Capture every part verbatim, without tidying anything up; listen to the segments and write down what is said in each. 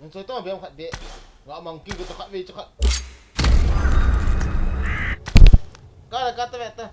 Hung choi tong bem khat be. Nga mang king ko to khat be chu khat. Ka la ka ta ve ta.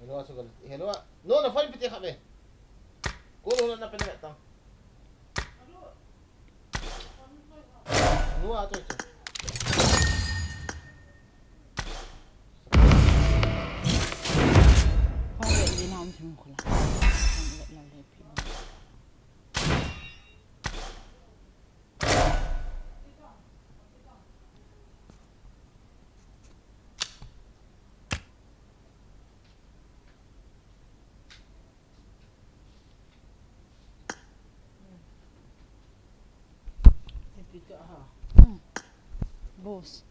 Hello, asugal. Hello, no, na phone piti kha be. Ko lo na pele tang. Nu a to to. Phone le di na um thim khula. Phone le la le pi. Hmm. Boss.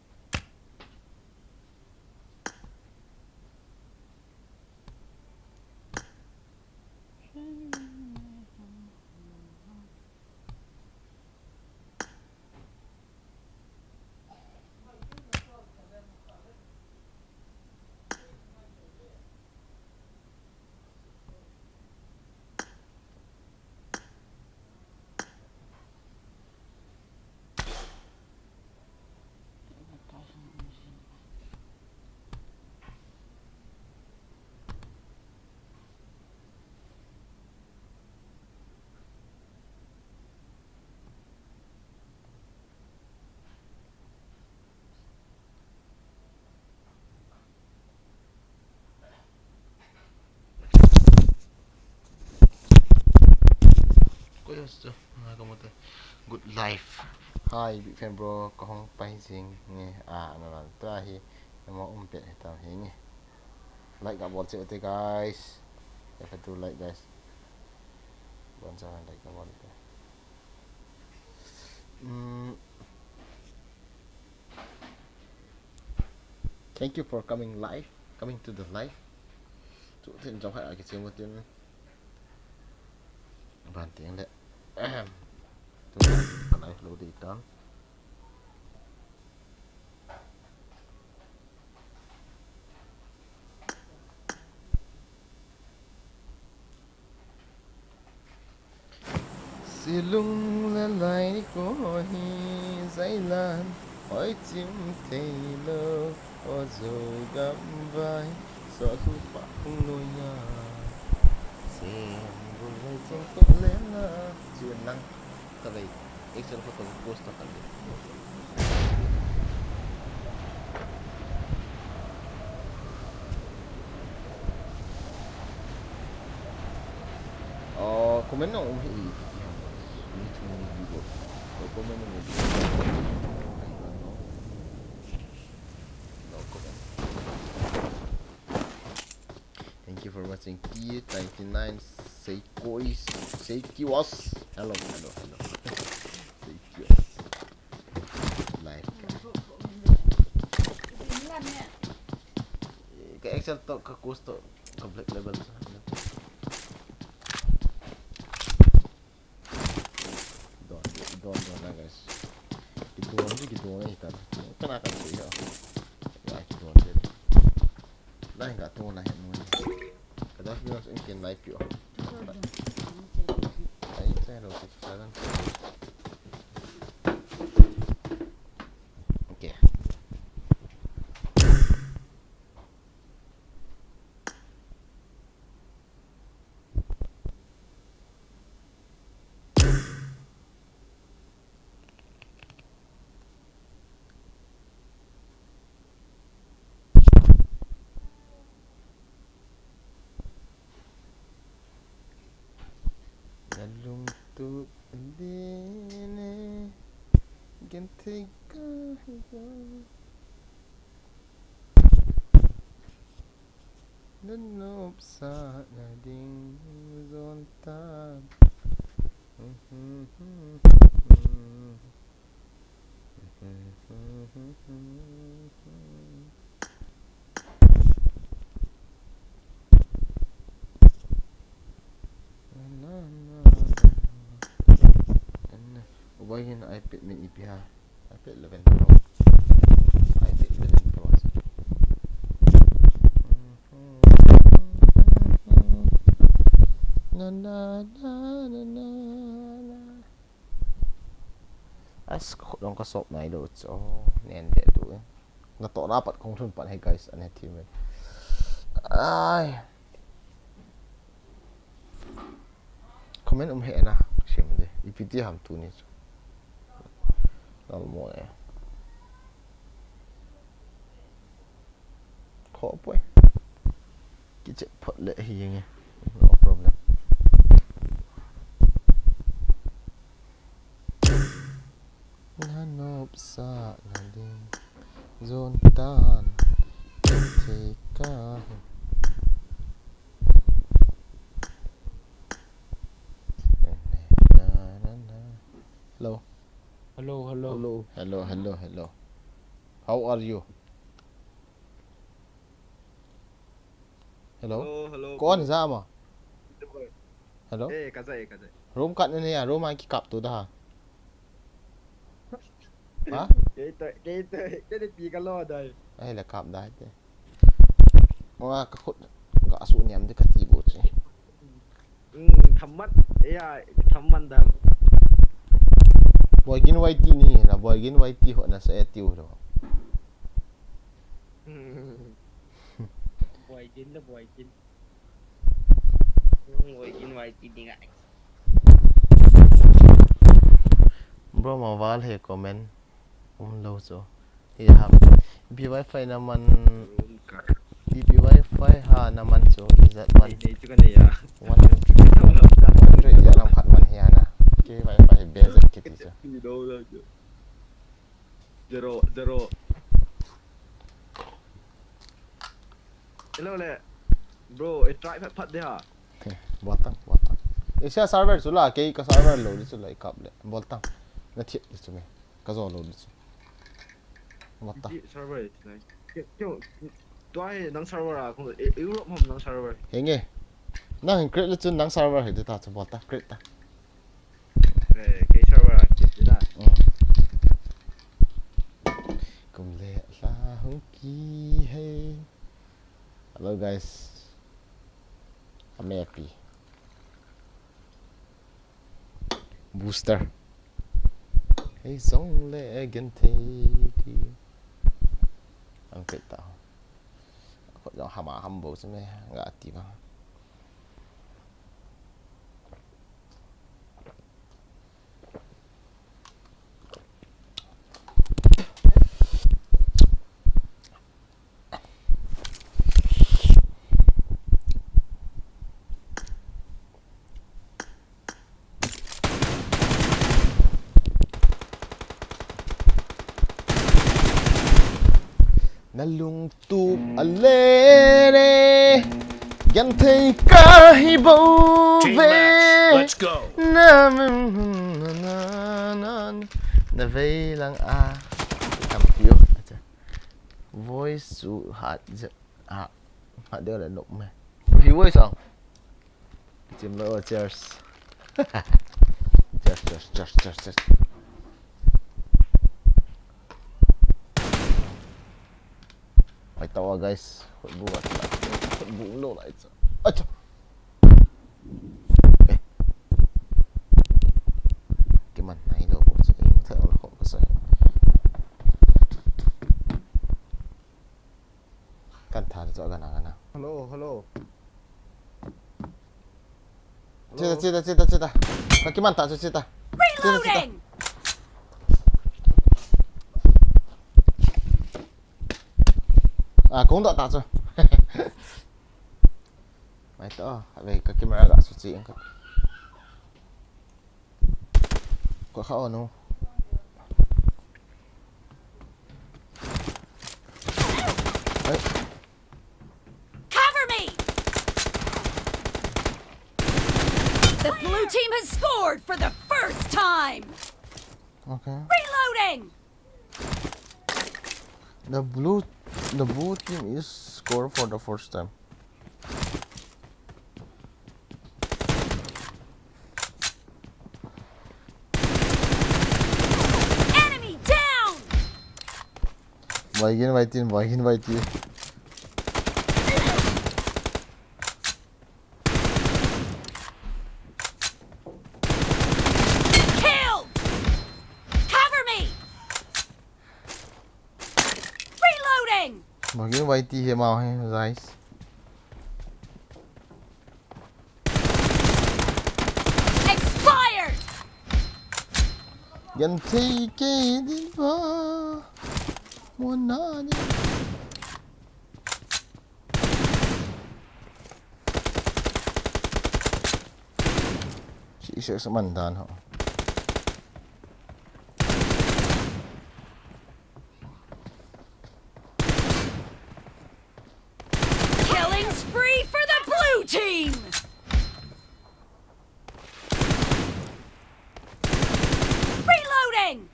Koi hosto, na kamu te. Good life. Hi, big fan bro, kahung pai jing nge, a, na na, ta hi, na mo um pe, ta hi nge. Like ka bol che te, guys. If I do like, guys. Bon sa like ka bol te. Mm. Thank you for coming live, coming to the live. Chu tin jong hai a kichemu tin. Ban ting le. Ahem. Tu live lo di tan. Silung le lai ni ko hi zailan, hoi chim thei lo, o Zogam vai, so su pa hung lo ya. Sem bu vai chim to le na, chiu nang ka vai. Excel photo post to kali. Oh, comment na um hi. Ni tu ni di go. Oh, comment na um hi. Comment na um hi. No comment. Thank you for watching. T ninety-nine Seikoi Seikiwas. Hello, hello, hello. Seikiwas. Live ka. Ka Excel to, ka course to, ka black level sa. Don, don, don na, guys. Kidon, kidon na itan. Kana kan suya. Ya, kidon din. Lain ka tu na hin nu. Kada fi mas in kin lai pio. Ai, sai lo, sai lo. Okay. Nalungtup dine. Ken thei ka hi zo. Nanop sahna ding jon tan. Ubai hin iPad min ipi ham. iPad eleven Pro. iPad eleven Pro. Na, na, na, na, na, na. As, ka khut jong ka sop nai lou chu. Nen de tu. Na to na pat kong thun pan he guys, an he team. Ai. Comment um he na, sim de. Ipi ti ham tuni chu. Nal mo e. Kho poi. Kiche phot le hi nge. No problem. Nanop sahna ding jon tan. Thei ka hi. Hello. Hello, hello. Hello. Hello, hello, hello. How are you? Hello? Hello, hello, Kon bro. Jama? Hello? Eh, ka jai, ka jai. Room kat na niya, room ang kikap tu da. Ha? Kei to, kei to, kei to pi ka lo dai. Ai, la kap dai te. Wa ka khut ka asu niam de ka ti bu chi. Hmm, thammat, ya, thamman dam. Boy gin wai ti ni, la boy gin wai ti ho na sa e ti u lo. Boy gin la boy gin. Boy gin wai ti ni ngai. Bro, ma val he comment. Um lo chu. Hi ham. Ipi wifi na man, ipi wifi ha na man chu, is that one? Nei, nei chu ka nei a. One, one hundred ya lam khat man hi ana. Kei wifi hi be zat kiti chu. Ti do la chu. Zero, zero. Hello le. Bro, e try phat phat de ha. Bol tang, bol tang. Asia server chu la, kei ka server lo di chu la, i kap le. Bol tang. Na thiet di chu me. Ka zo lo di chu. Bol tang. Di server ti nai. Kei, kei, tua hi nang server a, kong, e, Europe hom nang server. Henge. Nang create le chu nang server hi di ta chu bol ta, create ta. Eh, kei server a, kei di ta. Mm. Kum le la hung ki hei. Hello guys. Amepi. Booster. Hei song le again thei ki. Ang pet ta. Ko jong hama ham bo se me nga ti ba. Na lungtup a le re, genthei ka hi bou ve. Team match, let's go. Na, na, na, na, na, na vei lang a. Kam piu. Acha. Voice chu hat je. Ah, hat deu le nok me. Hi voice ang. Team lo, cheers. Cheers, cheers, cheers, cheers, cheers. Ai, tawa, guys. Khutbu, khutbu lo lai cha. Acha. Eh. Kiman nai lo bo cha. Ing tha lo ko sa. Kan tha chu kan ang na. Hello, hello. Chita, chita, chita, chita. Ka kiman ta chu chita. Chita, chita. Reloading! Ah, kong da ta chu. Mai to, ve ka camera ga su chi ang ka. Ko kha o no. Or for the first time. Okay. Reloading. The blue, the blue team is score for the first time. Enemy down. Vaigin vaitin, vaigin vaitin. Killed. Cover me. Reloading. Vaigin vaiti he mau he, guys. Expired. Genthei kei ding va. Mona ni. Six X man dan ho. Killing spree for the blue team. Reloading.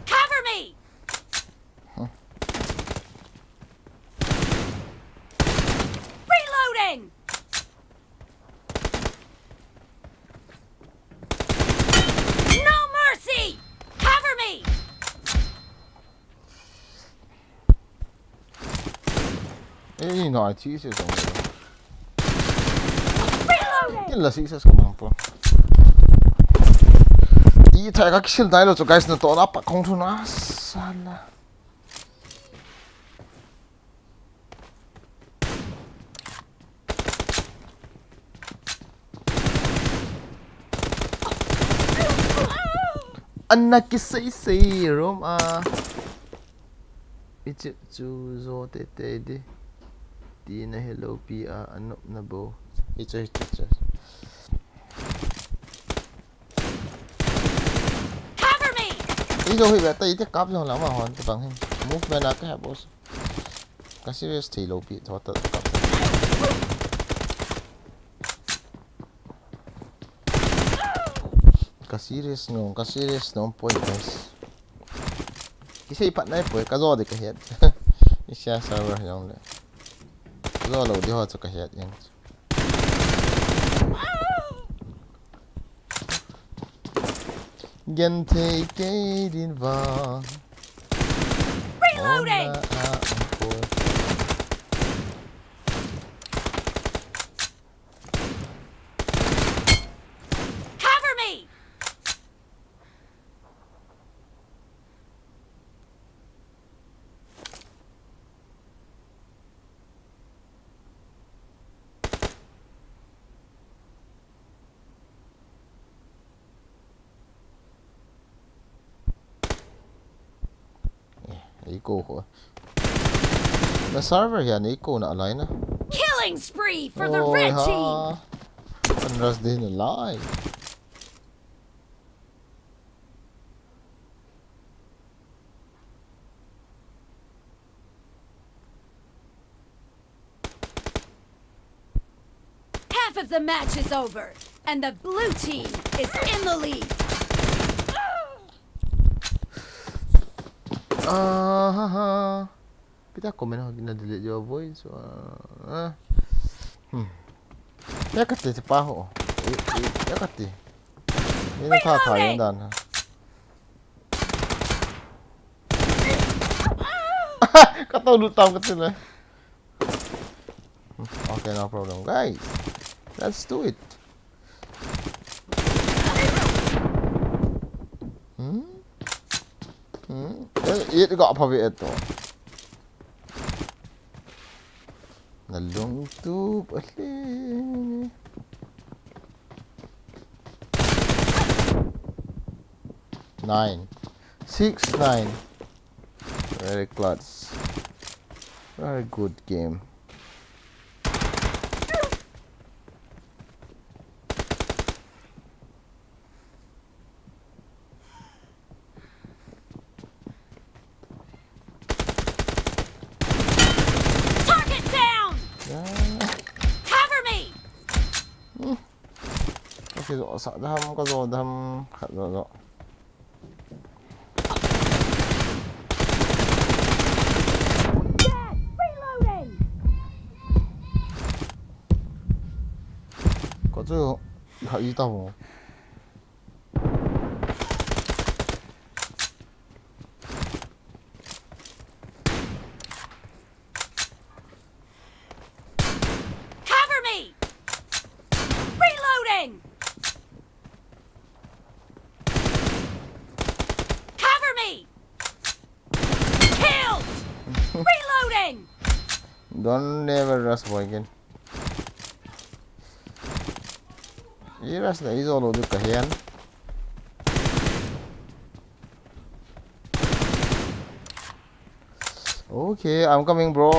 Cover me. Reloading. No mercy. Cover me. Eh, no, I see, see, see. Reloading. Illa si ses ko mang po. I thai ka kisil dai lo chu, guys, na to na pa kong thu na sala. Anna kisei sei rom a. Ichi chu zo te te di. Ti na hello pi a anop na bo. Ichi ichi ichi. Cover me. Izo hi beta ite kap jong lama hon te bang hin. Movement a ka ha boss. Ka serious thei lo pi tho ta kap. Ka serious no, ka serious no poi guys. Kisei pat nai poi ka zo de ka het. Isia server jong le. Zo lo de ho chu ka het jeng. Genthei kei din vang. Reloading. Ona a ang poi. Cover me. Ei ko ho. Na server hian ei ko na lai na. Killing spree for the red team. Kan rush din lai. Half of the match is over, and the blue team is in the lead. Ah, ha, ha. Pita comment ho kina delete your voice. Ah. Hmm. Ya kati ti pa ho. Ya kati. Ini tha tha yang dan. Ka to lu tam kati le. Okay, no problem, guys. Let's do it. Hmm? Hmm? Eh, it got probably it though. Na lung tu pali. Nine. Six nine. Very clutch. Very good game. Target down! Yeah. Cover me! Hmm. Kijo sah dam, kajo dam, khat jo jo. Ko chu ha i ta mo. Cover me! Reloading! Cover me! Killed! Reloading! Don't never rush, boy, again. I rush na, i zo lo du ka hian. Okay, I'm coming, bro.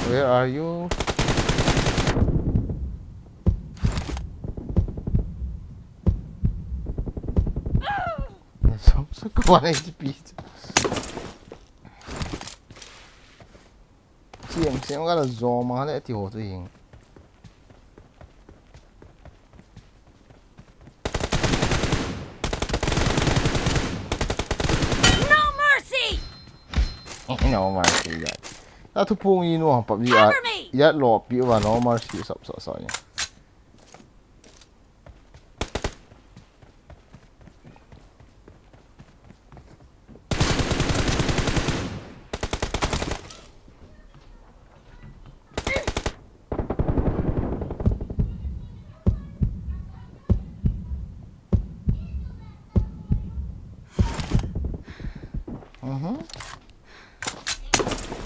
Where are you? Song sa ko na H P. Siam, siam ka la zo ma le ti ho tu hing. No mercy! No mercy, ya. Ta thu pung i no pa bi a. Cover me! Ya lo pi wa no mercy sap sap sap ni. Mhm.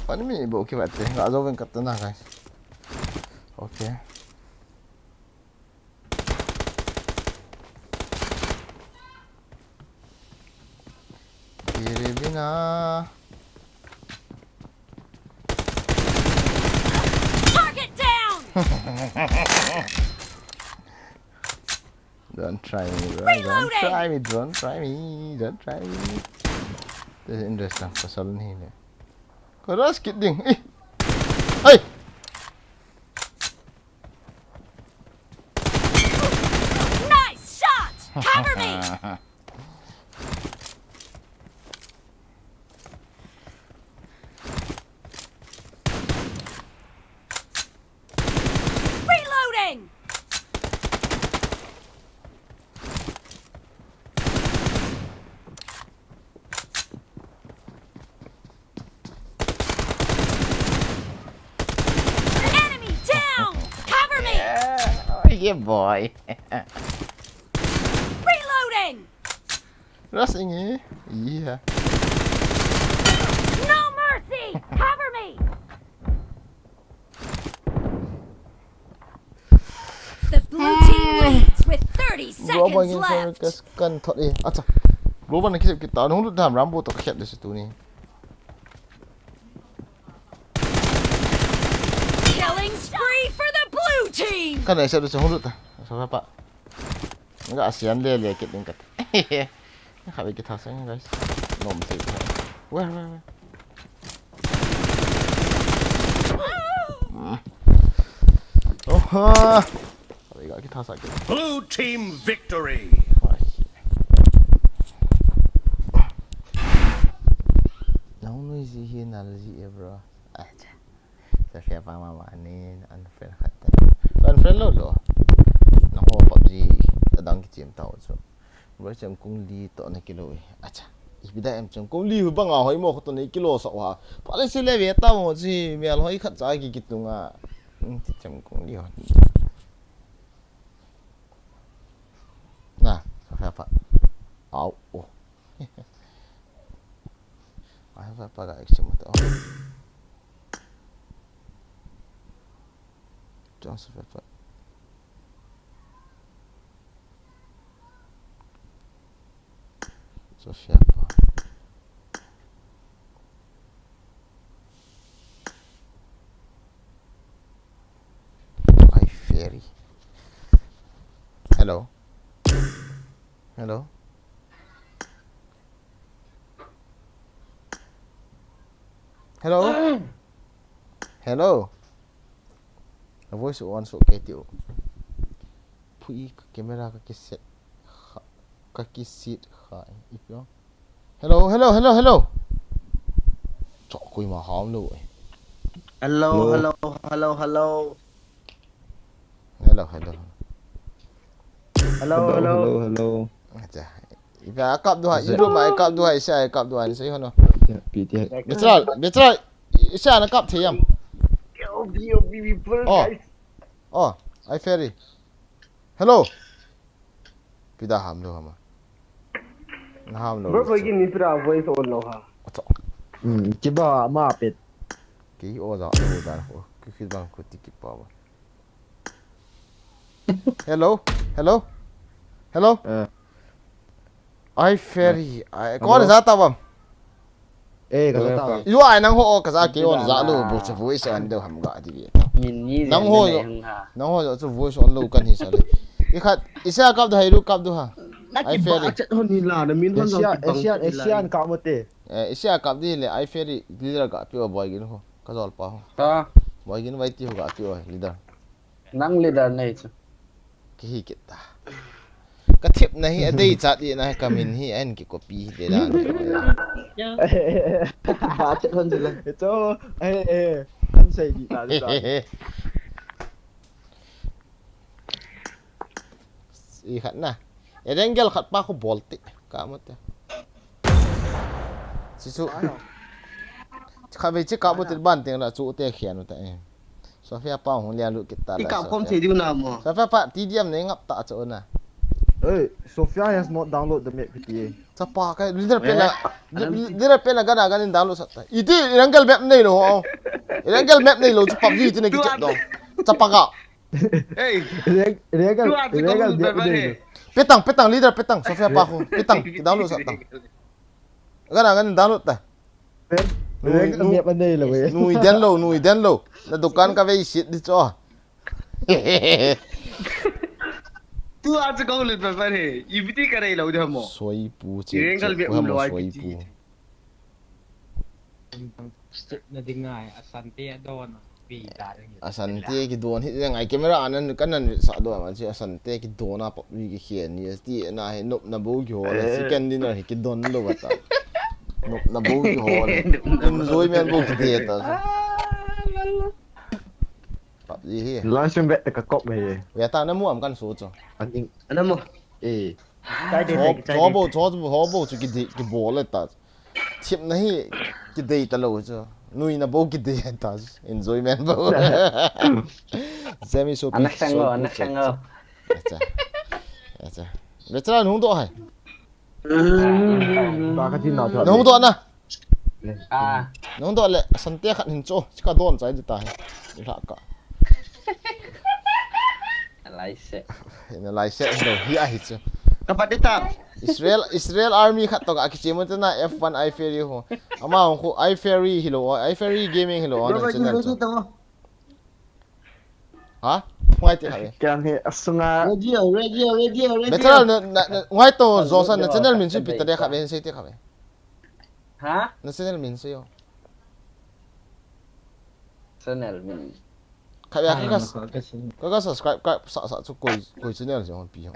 Pani mi bo ki batte. Nga zo ven katta na, guys. Okay. Kiribina. Target down! Don't try me, bro. Don't try me, don't try me, don't try me. This is interesting. Pasal ni le. Ko rush kit ding. Eh. Hey! Nice shot! Cover me! Reloading! Enemy down! Cover me! Yeah, yeah, boy. Reloading! Rushing, eh? Yeah. No mercy! Cover me! The blue team leads with thirty seconds left. Global Game Focus kan thot e. Acha. Global na kisep kita. Nung lut dam Rambo to ka khet de se tu ni. Killing spree for the blue team. Kan ai se de se hung lut ta. Sa pa. Nga asian le le kit ding kat. Khatvei kitha sang, guys. Nom thei. Where, where, where? Mm. Oha. Khatvei ga kitha sa kit. Blue team victory. Nang nui ji hi nal ji e, bro. Acha. Sa fia pa mama ni unfriend khat ta. Unfriend lo lo. Nang ho PUBG adang kichim tau chu. Bro, chang kung li to na kilo e. Acha. Ipi da em chang kung li hu banga hoi mo ko to na kilo sa wa. Pale se le ve ta mo chi mi al hoi khat cha ki kitunga. Ti chang kung li ho. Na, sa fia pa. Au. Oh. Ai, sa fia pa ga ek chim to. Chang sa fia pa. Sa fia pa. Ai, fairy. Hello. Hello. Hello. Hello. A voice on so ke tiu. Pui ka camera ka kiset kha, ka kiset kha, eh, ipi o. Hello, hello, hello, hello. Chok, koima ham lou, eh. Hello, hello, hello, hello. Hello, hello. Hello, hello, hello. Acha. Ipi a kap diu ham, i room a i kap diu ham, i se a i kap diu ham, ni sei ho no. Pi ti. Betral, Betral, i se a na kap thei ham. Yo, yo, people, guys. Oh, I Fairy. Hello. Pi da ham lou ham a. Na ham lou. Bro, bro, kin ni tura voice on lou ha. Acha. Hmm, kiba ma pet. Ki o da, o da, o. Ki ki bang ko ti ki pa ba. Hello? Hello? Hello? Eh. I Fairy. I, hello? Ko na ja ta bam. Eh, ka ja ta. Yo, ai nang ho, ka ja ke on ja lou, bu cha voice on deu ham ga di. Min ni nang ho jo. Nang ho jo chu voice on lou kan hi sa le. I khat, i se a kap diu ham, i room kap diu ham. I Fairy. Chat ho ni la, na min hon Asian, Asian, Asian kap mo te. Eh, i se a kap di le, I Fairy leader ga pi o boy gin ho. Ka jol pa ho. Ta. Boy gin vai ti ho ga pi o leader. Nang leader nei chu. Ki hi kit ta. Ka thip na hi a dei chat i na ka min hi an ki copy hi de dan. Ba chat hon jila. Ito, eh, eh, kan sei di ta, di ta. I khat na. Erangel khat pa khu bol ti. Ka mo te. Sisu. Kha ve chi ka mo te ban teng la chu te khian u ta, eh. Sophia pa hung lian lut kit ta la. I kap khom thei diu na mo. Sophia pa T D M nei ngap ta chu na. Hey, Sophia has not download the map P T A. Chapa ka leader pe la, eh, leader pe la gana ganin download sat ta. Iti Erangel map nei lou ho. Erangel map nei lou chu PUBG ti nei ki chat do. Chapa ka. Hey. Re-, Regal, Regal, map nei lou. Petang, petang, leader petang, Sophia pa khu. Petang, download sat tang. Gana ganin download ta. Nui, nui, nui den lou, nui den lou. Na dukan ka vei sit di cho. Tu a chu kong lut pa pa he. I biti ka rei lou de mo. Soipu che. Irengal be um lou ai soipu. Na ding ai, asante a don. Asante kidon hi jeng ai camera anan kanan sa do ma chi asante kidon a PUBG kikhen ni sti na hi nop na bo kihol a, eh, second dinner hi kidon lou bata. Nop na bo kihol a. Enjoyment bo kide ta. PUBG hi. Live stream bet ka kop me ye. Ya ta na mu am kan so cho. An ing. Ana mo. Eh. Chai de, chai de. Cho bo, cho bo, ho bo chu kide, kibol le ta. Thip na hi kidei ta lou chu. Nui na bo kidei ta chu. Enjoyment bo. Zemi so ana khang o, ana khang o. Acha. Acha. Veteran hung do hai. Ba ka tin na tho. Hung do na. Ah. Hung do le, sante khat hin cho. Chika don chai di ta hai. Ila ka. Lai se. Ina lai se, no, hi a hi chu. Ka pat di ta. Israel, Israel army khat to ka kichemu te na F one iFairy ho. Ama ho khu iFairy hilou, iFairy Gaming hilou, bro, na channel chu. Ha? Ngai ti ha. Kya he asunga. Radio, radio, radio, radio. Better na, na, na, ngai to, Johnson, na channel min chu pi ta de kha be, hin sei te kha be. Ha? Na channel min sei yo. Channel min. Kha ya ka, ka, ka subscribe ka sa sa chu koi, koi channel jong pi ho.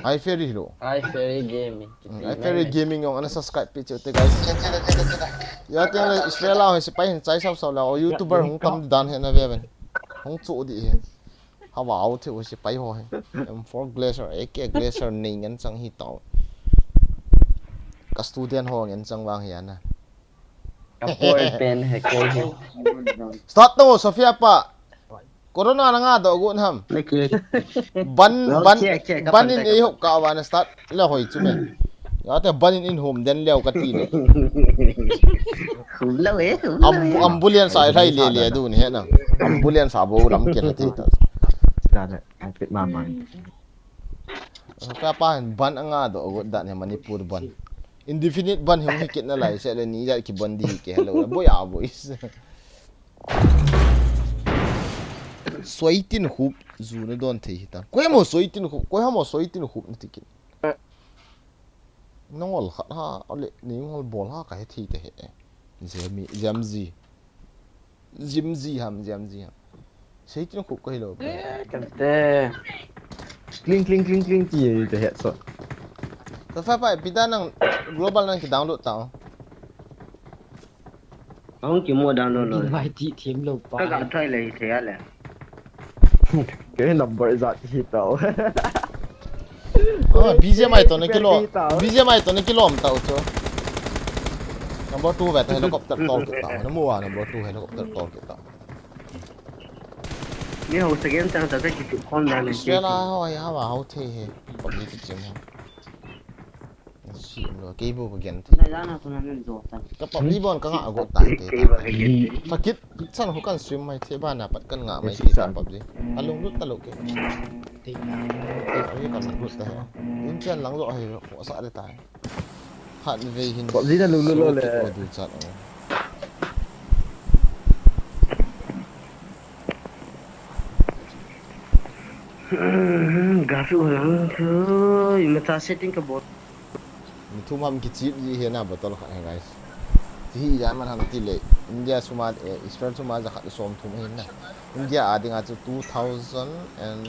iFairy hilou. iFairy Gaming. Mm, iFairy Gaming jong ana subscribe pi chu te guys. Ya te le Israel a ho sepai hin chai sau sau la o YouTuber hung tam dan he na ve ven. Hung chu di he. Hawa o the o sepai ho he. M four Glacier, A K Glacier nei ngen chang hi tao. Ka student ho ngen chang vang hi ana. Ka poi pen he koi hi. Start to, Sophia pa. Corona na nga do gun ham. Ban, ban, ban in ei hop ka wa na start le hoi chu me. Ya te ban in in hom den leo ka ti le. Hum lo e, hum lo e. Ambulance ai lai le le du ni he na. Ambulance a bo lam ke ti ta. Ka ne, ai pit ma ma. Ka pa hin ban anga do got dan he Manipur ban. Indefinite ban hung hi kit na lai se le ni ya ki ban di ke hello. Boy a boys. Soitin khup ju na don thei hi ta. Koi mo soitin khup, koi ha mo soitin khup na ti kit. Nongol khat ha, ole, ningol bol ha ka he thei te he. Jemi, Jemzi. Jimzi ham, Jemzi ham. Soitin khup ko hilou. Eh, kan te. Cling, cling, cling, cling, ti, ti headshot. Ka fa pa, pita nang global nang ki download tao. Ahung kimu download lo. Mai ti them lo pa. Ka ga thai le, thei a le. Ke number za ti tao. Oh, B G M I to na kilo. Ki tao. B G M I to na kilo am tao cho. Number two ve ta helicopter tol ki tao. Na mu a number two helicopter tol ki tao. Ni ho second chang ta ki chu kon da le. Sela ho ya wa ho the he. Ko ni ki chim ho. Si lo, kei bo ka gen thei. Nai dana tu nan jo ta. Ka PUBG bon ka nga go ta ke. Kei bo ka gen thei. Sakit san ho kan stream mai thei ba na pat kan nga mai thei ta PUBG. Ka lunglut ta lo ke. Te na. Ai ka lunglut ta he. In chen lang lo he ko sa de ta he. Khat vei hin. PUBG na lunglut lo le. So, kit ko du chat. Graphic ho lang chu, ima ta setting ka bol. Mi thum ham kichip ji hi na bottle khat hi, guys. Ti hi ja man ham ti le. India sum a, eh, Israel sum a ja khat som thum hi na. India a dinga chu two thousand and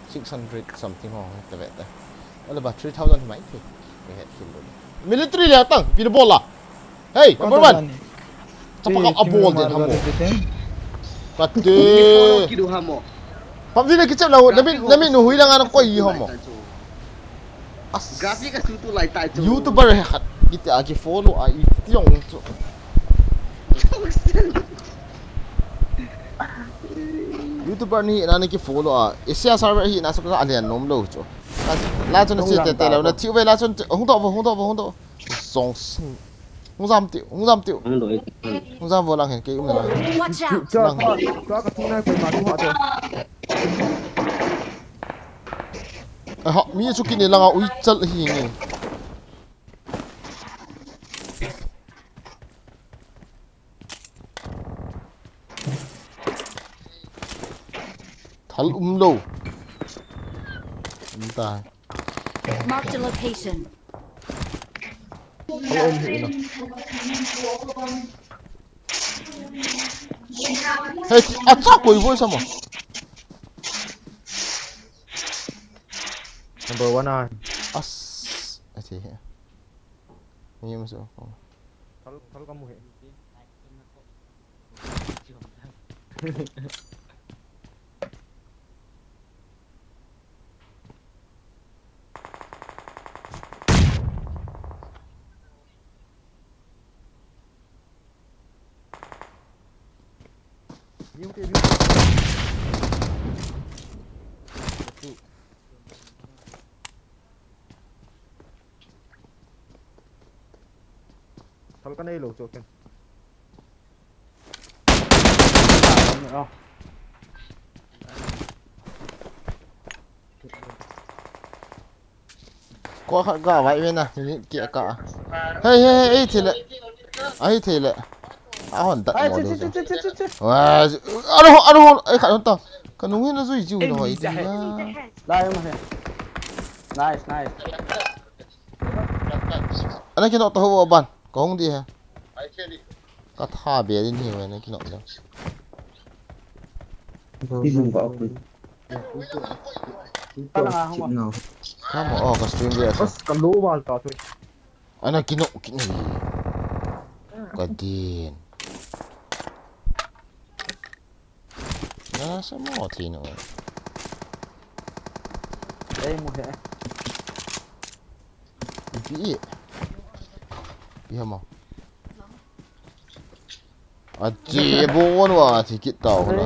six hundred something ho ta ve ta. Ala ba three thousand mai ti. Ka het khel lo. Military le tang, pi bol la. Hey, number one. Chapa ka abol den hamo. Kate. Kidu hamo. PUBG na kichep la ho, na min, na min hui la nga na koi hamo. As. Gafi ka sutu lai tai chu. YouTuber he khat. Kiti a ki follow a i tiong chu. YouTuber ni na na ki follow a. Asia server hi na sa ka alian nom lo chu. La chun si te te lo na thiu ve la chun hung to hung to hung to. Zong sing. Hung jam tiu, hung jam tiu. Hung doi. Hung jam vo lang hen, kei um na lang. Watch out! Lang hen. Chua, chua, chua ka tu nai koi ma tu ha chua. Ai ha, mi chu kini langa ui chal hi nge. Thal um lo. Um ta. Marked a location. Thal um hi lo. Hey, acha koi voi sama. Number one a. As. Ache he. Ni muso. Thal, thal kamu he. Thal ka nei lo chu ken. Ko khat ga vai ve na, minute kia ka. Hey, hey, hey, thei le. Ai, thei le. A hon dat mo che, che, che. Wa, aro, aro, ai khat hon ta. Ka nung hin na zui jiu na hoi ti na. Lai ma he. Nice, nice. Ana ki nok ta ho ban. Ka hung di he. Ka tha be din hi we na ki nok le. Ki hung ka ku. Ka la hung. Ka mo, oh, ka stream dia sa. As ka lo wal ta tu. Ana ki nok ki ni. Ka din. Na sa mo ti no. Ei mu he. Ipi. Iha mo. Achi bon wa ti kit tau na.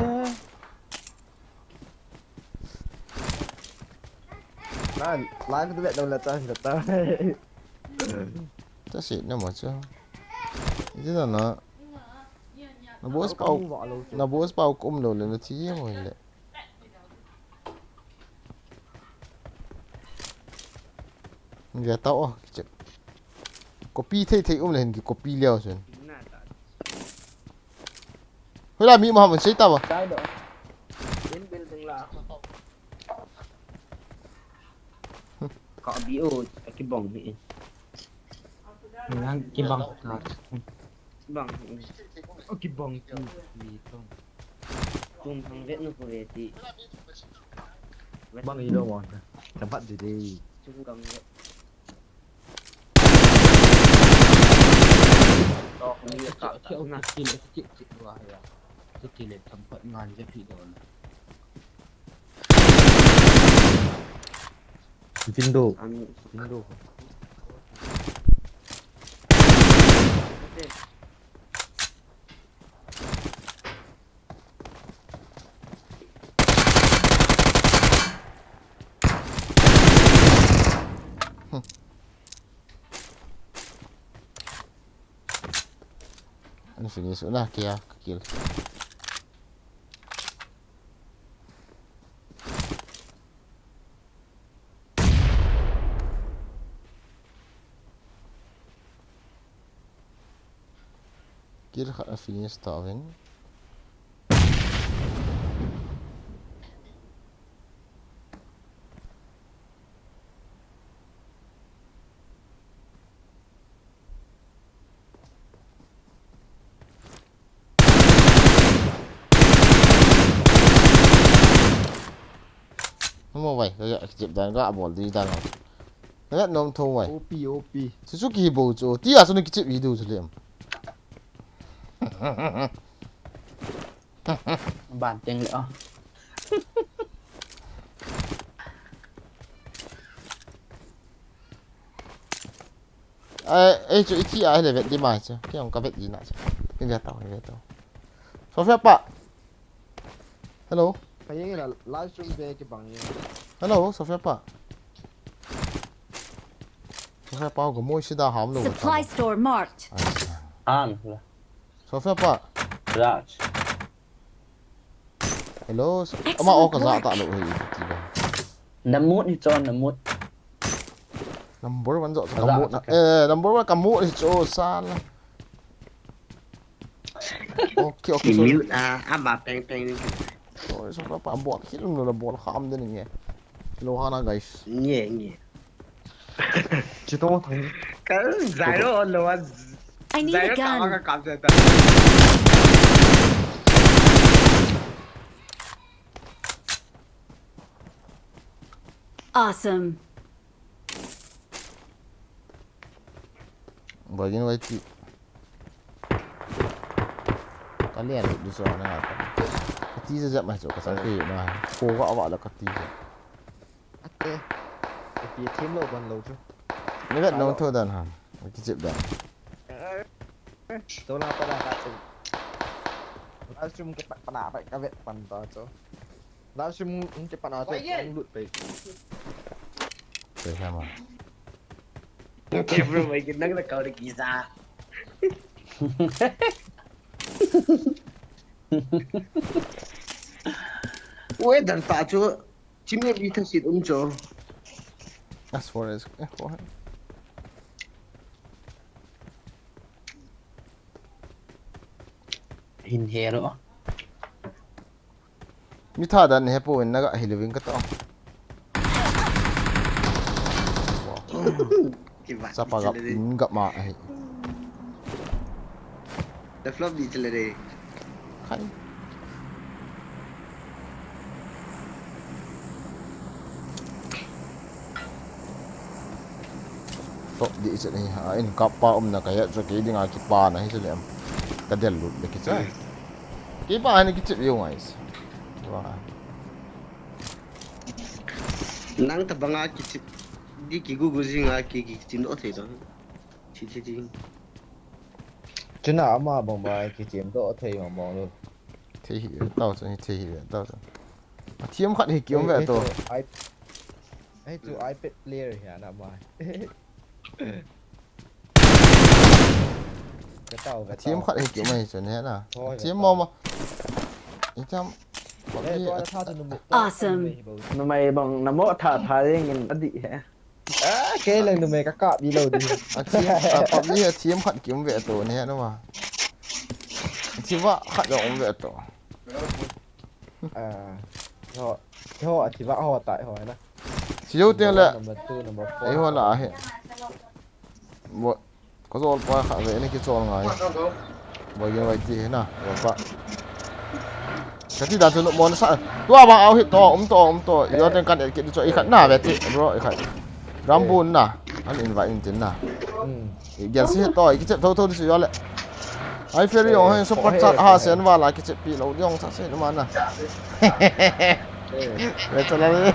Na, live tu bet dong la ta, la ta. Ta si na mo cha. Iti na na. Na boss pau, na boss pau kum lo le na thi mo le. Nge ta o, kiche. Copy thei thei um le hin ki copy leo chun. Hoila mi ma man sei ta ba. Sai do. In building la. Ka bi o, ki bong ni. Nang ki bang. Bang. O ki bang ti, ti to. Tum thang vet nu ko ve ti. Bang ilo mo. Tempat didi. Chung gam ye. To, kung ye ka ta. Kil, kil, kil, kil, wa ya. Kil, tempat ngan je pi don. Window. Ang window. Okay. Ani finish una kia kill. Kill khat a finish tauvin. Mo vai, ka chip dan ka bol di dan. Ka nom tho vai. O P, O P. Suzuki bo chu. Ti a chu ni kichip video chu lem. Ban teng le. Ai, ai chu ithi a le vet di mai chu. Kei ong ka vet di na chu. Ni vet tau, ni vet tau. Sophia pa. Hello. Kayeng ila live stream be kibang ye. Hello, Sophia pa. Sophia pa, gamoi sida ham lo. Supply store marked. An. Sophia pa. Raj. Hello. Ama o ka za ta lo he ti ba. Namut ni chon namut. Number one zo ka mut na. Eh, number one ka mut ni cho sala. Okay, okay, sorry. Mute a, a ba peng peng ni. Sorry, sorry, pa bol khil lo la bol kham de ni nge. Lo hana guys. Nge, nge. Chito thang. Ka zero lo a. I need a gun. Ka ka ka. Awesome. Bagi ni Y T. Kalian lu so na. Kati sa jap mai so ka sang ke na. Ko ga wa la kati sa. Ate. Kati thim lo ban lo chu. Ni vet nong tho dan ha. Ki chip dan. To la pa da ka chu. Live stream ke pa na pa ka vet pan ta chu. Live stream ke pa na chu. Lut pe. Pe ha ma. Ke bro, mai ke nang na kau de ki sa. Ue dan ta chu, chim ye bi tha sit um chu. As far as, eh, ko. Hin he ro. Mi tha dan he po in na ga hi living ka to. Kiba. Sapa gap in gap ma ahi. The flop di chale re. Khai. Top di chale ha in kap pa um na ka ya cho ke ding a ki pa na hi chale am. Ka del lut de ki cha. Ki pa ni ki chip yo ngai. Wa. Nang ta banga kichim di kigugu jinga ki, kichim doh thei doh. Chi, chi, chi. Chuna ama bang ba kichim doh thei mong mong lu. Thei hi tau chu, thei hi tau chu. A thiam khat hi kiom ve to. Hei chu iPad player hi ana ma. Ka tao, ka tao. Thiam khat hi kiom mai chu ne na. Thiam mo mo. Itam. Awesome. Numei bang namo tha tha jeng in adi he. Ah, kei lang numei ka kap di lo di. A thiam, a pap ni a thiam khat kiom ve to ne na ma. Thiam va khat jong um ve to. Ah, ho, ho, a thiam va ho tai ho na. Thiam teng le. Number two, number four. Ei ho la he. Bo. Ka zol pa kha ve ni ki chol ngai. Bo ye wai ti na, bo pa. Kati dan chu nommo nasa. Tua bang au hit to, um to, um to. Yo ten kan et kit chu i khat na ve ti, bro, i khat. Rambo na. An invite in tin na. Hmm. I gen si hit to, i kichep tho tho di chu yo le. Ai Ferry jong, eh, super chat ha sen vala kichep pi lo jong sa sen ma na. Ve cha la le.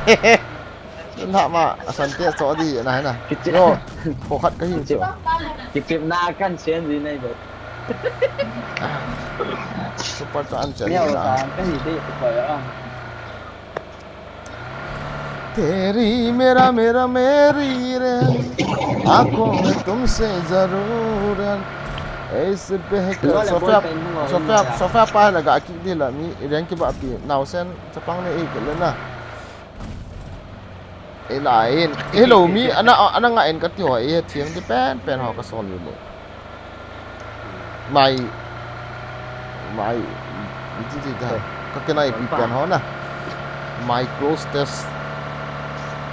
Tun hama, asante cho di na na. Kichep. Yo, pho khat ka hi cho. Kichep na kan chen di nai do. Super chat an chen di na. Ka hi di ko ya. Teri mera mera meri re. Aako mein tumse zaroor hai. Aise behkar. Sofia, Sofia, Sofia pa laga ki di la mi reng ki ba pi. Nau sen chapang ne ek le na. Ei la in. Hello, mi, ana, ana nga in kati ho, ei thiam di pen, pen ho ka sol lo. My, my, iti ti ta. Ka kena ipi pen ho na. My closest.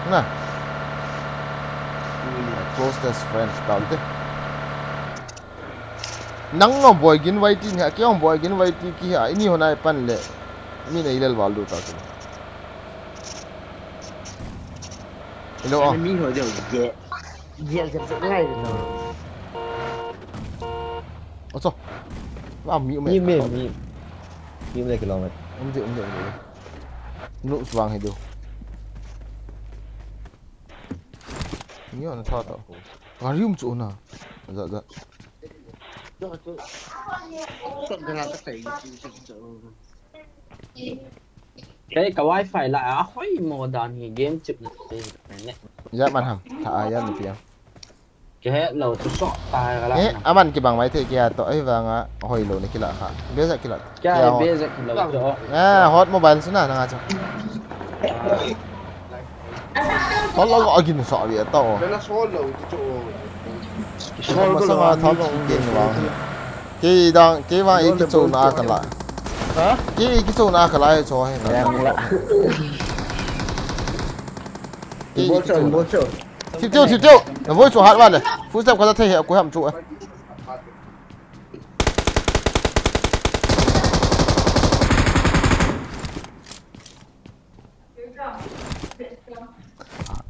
Na. My closest friend, tau te. Nang ngom boy gin vai ti nia, kei ngom boy gin vai ti ki ha, ini ho nai pan le. Mi nei lel val du ta ki. Hello, ah. Enemy ho jo, ye. Ye, ye, ye, ngai lo. Ocho. Wa mi me. Mi me, mi. Mi me ke lo me. Um de, um de, um de. Nu suang he do. Ni on tha ta. Gari um chu na. Za, za. Kei ka wifi la a hoi mo dan hi game chip na te ne. Ya man ham, tha a ya ni pia. Ke he lo chu so ta ga la. Eh, aman ki bang mai the kia to, ai vanga hoi lo ni kila kha. Beza kila. Kia beza kila to. Ah, hot mobile sina na nga cha. Thol lo agin sa wi ta o. Bela sol lo ti chu. Sol ko lo masanga thol lo ding wa. Kei dang, kei wa i ki chona ka la. Ha? Kei i ki chona ka la e cho he. Yang la. Kei i ki chona. Thip teu, thip teu. Na voi cho hat wa le. Full step ka la thei he ko ham chu.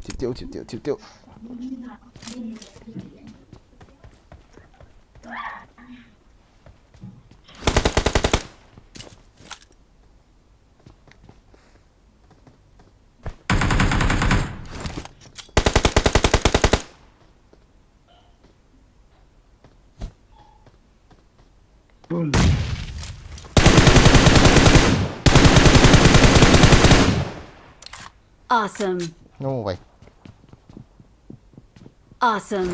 Thip teu, thip teu, thip teu. Awesome. No way. Awesome.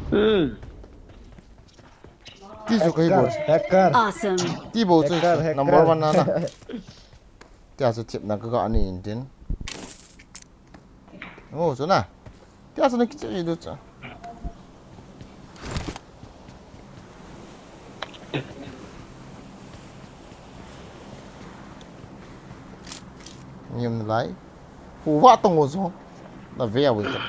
Hmm. Ti chu kai bo. Hacker. Awesome. Ti bo chu number one na na. Ti a chu thip na ka ga ni in tin. Oh, chu na. Ti a chu na ki chu du chu. Niam lai. Hu wa tong wo zo. Na ve a wi ta.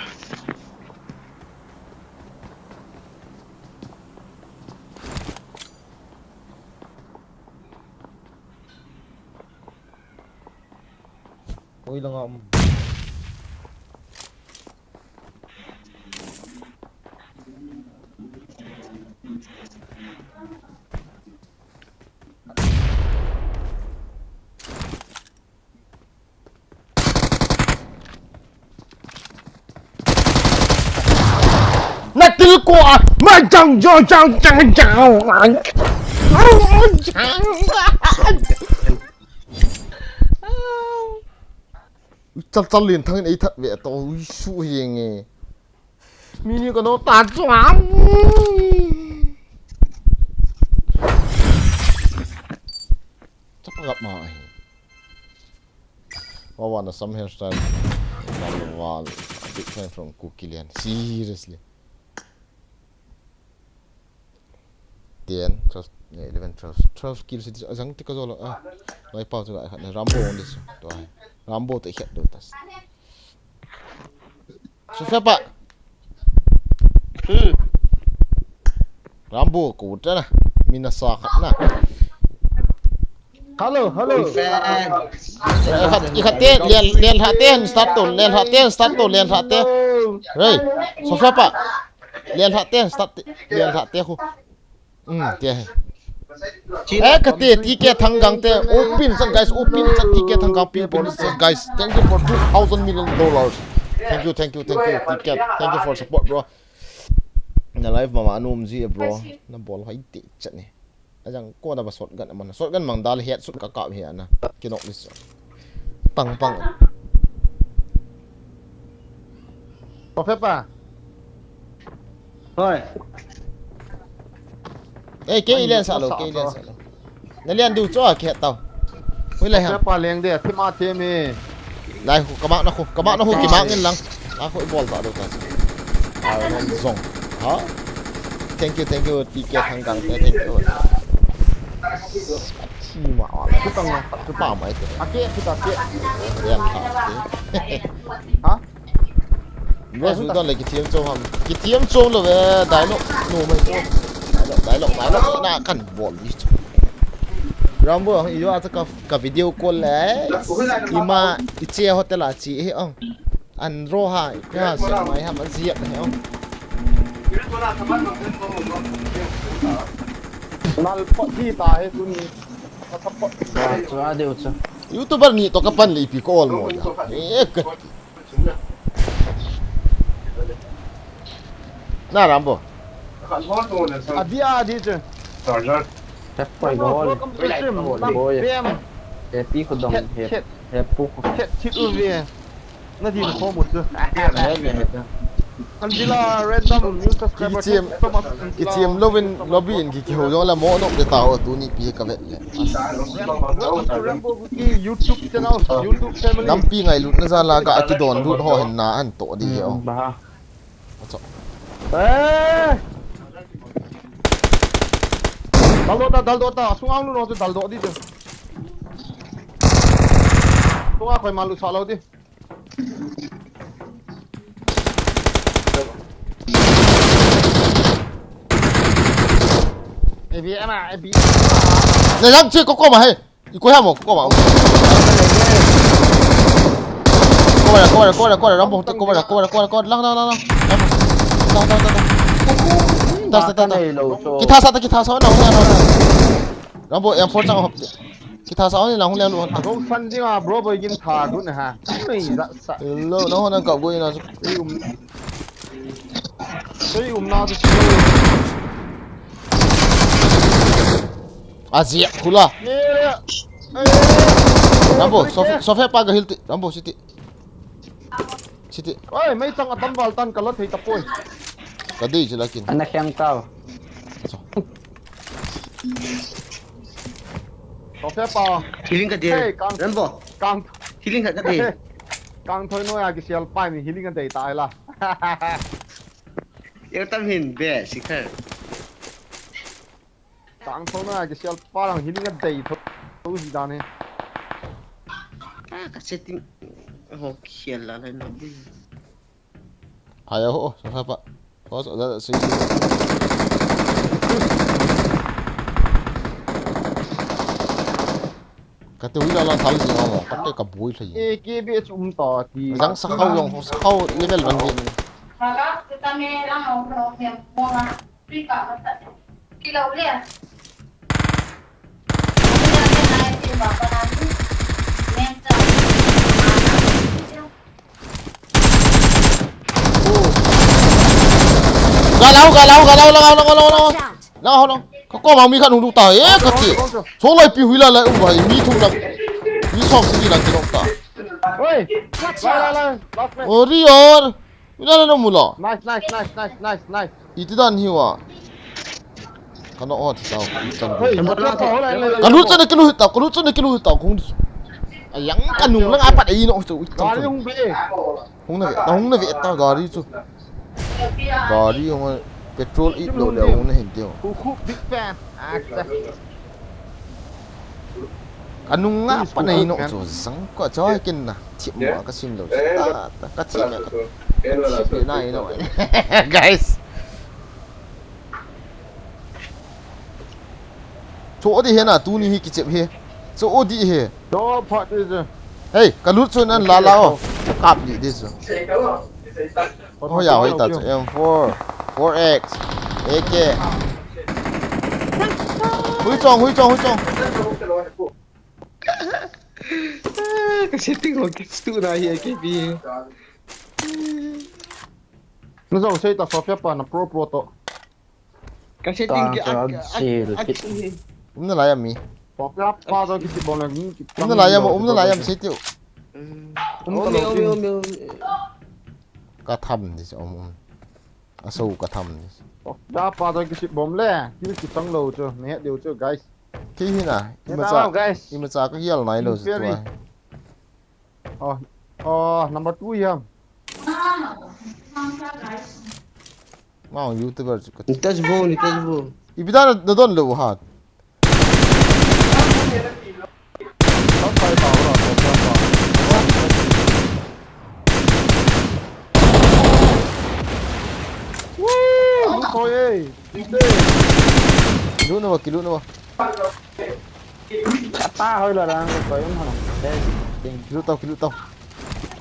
Oi, langa um. Na til ko a, ma jang jo jang jang jang. Chal chal lin thang in ei that ve to, ui su hi nge. Mini ko no ta chuang. Chapa gap ma hi. Wawa na some hairstyle. Wawa, a big fan from Kuki Lian. Seriously. Ten, twelve, eleven, twelve, twelve kills. Ajang tika zolo. Ah, ngai pau tu ngai khat na Rambo on this. Tu ai. Rambo te khat do tas. Sofia pa. Hmm. Rambo, ko ta na. Mina sa khat na. Hello, hello. Fan. Eh, khat, i khat te, len, len khat te, start to, len khat te, start to, len khat te. Hello. Hey, Sophia pa. Len khat te, start te, len khat te khu. Hmm, te he. Eh, kati, T K Thanggang te, upin san guys, upin san T K Thanggang, pi upin san guys. Thank you for two thousand million dollars. Thank you, thank you, thank you, T K. Thank you for support, bro. Na live mama anum ji, bro. Na bol hoi ti chat ni. Ajang ko na ba shotgun amana. Shotgun mang dal headshot ka kap hi ana. Kinok ni so. Pang, pang. Ko phe pa. Hoi. Eh, ke i len sa lo, ke i len sa lo. Na len diu chu a ke tao. Hui lai ha. Ko phe pa leng de, thim a thim e. Lai khu, kama na khu, kama na khu, kimang in lang. A khu i bol ta do ta. A len zong. Ha? Thank you, thank you, T K Thanggang te, thank you. Thima a la. Chu tang na, chu pa mai te. A ke, chu ta ke. Len kha te. Ha? Bro, su don le kithiam chom ham. Kithiam chom lo ve, dialogue, no mai to. Dialogue, dialogue, dialogue, na kan bol ni chu. Rambo, i yo ata ka, ka video call le. Ima, i che hotel a chi, eh, ong. An ro ha, i ha, se mai ha, ma ziak he, ong. Nal pot hi ta he tuni. Sa, sa deu cha. YouTuber ni to ka pan le ipi ko ol mo da. Eh, ka. Na Rambo. Adi, adi che. Charger. Tap koi gol. Welcome to the stream. Boy. Bam. Happy ko dong. Het, het. Happy ko. Het, het uve. Na din ko mo tu. Angela random new subscriber. Kichim, Thomas Angela. Kichim lovin lobby in ki kiho jong la mo nok de ta ho tuni pi ka vet le. Welcome to Rambo Guti YouTube channel, YouTube family. Lampi ngailut na jal a ka kidon lut ho hin na an to di he o. Ba. Acha. Eh! Dal do ta, dal do ta. Sunga lut ho chu dal do di chu. Sunga koi ma lut sa lo di. A B M a, A B M a. Ne lang che ko ko ma he. I ko ha mo ko ko ma. Ko ra, ko ra, ko ra, ko ra, Rambo, ko ra, ko ra, ko ra, ko ra, lang, lang, lang, lang. Lang, lang, lang, lang. Ta, ta, ta, ta. Kita sa ta, kita sa na, na, na. Rambo M four chang hop. Kitha sa ni lang hung leng lu hon ta. Go san jing a bro boy gin tha gu na ha. Nei za sa. Lo na hon ka go ina su. Ei um. Ei um na su. Azia khula. Rambo, Sophia, Sophia pa ga hil ti. Rambo siti. Siti. Oi, mei chang atam val tan kala thei tapoi. Ka dei jila kin. Ana kheng tau. So. Sophia pa. Healing ka dei. Hey, kang. Rambo. Kang. Healing ka dei. Kang thoi noi a kisial pai ni healing ka dei tai la. Eu tam hin be, sikha. Kang thoi noi a kisial pa lang healing ka dei tho. Tho si dan he. Ah, ka setting. Ho khial la le no. Aya ho, sa sa pa. Ho sa da sei. Ka te hui la la thal ni mo, ka te ka bui thai. E ke be chum ta ti. Jang sa khau long, sa khau level ban be. Ka ka ta me lang ho ho hem mo ma. Galau, galau, galau, galau, galau, galau, galau. Galau, galau. Ka koma mi khat hung lut ta. Eh, ka ti. So lai pi hui la la, um, bai, mi thum la. Mi som si la ti long ta. Oi. Lai, lai, lai. Last man. Ori or. Ina na mula. Nice, nice, nice, nice, nice, nice. Iti dan hiwa. Kano o ti tau. Hey, ka lut chana kilu hita, ka lut chana kilu hita, kung. Ayang kanung lang apat ai no chu. Gari hung be. Hung na ve, hung na ve ta gari chu. Gari hung petrol i lo le hung na hin tio. Khu khu big fan. Accha. Kanung nga pa nei no chu jang ko choi kin na. Thip mo ka sim lo. Ta, ta, ka thip na. Ka thip na ino. Guys. Cho di hi na, tuni hi kichep hi. Cho di hi. Cho phat di chu. Hei, ka loot chu nan la la o. Kap di di chu. Auto Oh ya, la hoi lo ta chu. Kio. M four, four X, A K. Hui chong, hui chong, hui chong. Ka setting ho kitu na hi A K P. Na jong sei ta Sophia pa na pro pro to. Ka setting ki a, a, a, a, Um na lai am mi. Sophia pa jong kichep bom le, um, kichep Um na lai am, um na lai am sei tiu. Um ta lo tiu. Ka tham di chu um um. A so ka tham ni. Oh, da pa da kichep bom le, kill kichang lo chu, ne het deu chu, guys. Kei hi na, ima cha, guys. Ima cha ka hial nai lo chu tua. Oh, oh, number two hiam. Ma YouTuber chu ka. Ni touch bo, ni touch bo. Ipi da na don lo ha. Kilut na ba, kilut na ba. Ata hoi la rang ko yun ha. Kilut tau, kilut tau.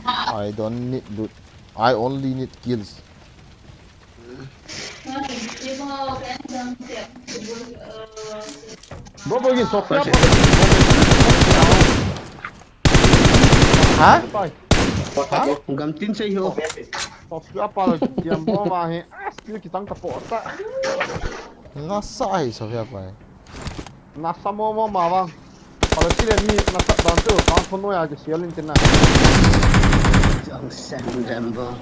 I don't need loot. I only need kills. Bro, bro, you stop. Ha? Ha? Gamtin sei ho. Stop, apa lagi yang bom ahi. Skill kitang ka po ta. Nasa ai sa ya pa. Nasa mo mo ma bang. Pala sila ni nasa dan tu, bang kono ya ke sial ni tina. Jang Sam Rambo.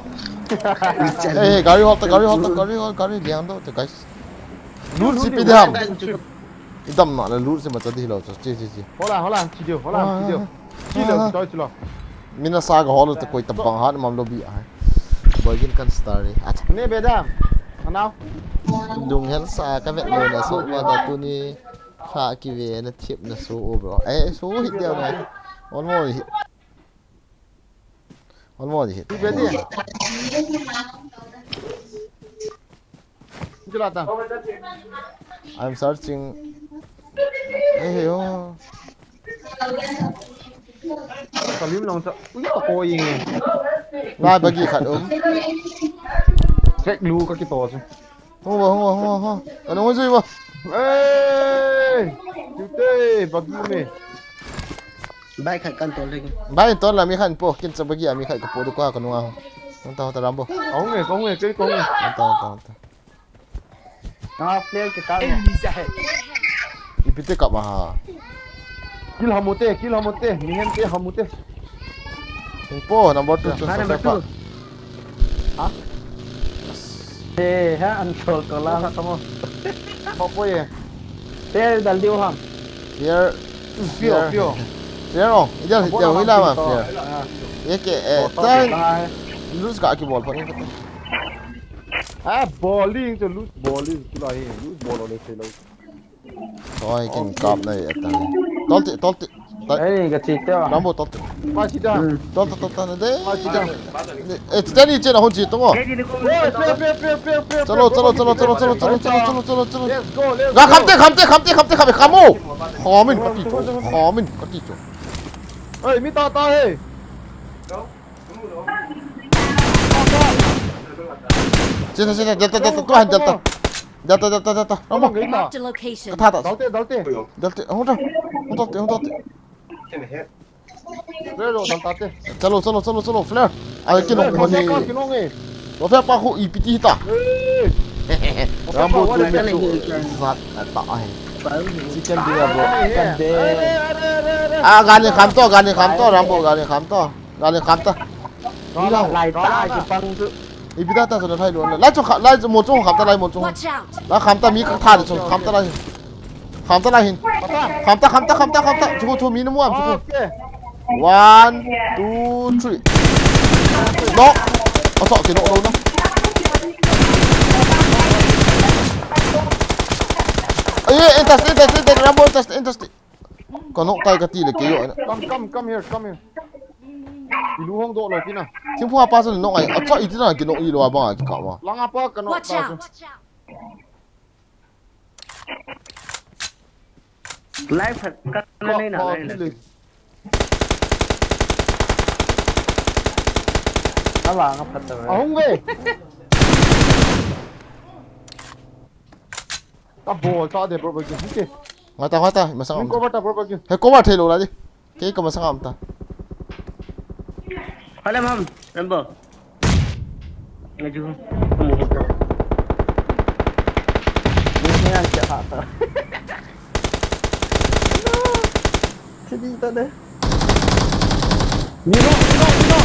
Hey, hey, gari hol ta, gari hol ta, gari hol, gari liang do te, guys. Loot si pi dam. Idam na le loot si ma cha di lo, che, che, che. Hola, hola, chi dio, hola, chi dio. Chi lo, chi lo. Mina sa ga hol ta koi ta bang hat mam lo bi ai. Boy gin kan star ni. Acha. Ne be dam. Anau. Dung hel sa ka vet lo na so ma ta tu ni. Kha ki ve na thip na so o bro. Eh, so hit dia na. One more hit. One more hit. Ki ve dia. Jula ta. I'm searching. Eh, yo. Kalim long sa. Ui, ka ko ing. Ngai bagi khat um. Check lu ka kito chu. Hung ba, hung ba, hung ba, hung ba. Ka nung zui ba. Hey! Tute, bagi me. Bai khat kan tol le. Bai tol la mi khat po, kin cha bagi a mi khat ka po du ka ka nung a. Hung ta, hung ta Rambo. Hung e, hung e, kei hung e. Hung ta, hung ta, hung ta. Ah, player ke kar. Enemies ahead. Ipi te kap ma ha. Kill hamute, kill hamute. Mihem te hamute. Hung po, number two chu. Ha, number two. Ha? Eh, ha, an tol tol la. Kamo. Kamo po ye. Player dal diu ham. Player. Pio, pio. Player o. Idal, idal, hila ma, player. Ye ke, eh, tan. Lose ka ki bol pa ni. Ah, bowling chu loose bowling chu la hi, loose ball le thei lo. Toi kin kap nai ata. Tol ti, tol ti. Ei, ka chi te. Rambo tol ti. Ma chi ta. Tol, tol, tol, tol, de. Ma chi ta. Eh, tani che na hon chi to mo. Oi, pe, pe, pe, pe, pe. Chalo, chalo, chalo. Let's go, let's go. Ga kham te, kham te, kham te, kham te, kham te, kham o. Kham in ka ti cho. Kham in ka ti cho. Oi, mi ta ta he. Che, che, che, delta, delta, tu han delta. Delta, delta, delta. Rambo. Marked a location. Ka tha ta. Dalte, dalte. Dalte, hung ta. Hung dalte, hung dalte. Flare lo, dalte. Chalo, chalo, chalo, chalo, flare. Ai, kinong, flare, mani. Flare, flare, kinong e. Lo flare pa khu ipi ti ta. Rambo tu me tu. Zat ta ai. Chicken dinner, bro. Kan de. Ah, gani kham to, gani kham to, Rambo, gani kham to. Gani kham ta. Lai ta, ki pang tu. Ipi ta ta chu na thai lo. Lai chu kha, lai chu mo chu kham ta, lai mo chu. Watch out! Lai kham ta, mi ka tha chu kham ta lai. Kham ta lai hin. Kham ta, kham ta, kham ta, kham ta. Chu chu mi na mu am chu. Okay. One, two, three. Knock. Ato ki knock lo na. Ai, eh, test, eh, test, eh, test, Rambo, test, eh, test. Ka knock tai ka ti le kei o. Come, come, come here, come here. Ilu hong do lo kina. Thingphung a pa chu knock ai. Acha iti na ki knock i lo a bang a ki kap a. Lang a pa ka knock ta chu. Watch out! Life khat ka na nei na lai la. Ala nga phat ta. Ahung ve. Ka bol ta de, bro, bro, ke. Ngai ta, ngai ta, masang. Min cover ta, bro, bro, ke. He, cover thei lou la di. Kei ka masang am ta. Kale mam, Rambo. Ngaju. Ni ni an kya khata. Chidi ta de. Ni no, ni no, ni no.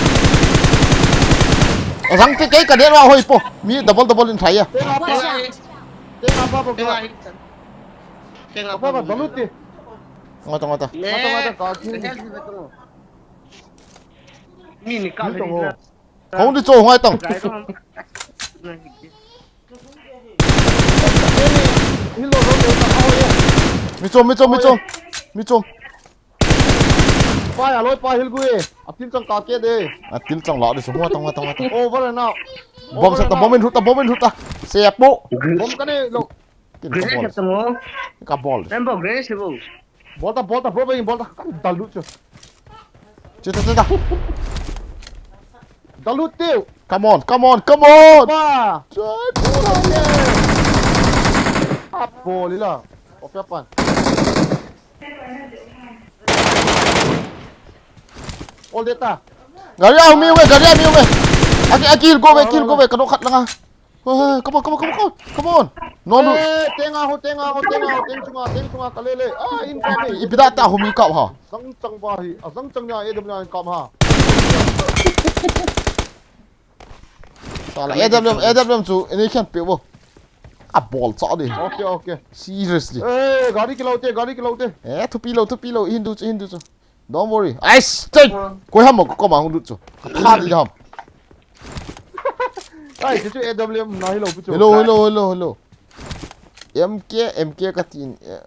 Asang te kei ka de wa hoi po. Mi double double in thai ya. Watch out! Tenga pa pa. Tenga pa pa, dalut te. Ngota, ngota. Ngota, ngota, ka ki. Mi ni ka ni to. Kong di cho ngai tang. Mi cho, mi cho, mi cho. Mi cho. Pa ya loi pa hil gu e. Atil chang ka ke de. Atil chang la de so. Ngota, ngota, ngota. Over and out. Bom sa ta, bom in huta, bom in huta. Se apo. Bom ka ne lo. Grenade khat mo. Ka bol. Rambo, grenade se bo. Bol ta, bol ta, bro, bol ta. Kan dalut chu. Chu ta, chu ta. Dalut teu. Come on, come on, come on. Pa. Chu, chu. Ap bol ila. Ope pan. All data. Gari a mi we, gari a mi we. Aki, aki, go we, kill go we. Ka no khat langa. Hey, come on, come on, come on, come on. Come on. No, no. Hey, tenga ho, tenga ho, tenga ho, teng chunga, teng chunga, ka lele. Ah, in ka. Ipi da ta ho mi kap ha. Zang chang ba hi, a zang chang nia, A W M kap ha. Sala, A W M, A W M chu, ini khen pe bo. A bol cha de. Okay, okay. Seriously. Hey, gari kilo te, gari kilo te. Eh, thupi lo, thupi lo, hindu chu, hindu chu. Don't worry. Ai, stay. Koi ham ko ma hung lut chu. Ka tha di ham. Ai, chu chu A W M na hi lo pu chu. Hello, hello, hello, hello. M K, M K ka tin, eh,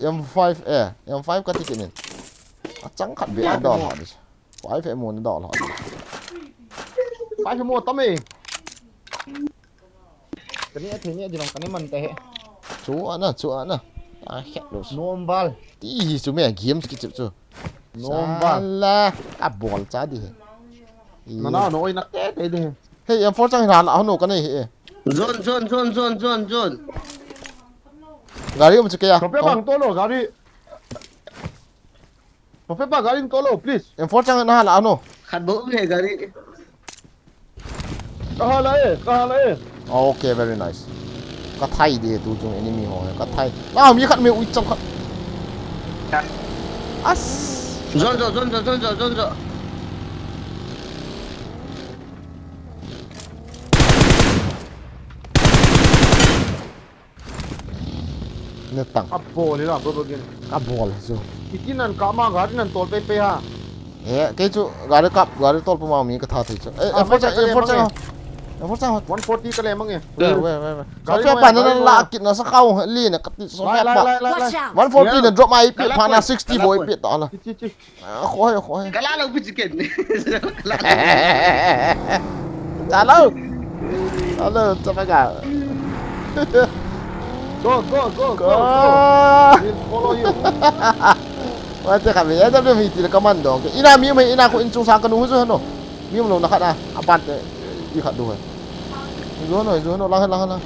M five, eh, M five ka ti kinin. A chang khat be a dol ha di. Five M na dol ha di. Five M tam e. Kani a thei ni a dinong kani man ta he. Chu ana, chu ana. A het lo. Nom val. Ti hi chu me games ki chu chu. Nom val. Sala, ka bol cha di he. Mana no oi nak te te di he. Hey, M four chang hal a no ka nei he. Zone, zone, zone, zone, zone, zone. Gari um chu ke ya. Kope bang to lo gari. Kope ba gari to lo, please. M four chang na hal a no. Khat bo um he gari. Ka hala e, ka hala e. Okay, very nice. Ka thai de tu chung enemy ho he, ka thai. Na mi khat me ui chang khat. As. Zone zo, zone zo, zone zo, zone zo. Ne tang. Ka bol ila, bro, bro, gin. Ka bol chu. Iti nan ka ma gari nan tol pe pe ha. Eh, kei chu gari kap, gari tol puma mi ka tha thei chu. Eh, ah, F four chang, F four chang. F four chang. One forty ka le mang e. Where, where, where, where? Gari so pa na la kit na sa kau li na ka ti so pa. Lai, lai, lai, lai. Watch out. One forty na drop mai pi pa na sixty boy pi ta la. Chi, chi, chi. Ah, khoi, khoi. Ka la lo pi chicken. Ka la lo. Hello, chapa ka. Go, go, go, go, go. We'll follow you. Wa te ka me ya da me ti ka man dong. Ina mi me ina ko in chung sa ka nu hu no. Mi lo na khat na. Apat te i khat du hai. Zo no, zo no, lang, lang, lang.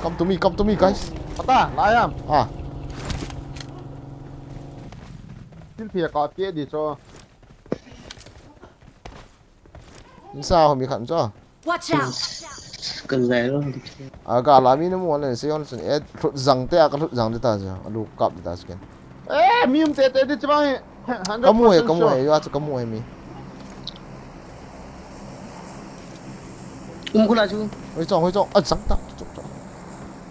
Come to me, come to me, guys. Ata, la yam. Ah. Thil phia ka pe di cho. Insa ho mi khat cho. Watch out. Kan zai lo. A ka la mi na mu le se hon sun e thut zang te a ka thut zang de ta jo. A lu kap de ta skin. Eh, mi um te te de chang. Ka mu he, ka mu he, ya chu ka mu he mi. Um kula chu. Hoi chong, hoi chong. A zang ta. Chong, chong.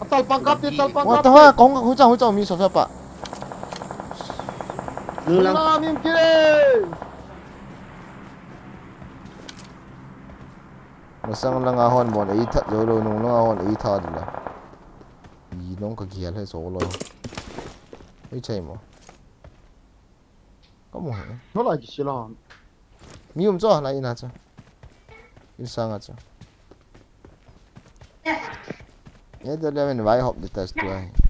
A tal pang kap te, tal pang kap te. Wa ta ha, kong hoi chong, hoi chong mi so fa pa. Nung lang. Nung lang mi kire. Masang langa hon bon ei that zo lo, nung langa hon ei that la. I nong ka gial he zo lo. Ei chai mo. Ka mu he. No la ki sila. Mi um cho la ina cho. In sanga cho. Ye de le men vai hop de tas tu ai.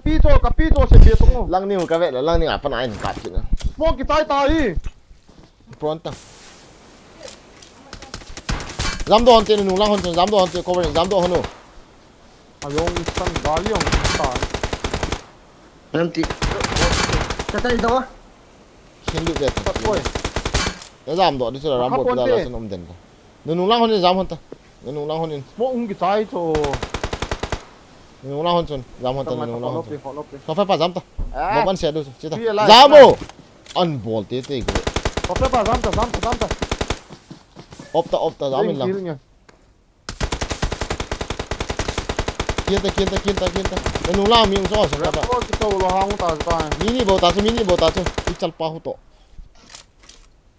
Kapi to, kapi to, se pe to. Lang ni ka ve la, lang ni a pa na in kap kit na. Smoke kitai tai. Pronto. Jam doh hon te, nung lang hon te, jam doh hon te, cover, jam doh hon. Ayong isang gali ang isang. Nanti. Tatai daw. Hindu bet. Pat boy. Ya jam doh di sura rambo pila la sun um den. Nung lang hon jam hon ta. Nung lang hon in. Mo ung ki chai to. Nung lang hon sun, jam hon ta, nung lang hon sun. Sofa pa jam ta. Mo ban se du, chita. Jam mo. An bol te te ko. Sofa pa jam ta, jam ta, jam ta. Op ta, op ta, jam in lang. Kill ta, kill ta, kill ta, kill ta. Nung lang mi ung so, so pa. Ko ki to lo hang ta ta. Mini bo ta chu, mini bo ta chu. I chal pa hu to.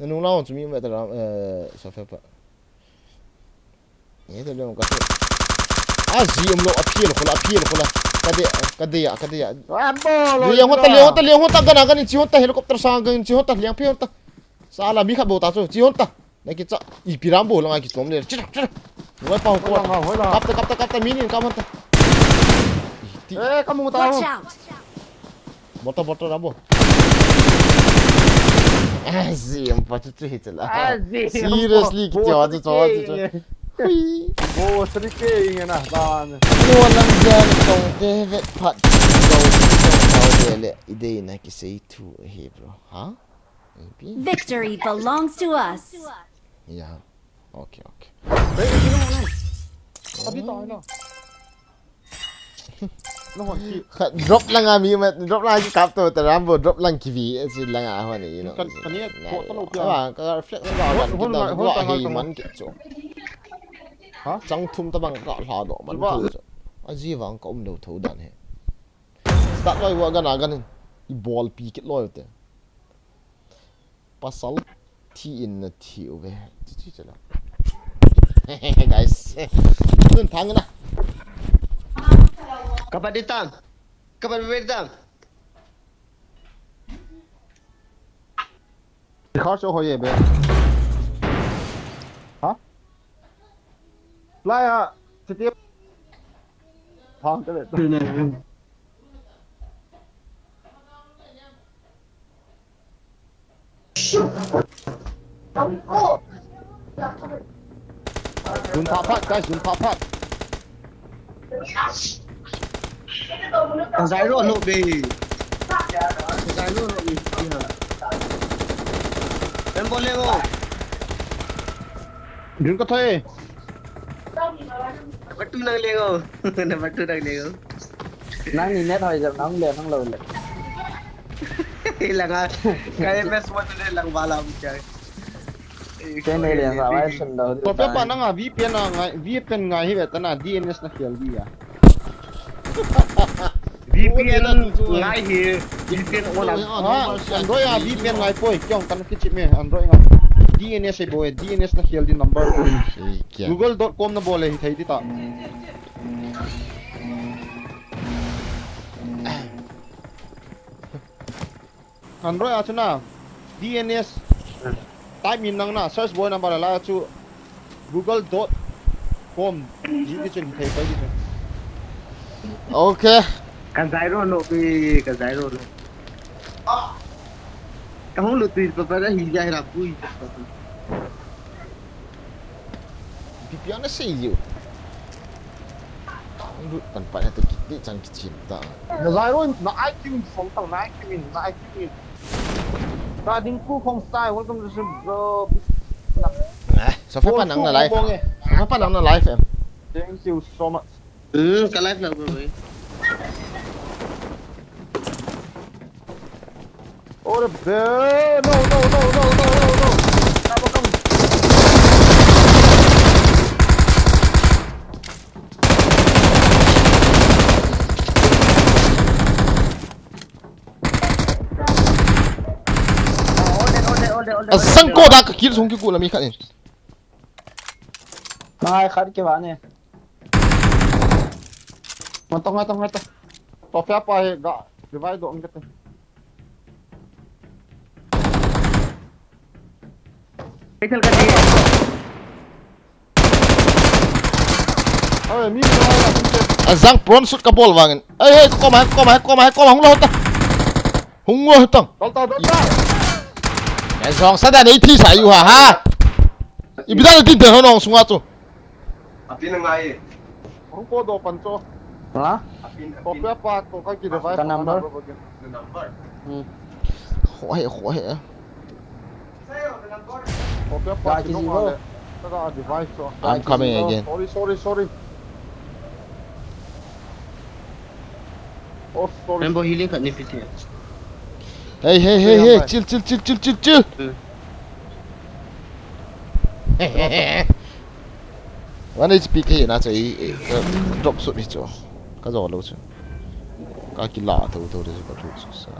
Nung lang chu mi me ta, eh, sofa pa. Ye te dong ka. A ji um lo, a phial khola, a phial khola. Ka de, ka de ya, ka de ya. Rambo lo. Liang hon ta, liang hon ta, liang hon ta, gana, gana, chi hon ta, helicopter sang, gana, chi hon ta, liang phi hon ta. Sala mi khat bo ta chu, chi hon ta. Na ki cha, ipi rambo langa ki tom le, chi ta, chi ta. Wai pa ho ko. Hoi la, hoi la. Kap ta, kap ta, kap ta, minin kap hon ta. Ti. Eh, ka mu ta. Watch out. Bota, bota, rambo. Ah, zim pa chu chu hi chu la. Ah, zim pa. Seriously, ki chu chu chu chu. Hui. Bo sri ke inge na dan. Ni wa lang ja ni tong te vet phat. Tong tong tong de le. I dei na ki sei thu hi, bro. Ha? Maybe. Victory belongs to us. Yeah. Okay, okay. Hey, you know, no. Tapi tak, no. Khat drop lang a mi ma, drop lang ki kap to, ta rambo drop lang ki vi, si lang a hon, you know. Kan, kan ye, ko ta lo pia. Ka reflex ka kan, hon, hon, hon, hon, hon, man ki chu. Ha? Chang thum ta bang ka hla doh man thu chu. A ji vang ka um lo tho dan he. Start loi wa gana ganin. I bol pi kit loi te. Pasal thi in na thi uve. Chi chi chala. Guys. Tun thang na. Kapat di tang. Kapat di tang. Khar so hoye be. Ha? Lai ha. Siti. Thang te le. Dun phat phat, guys, dun phat phat. Ka zai ro no be. Ka zai ro no be. Em bole go. Dun ka thoi. Batu nang le go. Na batu nang le go. Nang ni net hoi jam nang le nang lo le. Ilanga. Kaya mes mo le lang bala mo kya. Kei nei leng sa vai sun dau. Sophia pa nanga V P N a ngai, V P N ngai hi ve tana D N S na khel di a. V P N ngai hi, V P N on a. Ha, Android a V P N ngai poi, kyong kan kichip me, Android nga. D N S ei bol e, D N S na khel di number. Google dot com na bol e hi thei di ta. Android a chu na D N S type in nang na search bol number la chu google dot com ji di chun thei pai di chun. Okay. Ka zai ro no pi, ka zai ro no. Ka hung lut tui pa pa da hi jai ra pui. Pipian na sei liu. Lut pan pan ha tu kiti chang kichim ta. Na zai ro na I Q in song tang na I Q in na I Q in. Ka ding ku khong style, welcome to stream, bro. Eh, Sophia pa nang na live. Sophia pa nang na live em. Thank you so much. Hmm, ka live na bro. Ore be, no, no, no. Come on, come on. Ah, all dead, all dead, all dead, all dead, all dead. Asang ko da ka kill song ki ku la mi khat in. Ngai khat ke ba ne. Ngatong, ngatong, ngatong. Sophia pa he ga divide do ang kate. Kei thal ka ti. Oi, mi ko la, mi ko. Azang prone shoot ka bol vangin. Ei, ei, koma, koma, koma, koma, hung lo ta. Hung lo ta. Dol ta, dol ta. Ei, zong sa da nei thi sa yu ha, ha. Ibi da nei thi de ho nong sunga chu. Apin ngai. Hung ko do pan cho. Ha? Apin, apin. Ko pe pa to ka ki revive. Ka number. Ka number. Hmm. Ho he, ho he. Ko pe pa ki no ma le. Ka device cho. I'm coming again. Sorry, sorry, sorry. Oh, sorry. Rainbow healing khat ni piti. Hey, hey, hey, hey, chill, chill, chill, chill, chill, chill. Hmm. One H P kahi na chu, eh, eh, drop sut hi chu. Ka jo lou chu. Ka kila thou thou de chu ka thu chu sa.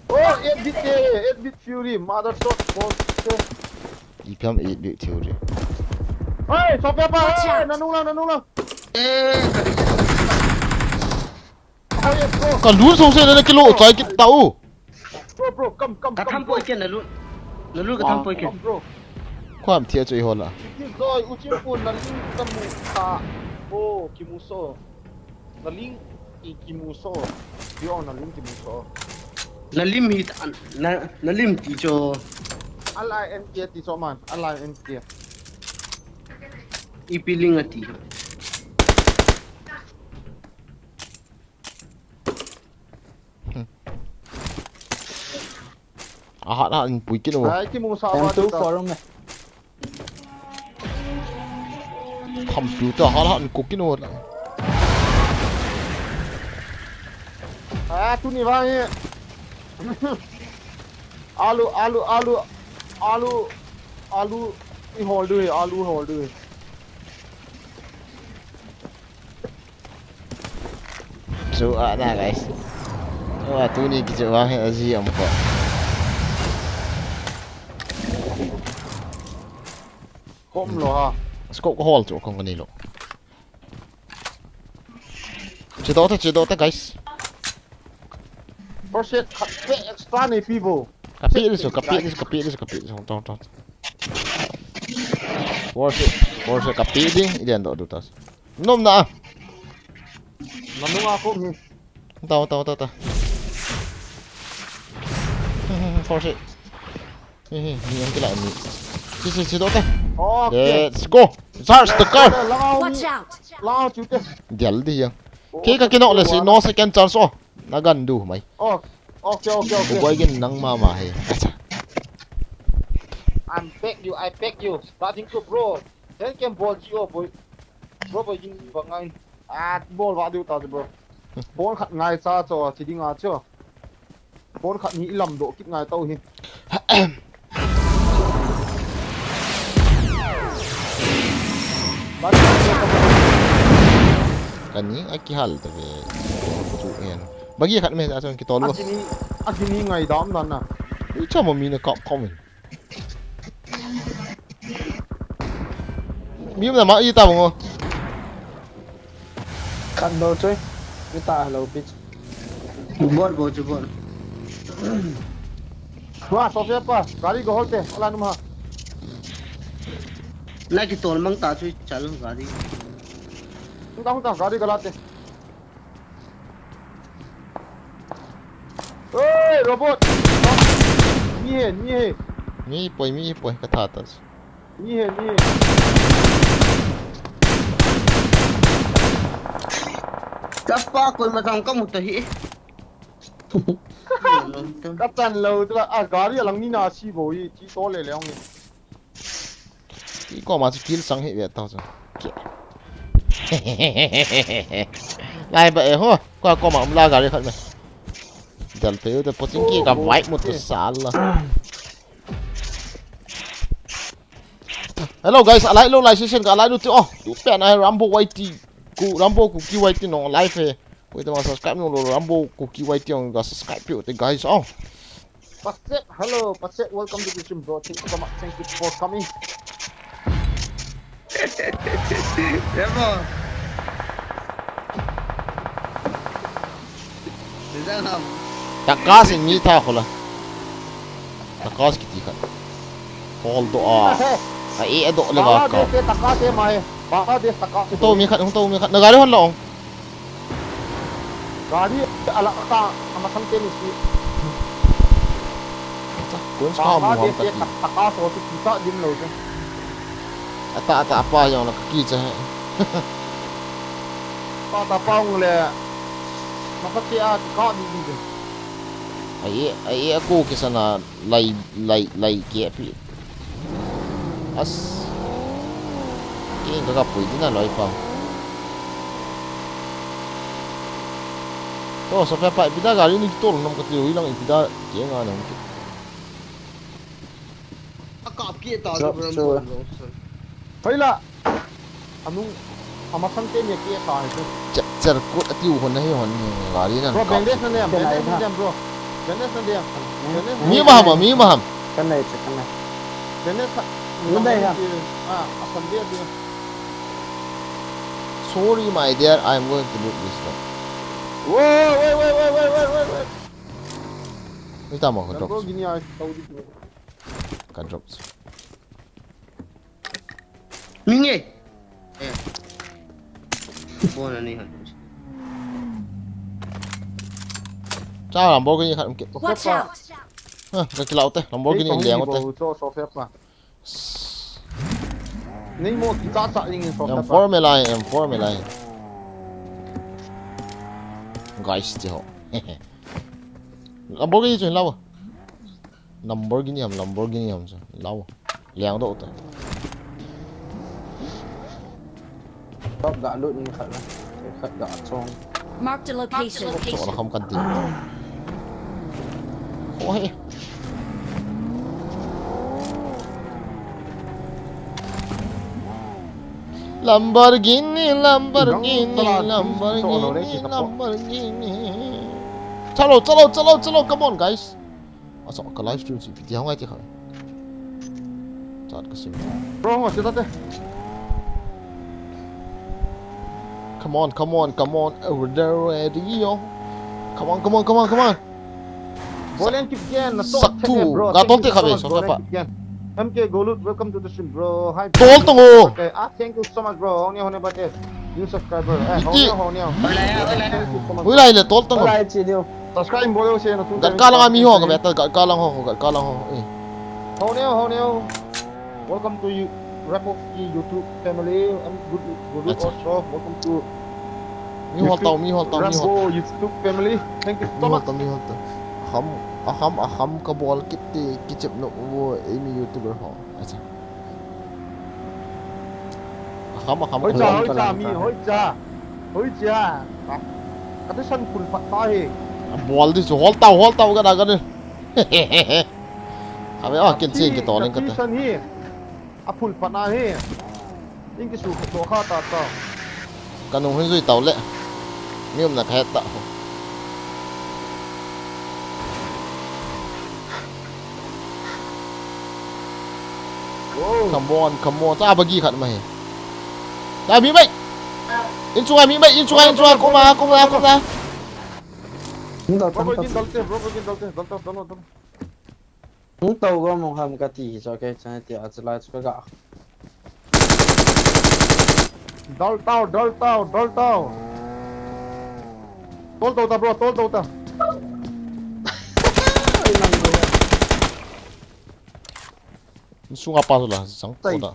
Oh, eight bit, eh, eight bit fury, mother shot, boss. Ipi ham eight bit fury. Hey, Sophia pa, hey, na nung lang, na nung lang. Eh, ka Ka lun song se na kilo chai kit ta u. Bro, bro, come, come, come, bro. Ka tham poi ken na lun. Na lun ka tham poi ken. Come, bro. Kham thia chu i hola. Ki zoi u chim pun na ling ka mu ta. Oh, ki mu so. Na ling i ki mu so. Yo na ling ki mu so. Na lim hi ta, na, na lim ti cho. L I N K ti cho man. L I N K. Ipi ling a ti. Ahat ahat in pui kit o. Ai, ki mu sa ba tu ta. Forum ne. Computer ahat ahat in ko kit o. Ah, tuni vang hi. Alu, alu, alu, alu, alu, i hol du, alu hol du. Chu a na, guys. Wa tuni kichu vang hi aji am ko. Kom lo ha. Scope ka hol chu kom ka nei lo. Chedoh ta, chedoh ta, guys. First aid khat pe extra nei pi vo. Ka pe di chu, ka pe di chu, ka pe di chu, ka pe di chu. Tong, tong. First aid, first aid ka pe ding, i den doh du ta. Nom na. Nanung a kom hi. Ta, ta, ta, ta. Force. Hi, hi, ni ang kila ni. Si, si, si, dote. Okay. Let's go. Charge the car. Watch out! Lao chu te. Dial di yang. Kei ka kinok le si, no second chance, oh. Na gan du mai. Oh. Okay, okay, okay. Boy gin nang mama he. Acha. I'm beg you, I beg you. Starting to bro. Then can ball ji oh boy. Bro boy gin bangai. Ah, ball va diu ta bro. Ball khat ngai cha cho, chi ding a cho. Ball khat ni i lam doh kit ngai tau hi. Kani a kihal ta ve. Tu en. Bagi khat me a chon kitol lo. Akini, akini ngai dam dan na. I chama mi na kap kap min. Mi um na ma i ta mo. Kan do choi. Mi ta hello pitch. Bot bo chu bot. Wa, Sofia pa, gari go holte, ala num ha. Na kitol mang ta chu chal gari. Hung ta, hung ta, gari galate. Oi, robot. Mi he, mi he. Mi poi, mi poi, ka tha ta. Mi he, mi he. Chapa koi ma tang ka mu ta hi. Ka chan lo tu la, a gari alang ni na si bo hi, chi to le le ong ni. Ki koma chu kill sang hi ve ta chu. Ke. Lai ba e ho. Ko koma um la gari khat me. Dal pe u te pochin ki ka vai mu tu sal la. Hello guys, alai lo lai session ka alai lo ti oh. Tu pen a Rambo Y T. Ku Rambo Kuki Y T no live he. Ko ita ma subscribe no lo Rambo Kuki Y T ong ka subscribe pe u te guys oh. Pasek, hello, Pasek, welcome to the stream, bro. Thank you so much. Thank you for coming. Remo. Dizang ham. Takas in mi tha khola. Takas kiti khat. Hol do a. A e a do le ba ka. Bangladesh te Takas e mai. Bangladesh Takas. Hung to mi khat, hung to mi khat. Na gari hon la ong. Gari ala ka ama sang te ni si. Kun sa mo ham ka ti. Taka so ti kita dim lo se. Ata ata apa yang la ka ki che. Pa ta pa ong le. Ma pa ti a ka di di de. Ai ai a ko ki sana. Lai, lai, lai, ke pi. As. Ke ka ka pui dina loi pa. To, sa pa pa, pida gari ni tol nam ka ti hui lang pida ke nga nam ki. Akap ke ta. Hoi la. Anung, ama sang te ni ke sa hai tu. Cher, cher kut atiu hon na hi hon ni gari nan. Bro, bandage na liam, bandage na liam, bro. Bandage na liam. Bandage na liam. Mi maham, mi maham. Kan nai, kan nai. Bandage na. Ni dai ha. Ah, asam dia dia. Sorry, my dear, I am going to loot this one. Whoa, wait, wait, wait. Ni ta mo ko drop. Lamborghini ai tau di. Ka drop. Minge. Eh. Bona ni han. Cha Lamborghini khat um ke. Watch out! Ha, ka kilau te, Lamborghini leng te. Cho so fe pa. Nei mo ki cha cha ning so fe pa. M four me lai, M four me lai. Guys, ti ho. Lamborghini chu lau. Lamborghini ham, Lamborghini ham chu. Lau. Liang do ta. Top ga lut ni khat na. Khat ga chong. Marked a location. Chong la kham kan ti. Oi. Lamborghini, Lamborghini, Lamborghini, Lamborghini. Chalo, chalo, chalo, chalo, come on, guys. Asa ka live stream si piti hong ai ti kha. Bro, mo sita te. Come on, come on, come on. Over there, ready, yo. Come on, come on, come on, come on. Bolen kip gen na to. Sak tu. Ga tol te khabe, so kapa. M K Golut, welcome to the stream, bro. Hi. Tol tung o. Okay. Ah, thank you so much, bro. Hone, hone, bate. New subscriber. Eh, hone, hone. Ui lai le tol tung o. Subscribe bol se na tu. Gat ka lang a mi ho ka beta, gat ka lang ho, gat ka lang ho. Eh. Hone, hone. Welcome to you, Rapo YouTube family. I'm good, good, good also. Welcome to mi hol tau, mi hol tau, mi hol. Rapo YouTube family. Thank you so much. Mi hol tau, mi hol tau. Aham, aham, aham ka bol kit te, kichep no wo, eh, mi YouTuber ho. Acha. Aham, aham. Hoi cha, hoi cha, mi, hoi cha. Hoi cha. Ka te san kun pat ta he. Bol di chu, hol tau, hol tau ka da ka ni. Khabe, ah, kin chin ki tolin ka ta. San hi. A phul pat na hi. Ing ki su kho kha ta ta. Ka nung hin zui tau le. Mi um na kha ta. Come on, come on. Cha bagi khat ma hi. Cha mi mai. In chunga mi mai, in chunga, in chunga. Kuma, kuma, kuma. Bro, bro, kin dal te, bro, bro, kin dal te. Dal ta, dal ta, dal ta. Hung tau go mong ham ka ti hi chu, okay, chang ti a chu lai chu ka ga. Dal tau, dal tau, dal tau. Tol tau ta, bro, tol tau ta. Sunga pa chu la, sang tau ta.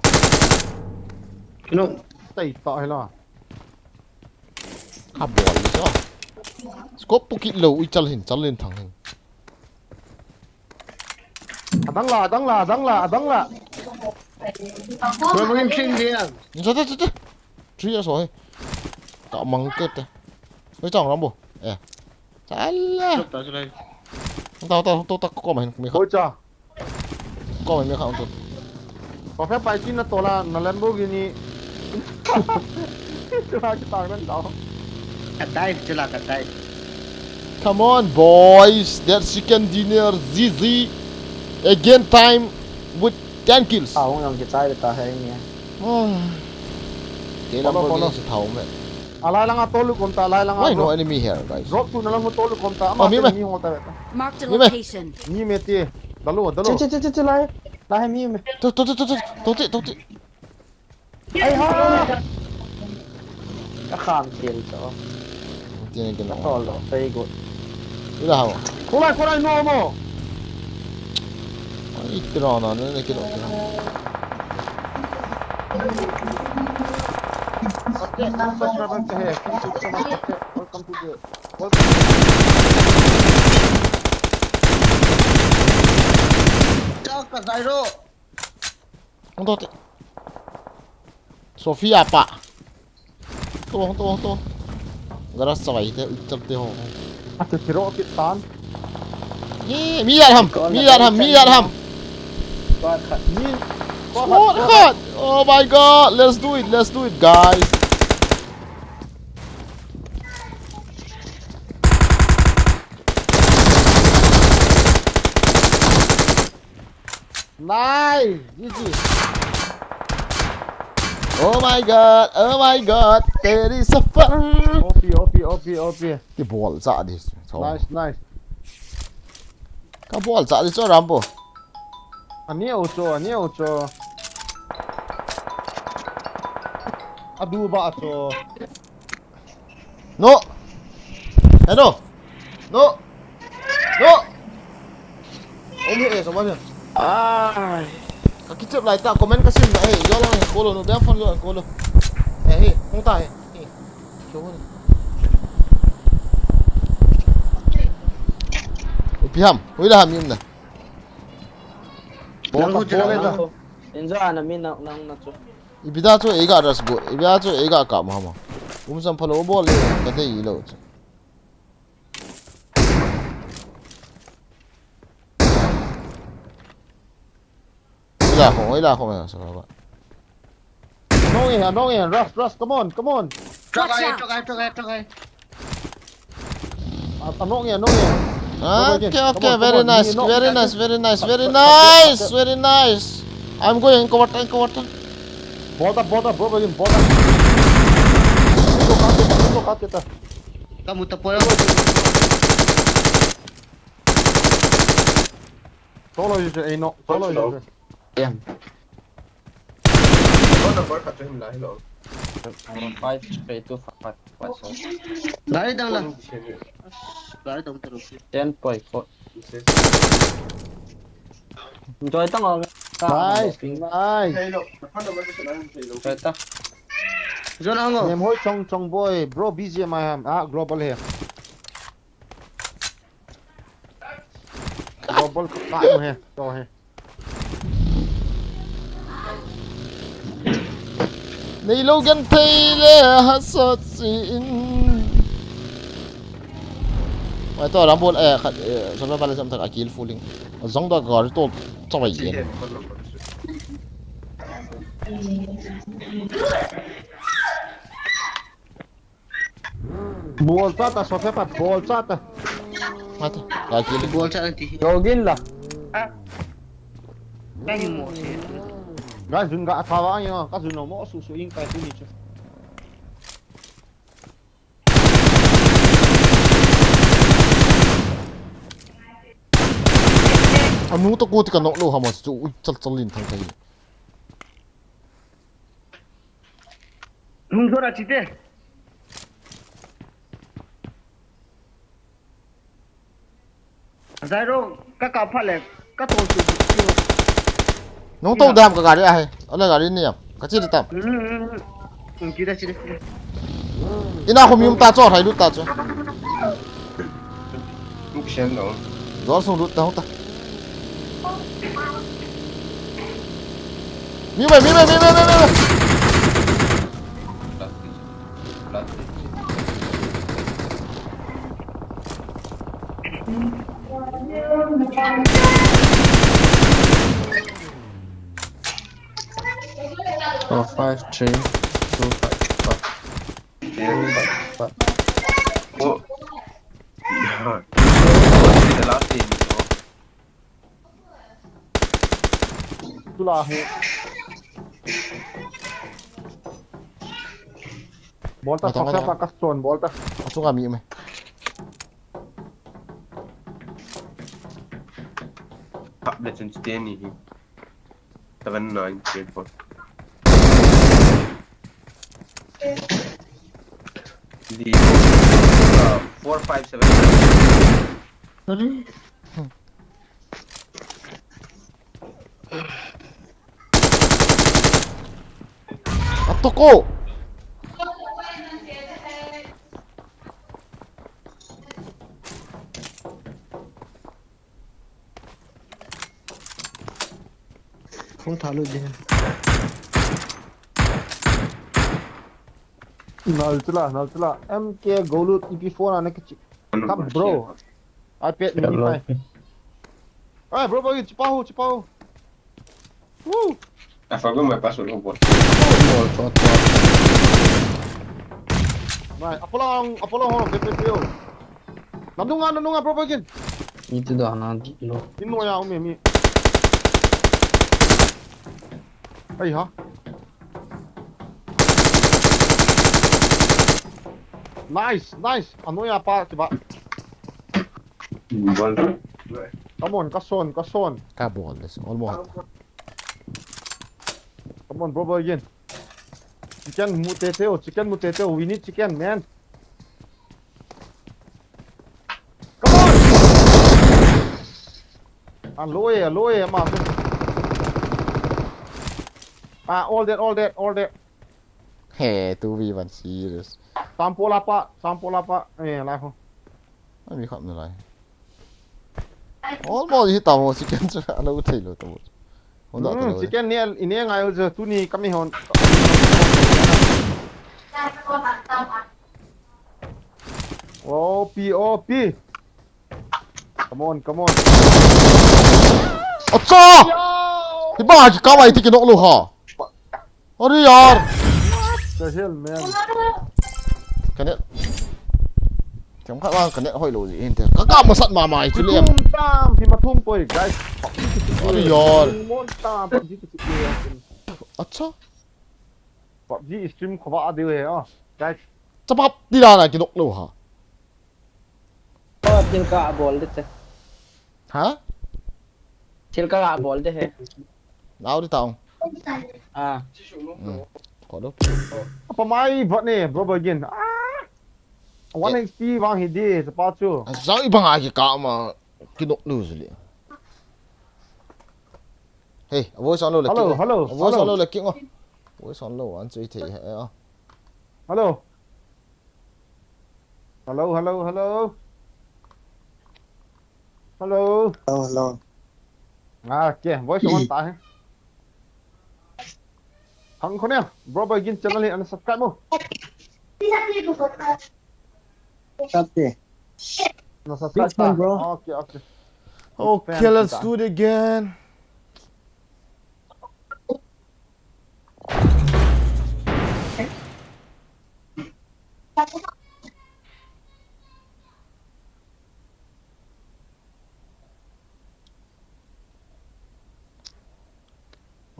Kino. Tai ta hi la. Ka bol ni sa. Scope pu kit lou, ui chal hin, chal hin thang hin. Adang la, adang la, adang la, adang la. Koi mo hin chin dia. Ni sa ta, ta, ta. Three years old. Ka mang ke te. Ui chang ram bo. Eh. Chala. Stop ta, chala. Ta, ta, ta, ta, ko ma hin, mi kha. Oi cha. Ko ma hin, mi kha, ta. Ko phe pai chin na to la, na Lamborghini. Chula ki tang nan dau. Ka dive, chula ka dive. Come on, boys. That chicken dinner, Z Z. Again time with ten kills. Ah, hung yong ki chai ta hai ni. Ah. Ke lam ko ni thau me. A lai langa tolu kom ta, a lai langa. Why no enemy here, guys? Drop tu na lang tolu kom ta. Ama mi me. Mi hol ta ve ta. Marked a location. Mi me ti. Dalu, dalu. Che, che, che, che, che, lai. Lai mi me. To, to, to, to, to, to, to, to. Ai ha. Ka kham tel cho. Ti ne ke no. Tol lo, very good. Ila hawa. Kholai, kholai, no mo. Ai, tira na, ne, ne, kilo, kilo. Okay, subscribe to here. Thank you so much. Okay, welcome to the, welcome. Chao ka Zairo. Ang tote. Sofia pa. To, to, to. Garas sa vai te, ucchal te ho. Ate tiro kitan. Ye, mi yar ham, mi yar ham, mi yar ham. Squad khat. Mi, squad khat. Oh my God, let's do it, let's do it, guys. Nice! G G. Oh my God! Oh my God! There is a fire! O P, O P, O P, O P. Kibol cha di. Nice, nice. Kabol cha di cho Rambo. Ani o cho, ani o cho. Adu ba cho. No. Hello. No. No. Om he, eh, someone here. Ai. Ka kichep lai ta, comment ka sim na, eh, yo lang, eh, kolo, no, bem phone yo, eh, kolo. Eh, eh, hung ta, eh. Eh, kyo hon. Upi ham, ui la ham yum na. Nang hu chila, nang hu. Enjoy na mi nang, nang na chu. Ibida chu eiga rush go, ibida chu eiga kap ma ma. Um sam phalo bol le, ka dei lo chu. Ila ko, ila ko, ila ko. Anong eh, anong eh, rush, rush, come on, come on. Watch out! Truck, truck, truck, truck. Ah, anong eh, anong eh. Ah, okay, okay, very nice, very nice, very nice, very nice, very nice. I'm going, cover time, cover time. Bota, bota, bro, begin, bota. Bota, bota, bota. Kamu ta poi. Solo user, eh, no. Solo user. Yeah. Phone number khat cho him la, hello. Five three two five. Gari dang la. Gari dang terus. Ten point four. Joy tang. Nice, nice. Joy tang. Nem hoi chong chong boy, bro, B G M I ham. Ah, global he. Global ka he, to he. Neilo genthei le hasat si in. Mai to ram bol, eh, khat, eh, so ba le sam tak a kill full in. Zong da gari to chawai in. Bol cha ta, so phe pa, bol cha ta. Mata, ka kili. Bol cha ti. Login la. Ah. Ka hi mo se. Ga jun ga thawa ang yo, ka jun lo mo su su in ka tu ni chu. Anu to ko ti ka nok lo ha ma chu, ui, chal chal in thang kai. Hung dora chite. Zairo, ka ka pha le, ka to su. Nung to dam ka gari a he. Ole gari ni am. Ka chi tam. Hmm, hmm, hmm. Hmm, chi da, chi da, chi da. Ina khu mi um ta cho, hai lut ta cho. Lut sen lo. Dor sung lut ta, hung ta. Mi bai, mi bai, mi bai, mi bai, mi bai. Oh, five, three, two, five, five. Two, five, five. Oh. Yeah. The last thing, oh. Tula he. Bol ta, atong, sok sa atong. Pa ka son, bol ta. Atong kami, me. Top legend stay ni hi. Seven nine three four. The, uh, four five seven. Sorry. Atoko! Phone thalu je. Nal chula, nal chula. M K Golut E P four ana kichi. Come, bro. iPad mini five. Hey, bro, bro, chipa ho, chipa ho. Woo! I forgot my password, oh boy. Bol chot chot. Nice. Apola, apola ho, pe, pe, pe, oh. Nanunga, nanunga, bro, bro, again. Ni tu dah na di lo. Ino ya, umi, mi. Ai ha. Nice, nice. Ano ya pa, diba? Bol. Come on, kason, kason. Ka bol, this almost. Come on, bro, bro, again. Chicken mu te te o, chicken mu te te o. We need chicken, man. Come on! Aloe, aloe, ma. Ah, all that, all that, all that. Hey, two v one serious. Sample apa, sample apa. Eh, lah. Ai, mi kham nalai. Almost hit tamo, chicken chu alo thei lo tamo. Honda, hmm, talo. Chicken ni, ine ngai jo tuni kami hon. O P, O P. Come on, come on. Acha! Yo! Iba ji kawai ti kinok lo ha. Are yaar! What the hell, man? Can it? Themkhat vang ka net hoilou ji hin te. Ka ka masat mama chu le. Thum tam, hi ma thum poi, guys. Ari yol. Mon tam, PUBG ki chu. Acha. PUBG stream khova deu he, oh. Guys. Chapap ti da na ki nok lou ha. Oh, thil ka bol de te. Ha? Thil ka bol de he. Nau di tao. Ah. Hmm. Ko do. Apa mai bot ni, bro, begin. Ah. One H P vang hi di, sapa chu. Zang i bang a ki ka ma ki nok lu zuli. Hey, a voice on lo le. Hello, hello. A voice on lo le ki ngo. Voice on lo an chui thei he. Hello. Hello, hello, hello. Hello. Hello, hello. Ah, okay, voice on ta he. Hang khone, bro, begin channel hi an subscribe mo. Subscribe. Na subscribe ta, bro. Okay, okay. Okay, let's do it again.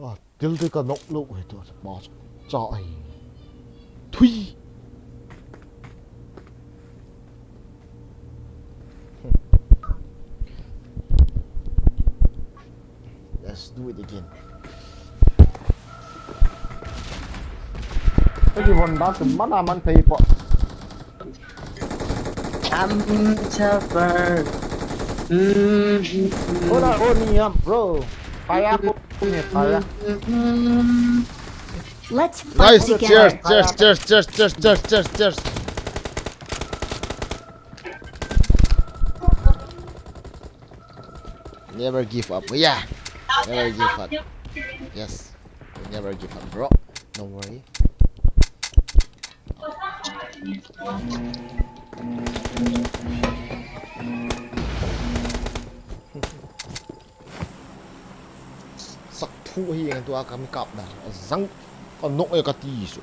Ah, thil te ka nok lo he tu, ma cha ai. Thui. Let's do it again. Everyone, that's a man, man, people. I'm Chopper. Mm-hmm. Hola, Ronnie, um, bro. Fire, fire. Let's fight together. Cheers, cheers, cheers. Never give up. Yeah. Never give up. Yes. Never give up, bro. Don't worry. Sak thu hi ngan tua ka mi kap da. Zang ka nok e ka ti su.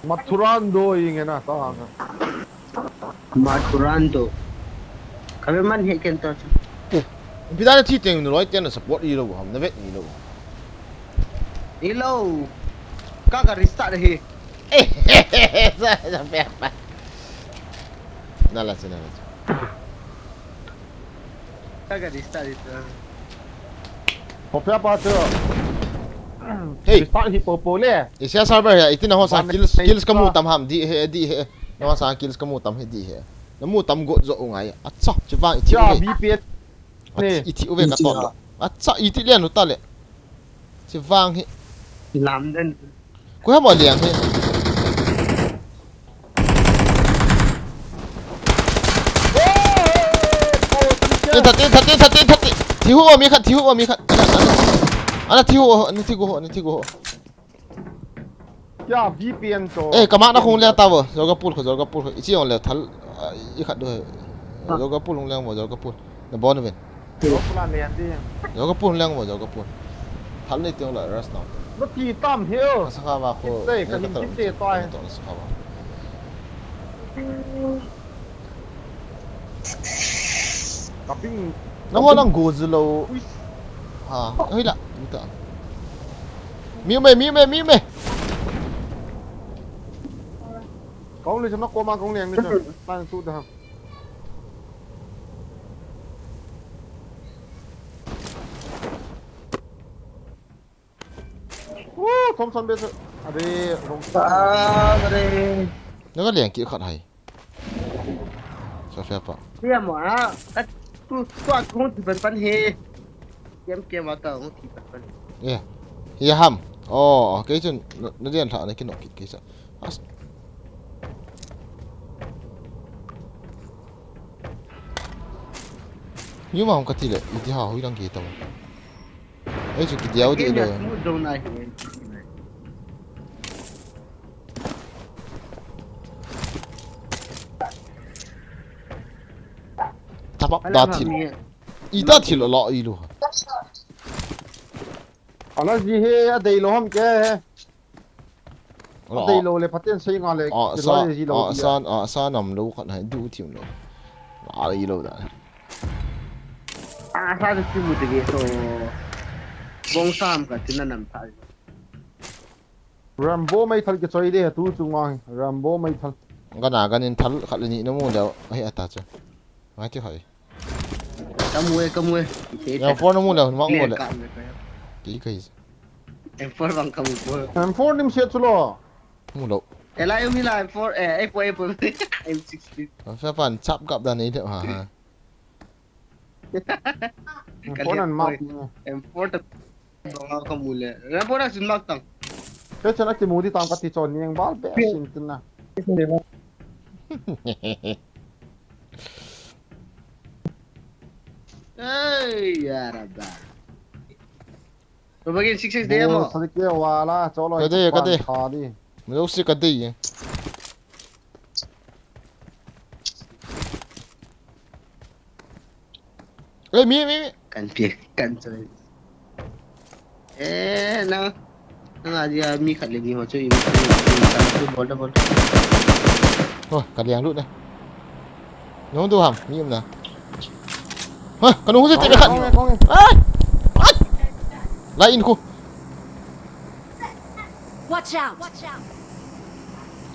Mathurando i nge na ta hang. Mathurando. Ka ve man he ken to. Pidana thi teng no loi ten support i lo ham na vet ni lo. I lo. Ka ka restart he. Sa sa pe pa. Na la sa na la. Ka ka restart ita. Popia pa chu. Hey. Restart hi popo le. Asia server ya, iti na ho sa kills, kills kamu tam ham di he, di he. Na ho sa kills kamu tam he, di he. Na mu tam got jo u ngai. Acha, chivang iti. Ya, V P N. Iti uve ka ton. Acha, iti le nu ta le. Chivang hi. Lam den. Ko ha mo liang hi. Tin that, tin that, tin that, tin that. Thi hu mi khat, thi hu mi khat. Ana, ana. Ana thi hu, ana thi go, ana thi go. Ya, V P N to. Eh, kama na khong le ta bo. Jorga pul kho, jorga pul kho. Ichi on le thal, ah, i khat do. Jorga pul hong le mo, jorga pul. Na bon ven. Jorga pul le andi. Jorga pul le mo, jorga pul. Thal le tiong la ras na. No ti tam he o. Sa kha ba kho. Te ka hin ti te to ai. To sa kha ba. Kaping. Na ho lang go zilo. Ha, hoi la. Uta. Miu me, miu me, miu me. Kong le chama koma kong le ang le. Tang tu da. Woo, Thompson base. Are, wrong. Ah, are. Naga liang ki khat hai. Sa fe pa. Tia mo a. At tu tu a kong ti ban ban he. Kem kem a ta kong ti ban ban. Yeah. Ya ham. Oh, okay chun na lian tha na ki nok ki sa. As. Yuma hong ka ti le, iti ha hoi dang ki ta. Ei chu ki diau ti lo. Tapa da thil. Ita thil lo i lo. Ala ji he a dei lo ham ke. Adei lo le, paten sei nga le, ah, kiloi sa, ji lo ah, dia. Sa, ah, sa nam lo khat hai, du thim lo. Ah, i lo da. Ah, sa de thim mu de ge so. Bong sam ka tin nam tha. Rambo mai thal ke choi de, tu chu ngang. Rambo mai thal. Gana, ganin thal khat le ni na mu le, ahi ata chu. Mai ti hai. Kamu e, kamu e. Ite, ya, ite. Phone mu le, mang mu le. Ka, ka. Ki kai. M four bang kamu ko. M four nim se chu lo. Mu lo. Ela yung hila M four, eh, M four, M four, M sixteen. Ang sa pan, chap gap da nei de ha, ha. M four nan mak ni. M four ta. Bang kamu le. M four na sin mak tang. Ke chana ki mu di tang ka ti chon ni ang bal be sin tin na. Hey, ya rabba. Baba gen six six de mo. Wo, sadi ke wala, cholo. Kade, kade. Pan tha di. Melo si kade ye. Eh, mi, mi, mi. Kan pi, kan choi. Eh, na. Nang a dia mi khat le ni ho chu i, i, i, i, bol da, bol da. Oh, ka liang lut na. Nung du ham, mi um na. Ha, ka nung hu se te ka khat. Kong e, kong e, kong e. Ai! Ai! Lai in khu. Watch out!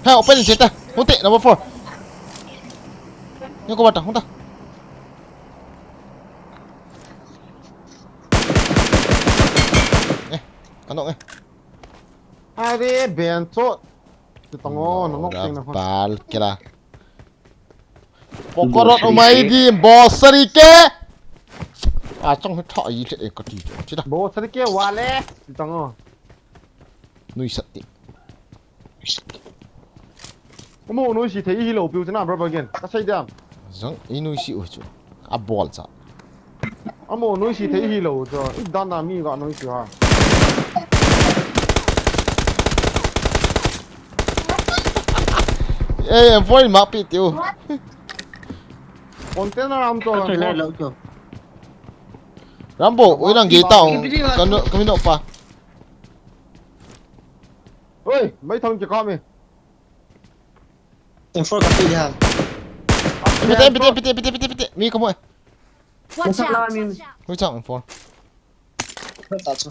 Ha, open in se ta. Hung te, number four. Ni ko ba ta, hung ta. Eh, ka nok e. Are, ben chot. Ti tang o, no, no, nok ting na. Bal kila. Pokorot umai di, bosari ke. A chang tha i the e ka ti chu. Ti da. Bosari ke wale. Ti tang o. Nui sat ti. Amo noi si thei hi lo piu chana, brother, again. Ka sei diam. Jong, i noi si u chu. A bol cha. Amo noi si thei hi lo chu. I dan na mi ga noi si ha. Eh, M four ma pi tiu. Container am to. Ka sei le lo chu. Rambo, oi lang ge tao. Ka no, ka mi no pa. Oi, mai thang ki ka mi. M four ka pi dia. Pite, pite, pite, pite, pite, pite. Mi kamu e. Watch out! Hui chang M four. Ka ta chu.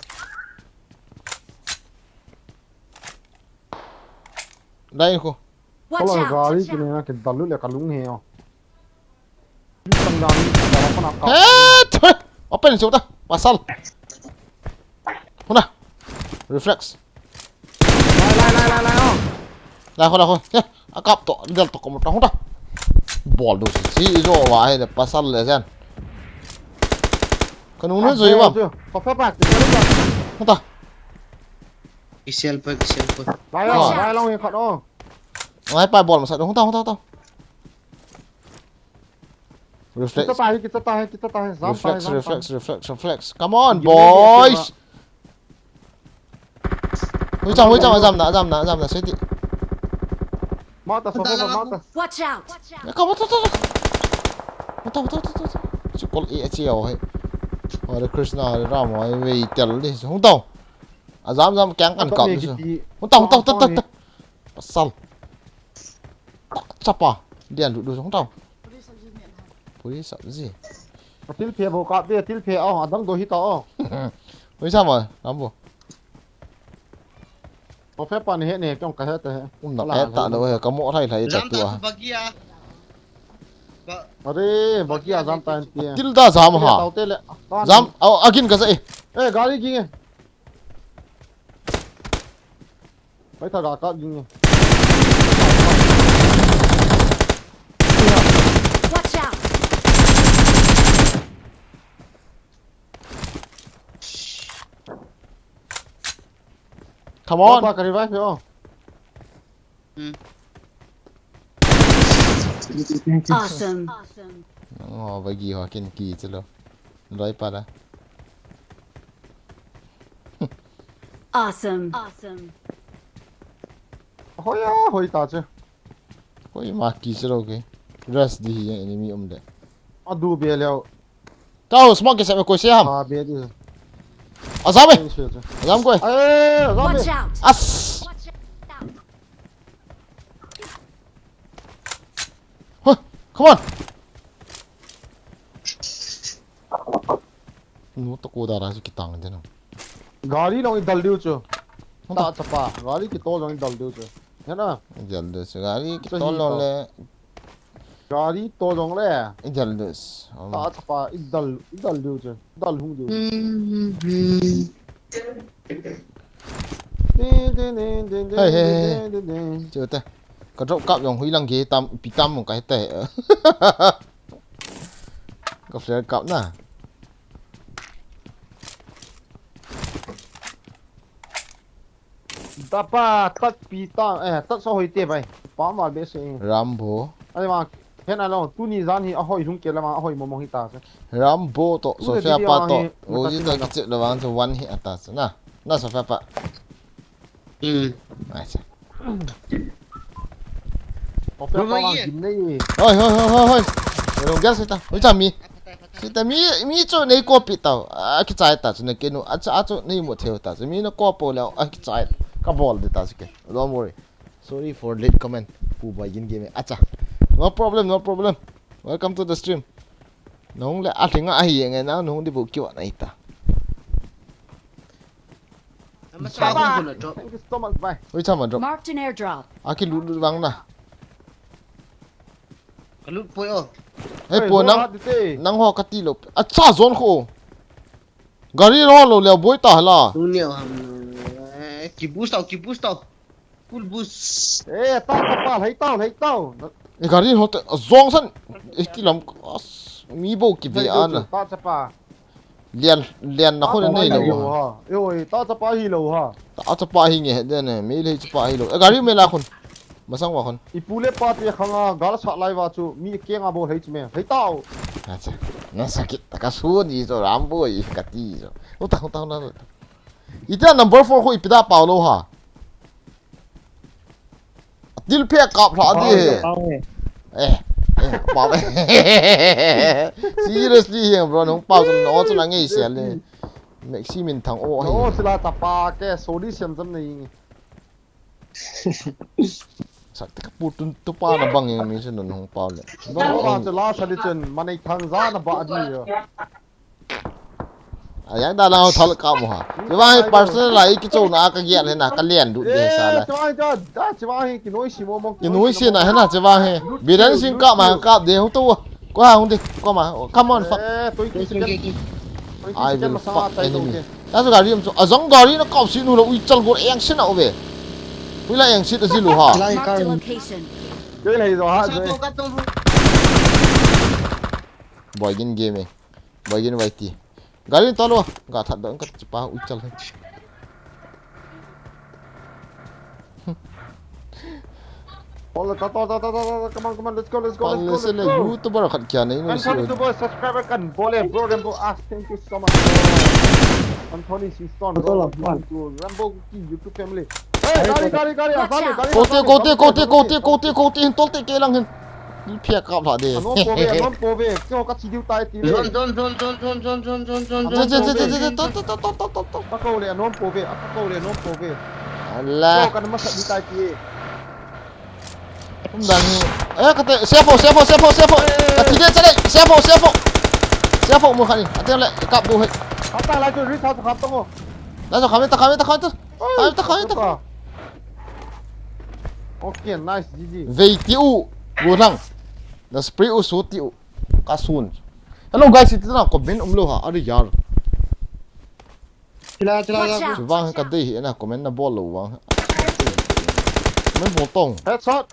Dai ko. Watch out! Gari kine na ke dalu le kalung he o. He, thoi. Open siu ta. Pasal. Huna. Reflex. Lai, lai, lai, lai, lai, oh. Lai, huna, huna. He, akap to, del to, komo ta, huna. Bol du si, si, jo, wa, he, pasal le, jan. Kanu na, jo, wa. Papa, pa, pa. Huna. Kisial pa, kisial pa. Lai, oh, lai, long, he, khat, oh. Lai, pa, bol, masa, huna, huna, huna. Reflex. Kita tahi, kita tahi, kita tahi. Jam tahi, jam tahi. Reflex, reflex, reflex, reflex. Come on, boys. Hui chang, hui chang, ajam na, ajam na, ajam na, seti. Mata, so mata. Watch out. Ya, come on, to, to, to. Mata, mata, mata, mata. Chukol e, achi ao hai. Hare Krishna, Hare Rama, hai vei tel di. Hung tao. Ajam, jam, kyang kan kap di. Hung tao, hung tao, tao, tao, tao. Pasal. Chapa. Dian du du song tao. Puri sabji. Atil phe bo kap de, atil phe, oh, adang do hi ta, oh. Ui sa ma, lam bo. Ko phe pan he ne, kyong ka he ta he. Um na, eh, ta lo he, ka mo thai thai ta tu a. Jam ta bagi a. Ba- Are, bagi a jam ta en ti. Til da jam ha. Tao te le. Jam, au, agin ka sa e. Eh, gari ging e. Pai tha ga ka ging e. Watch out! Come on. Papa, ka revive ho. Hmm. Awesome. Oh, bagi ho kin ki chalo. Loi pa da. Awesome. Awesome. Hoi a, hoi ta che. Hoi ma ki chalo ke. Rest di hi enemy um de. A du be leo. Tao, smoke ke sa me koi se ham. A be di. Azam e. Azam koi. Ai, azam e. Watch out. As. Come on. Nu to ko da ra si kitang de no. Gari long i dal diu chu. Hung ta. Ta chapa. Gari kito long i dal diu chu. Hena. I dal diu chu. Gari kito long le. Gari to long le. I dal diu chu. Ta chapa. I dal, i dal diu chu. Dal hung diu. Hey, hey, hey. Chu te. Ka drop kap jong hui lang ge tam, pi tam mo ka he te. Ka flare kap na. Tapa, tat pi ta, eh, tat so hoi te bai. Pa ma be se. Rambo. Ai ma, hen a lo, tuni jan hi a hoi lhung ke la ma, a hoi mo mo hi ta se. Rambo to, tu le Sofia video pa to. Hi, Rosie to kichep le wang chu one hi ata se na. Na Sofia pa. Hmm. Acha. Sofia pa wang gim nei. Hoi, hoi, hoi, hoi, hoi. Rong gas ta. Hoi cha mi. Sita mi, mi chu nei copy tau. A kichai ta chu na kenu. Acha, achu nei mu theu ta chu. Mi na copy le a kichai. Ka bol de ta chu ke. Don't worry. Sorry for late comment. Pu Boigin Game. Acha. No problem, no problem. Welcome to the stream. Nong le a thinga ahi nge na nong di bu kiwa na ita. Ama sa ko na drop. Thank you so much, bye. Oi, chama drop. Marked an airdrop. Aki lut lut vang na. Ka lut poi o. Hey, hey, po nang, nang ho ka ti lo. Acha zone kho. Gari ro lo le boi ta la. Tu neo ham. Eh, ki boost tau, ki boost tau. Full boost. Eh, ta chapa, lhai tau, lhai tau. Eh, gari ho te, zong san. Eh, ti lam, as, mi bo ki ve ana. Ta chapa. Lian, lian na khun nei lo ha. Yo, eh, ta chapa hi lo ha. Ta chapa hi nge de ne, mi le chapa hi lo. Eh, gari me la khun. Masang wa khun. I pu le pa te khanga gal sa lai wa chu, mi ke nga bo lhai chu me. Lhai tau. Acha. Na sakit, ta ka su ni zo Rambo i ka ti zo. Uta, uta, uta. Ita number four ko ipida pau lo ha. Til phe kap hla di. Pau he. Eh, eh, pau he. Seriously he, bro, nung pau chun no chun angai sel le. Maxi min thang o he. No, sila ta pa ke, sorry siam jam nei. Sak te ka pu tun tu pa na bang he, mi chun nung pau le. Bang pa chu la sa di chun, manei thang ja na ba di yo. A yang da na thal ka mo ha. Che vang hi personal lai ki chou na ka gial he na ka lian du de sa la. Che vang da, da che vang hi ki noi si mo mo. Ki noi si na he na che vang hi. Bidan sing ka ma ka de hu tu. Ko ha hung de. Ko ma. Come on, fuck. Eh, twenty second. I will fuck enemy. Ta so gari am so. A zong gari na ka si nu lo ui chal go eng sin na ove. Ui la eng sit a zilu ha. Marked a location. Ke lei zo ha. Boigin Game. Boigin Y T. Gari to lo, ga that dong ka chipa u chal hai. Hola, ta, ta, come on, come on, let's go, let's go, let's go, let's go. YouTuber khat kya nahi, no, YouTuber subscriber kan bole, bro, Rambo, ah, thank you so much, bro. Anthony Singston, bro, to Rambo ki YouTube family. Hey, gari, gari, gari, asam, gari. Kote, kote, kote, kote, kote, kote, hin tolte ke lang hin. Ni phia kap la de. Anom po ve, anom po ve. Kyo ka chi diu tai ti ve. Zon, zon, zon. Che, che, che, che, che, to, to, to. Ka ko le anom po ve, ka ko le anom po ve. Ala. Ko ka na masa diu tai ti. Um dan ni. Eh, ka te, sefo, sefo, sefo, sefo. Ka ti de che le, sefo, sefo. Sefo mo khani. Ate le, kap bu he. Ka ta la chu ri sa kap to mo. Na so khame ta, khame ta, khame ta. Khame ta, khame ta. Okay, nice, G G. Vei ti u, go lang. Na spray u su ti u. Ka sun. Hello guys, iti na comment um lo ha. Are yaar. Chila, chila, chila. Watch out. Vang ka dei hi na comment na bol lo vang. Men bol tong. Headshot.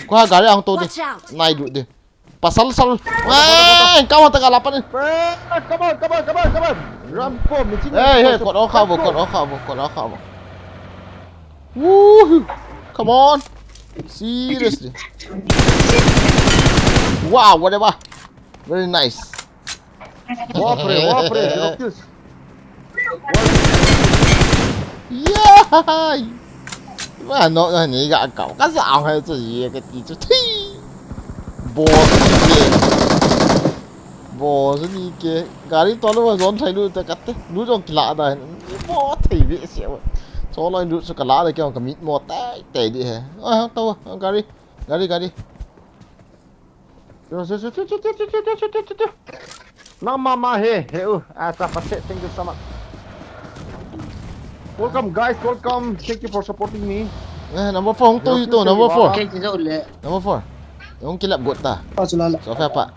Ko ha gari ang to de. Watch out. Nai du de. Pasal sal. Wah, kau tak ala pan. Eh, come on, come on, come on, come on. Rambo, machine gun. Hey, hey, kot off kha bo, kot off kha bo, kot off kha bo. Woohoo. Come on. Seriously. Wow, whatever. Very nice. Wah, pre, wah, pre, zero kills. Yai! Ba no na ni ga kau ka za ang hai chu ye ka ti chu thi. Boss ni ke. Boss ni ke. Gari to lo zon thai lu ta ka te. Lu jong kila da. Ni bo thai ve se. So lo lu su kala da ke ka mit mo tai tai di he. Ah, to gari. Gari, gari. Nang mama he, he u. Ah, ta pa se, thank you so much. Welcome, guys, welcome. Thank you for supporting me. Eh, number four, hung to hi to, number four. Kei ti jo le. Number four. Hung kilap got ta. Pa chu la la. Sophia pa.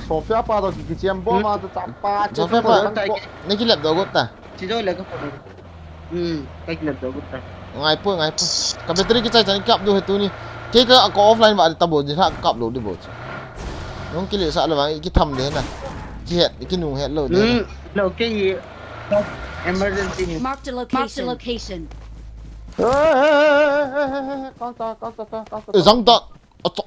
Sophia pa to ki, ki chiam bo ma to chapa. Sophia pa. Nang ko, nang kilap do got ta. Ti jo le ka phone. Hmm, ka kilap do got ta. Ngai po, ngai po. Ka battery kichai chan kap do he tuni. Kei ka, ka offline va ta bo, di ha kap lo di bo. Nung kile sa lo vang, ki tham de na. Ki het, ki nung het lo de na. Hmm, lo kei hi. Emergency ni. Marked a location. Marked a location. Eh, eh, eh, eh, eh, eh, kang ta, kang ta, kang ta, kang ta. Eh, zang ta. Ato.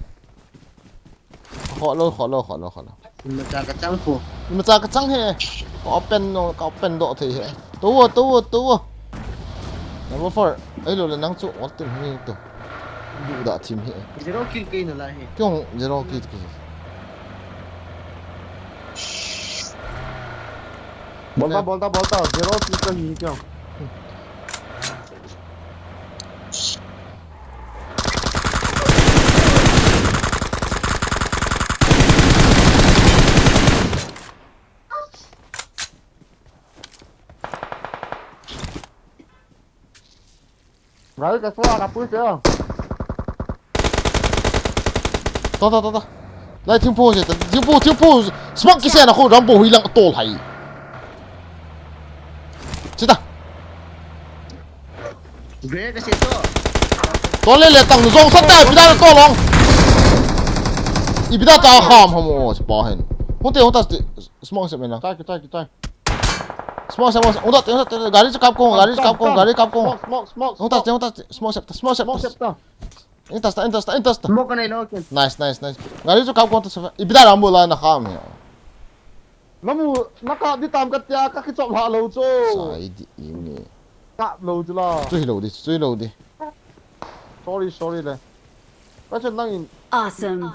Kho lo, kho lo, kho lo, kho lo. Imacha ka chang ko. Imacha ka chang he. Ka open no, ka open do thei he. To wo, to wo, to wo. Number four. Ai lo le nang chu, ol tim hi to. Du da thim he. Zero kill kei na la he. Kyong zero kill kei. Bolta, bolta, bolta. Zero kill kei hi kyong. Gari ka tua ka push dia. Ta, ta, ta, ta. Lai thingpho je ta. Thingpho, thingpho. Smoke kise na kho Rambo hui lang tol hai. Chita. Grenade ka se to. Tol le le tang jong sa ta, ipi da tol long. Ipi da ta kham ham o, si pa hen. Hung te, hung ta, smoke se me na. Tai, tai, tai. Smoke se, smoke se. Hung ta, hung ta, gari chu kap ko, gari chu kap ko, gari kap ko. Smoke, smoke, smoke, smoke. Hung ta, hung ta, smoke se, smoke se. Smoke se ta. Intas ta, intas ta, intas ta. Smoke ka nei lo ken. Nice, nice, nice. Gari chu kap ko ta sa. Ipi da Rambo la na kham he. Namu, na kap di tam ka tia, ka kichop lha lo chu. Sai di ing ni. Kap lo chu la. Chu hi lo di, chu hi lo di. Sorry, sorry le. Ka chen lang in. Awesome.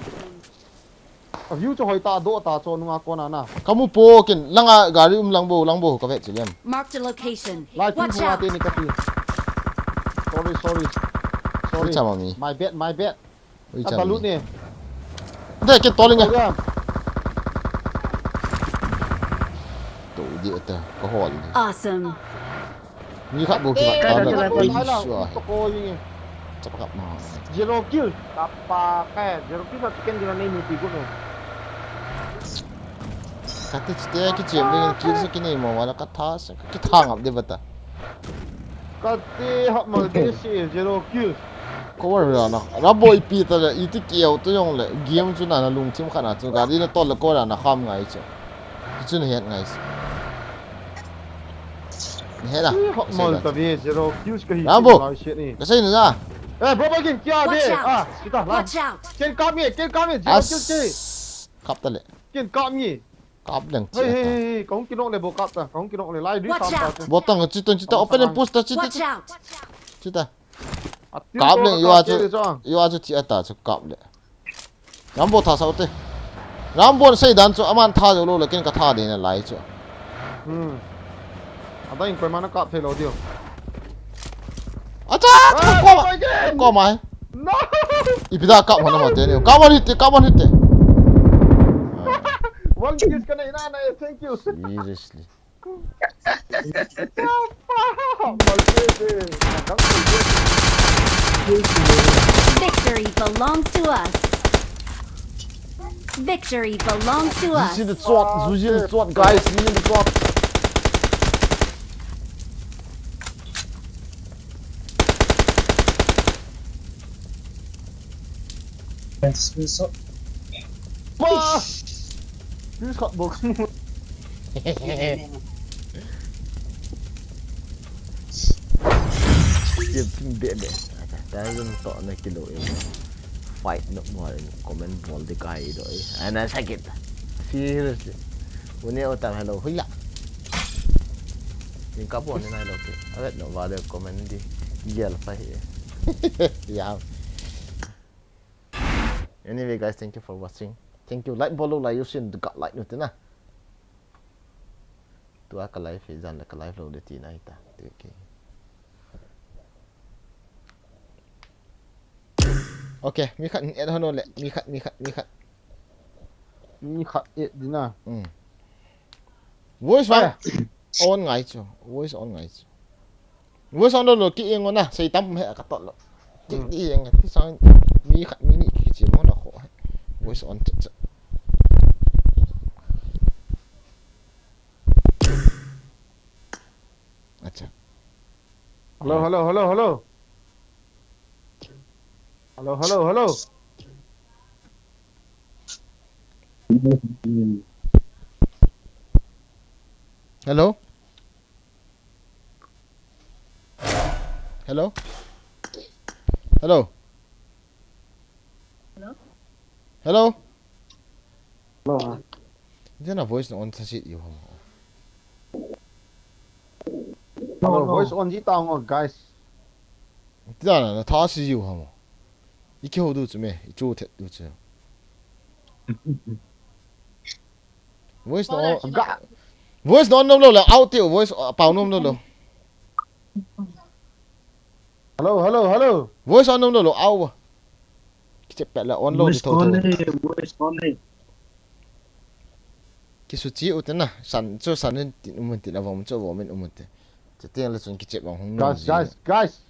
A view chu hoi ta, do ta chu nunga kona na. Ka mu po ken, langa gari um lang bo, lang bo, ka vet chu lem. Marked a location. Lai thingpho a te ni ka ti. Sorry, sorry. Sorry. Ui, chama mi. My bad, my bad. Ui, chama mi. Ata lut ni. De, ke toling a. Program. To di ata, ka hol ni. Awesome. Mi khat bou khat ta na, ai, ai, ai, sua. Chapa kap ma. Zero kill. Tapa ka, zero kill sa chicken dinner nei nupi got no. Kati chite ki chem ding kill sa kinei mo wala ka tha sa, ki tha ngap de bata. Kati hap ma de si zero kill. Ko wa ra na. Ra boi pi ta le, iti kiau to jong le. Game chu na na lungthim khat na chu. Gari na tol le ko ra na kham ngai chu. Chu na het ngai chu. Ni he la. Ih, hot mal ta ve, zero kills ka hi. Rambo. Lai shit ni. Ka sei na ja. Eh, bro, ba kin kya de? Watch out. Ah, kita la. Watch out. Ken kap nge, ken kap nge, zero kills ke. As. Kap ta le. Ken kap nge. Kap leng. Hey, hey, hey, hey, kong kinok le bo kap ta, kong kinok le lai dui sam ta. Watch out. Botang, chita, chita, open and push ta, chita, chita. Watch out. Chita. Kap leng, you are chu, you are chu thi ata chu kap le. Rambo tha sao te. Rambo sei dan chu aman tha jou lou le ken ka tha de na lai chu. Hmm. Ada in koima na kap thei lou diu. Acha, ah, ko, ko mai. No. Ipi da kap hon ma te ni. Kap hon hit te, kap hon hit te. One kiss ka nei na na, thank you. Seriously. Victory belongs to us. Victory belongs to us. This is the shot, this is the shot, guys, this is the shot. Wah! This got box. Game ping de de. Thousand to na kilo in. Fight no more in comment bol de kai do. And I like it. Seriously. Une otam hello. Huya. Ning ka pon ni nai lo ke. Avet no vale comment di. Gel pa hi. Ya. Anyway guys, thank you for watching. Thank you. Like bol lou, like you sin the god like nu te na. Tua ka live hi jan le ka live lou de ti nai ta. Te ke. Okay, mi khat add hon le, mi khat, mi khat, mi khat. Mi khat et ding na. Hmm. Voice vang. Aya. On ngai chu. Voice on ngai chu. Voice on lou lou, ki eng on na. Sei tam he ka tot lou. Ki, hmm, ki eng. Ti sang mi khat mi ni ki chi mo na ko. Voice on cha cha. Acha. Hello, hello, hello, hello. Hello, hello, hello. Hello? Hello? Hello? Hello? Hello? Hello. Then a voice na on tha si u ham. Hello, hello. Voice on ji ta ngo, guys. Ti dan na tha si u ham. I kihou diu chu me, i chu thet diu chu. Voice na on. Ga. Voice na on nom lou le, out tiu, voice, uh, pau nom lou lou. Hello, hello, hello. Voice on nom lou lou, out. Kichep pet le on lou. Voice on le, voice on le. Kisu chi u te na, san, chu san in tin um in tin a vom, chu vom in um in te. Chu tiang le chun kichep vang hung nom. Guys, guys, guys.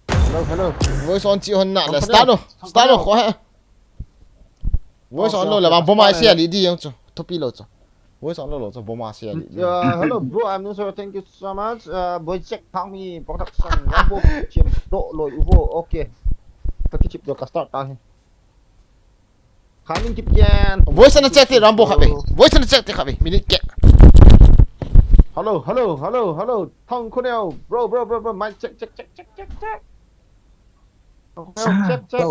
Hello, hello. Voice on chi hon na le. Company. Start no. Company. Start no, ko ha. Voice on lou le, okay, okay. Bom a sia li di yang chu. Thopi lou chu. Voice on lou lou chu, bom a sia li di. Uh, hello, bro. I'm not sure. Thank you so much. Uh, Boy Jack Pangmi Production. Rambo, chim do loi u bo. Okay. Ka kichep do ka start ta hi. Coming to pian. Voice na check te Rambo kha be. Voice na check te kha be. Minute ke. Hello, hello, hello, hello. Thang Khoneo. Bro, bro, bro, bro. Mic check, check, check. Hello,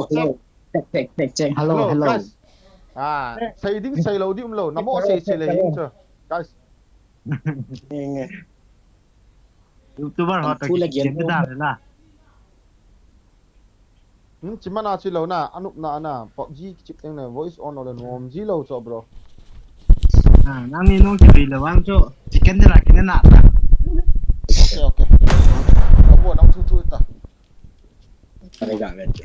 hello. Check, check, check, check. Hello, hello, hello. Guys. Ah, sei ding sei lou ding um lou. Namo sei sei le hin chu. Guys. Nge, nge. YouTuber ho to ki, ki, ki da le la. Hmm, chi mana chi lou na, anop na na, PUBG kichep teng na, voice on lou le nom ji lou chu, bro. Ah, nang ni nung kipi le vang chu, chicken de la, kin na ta. Okay, okay. Abo nang thu thu ta. Are ga ve te.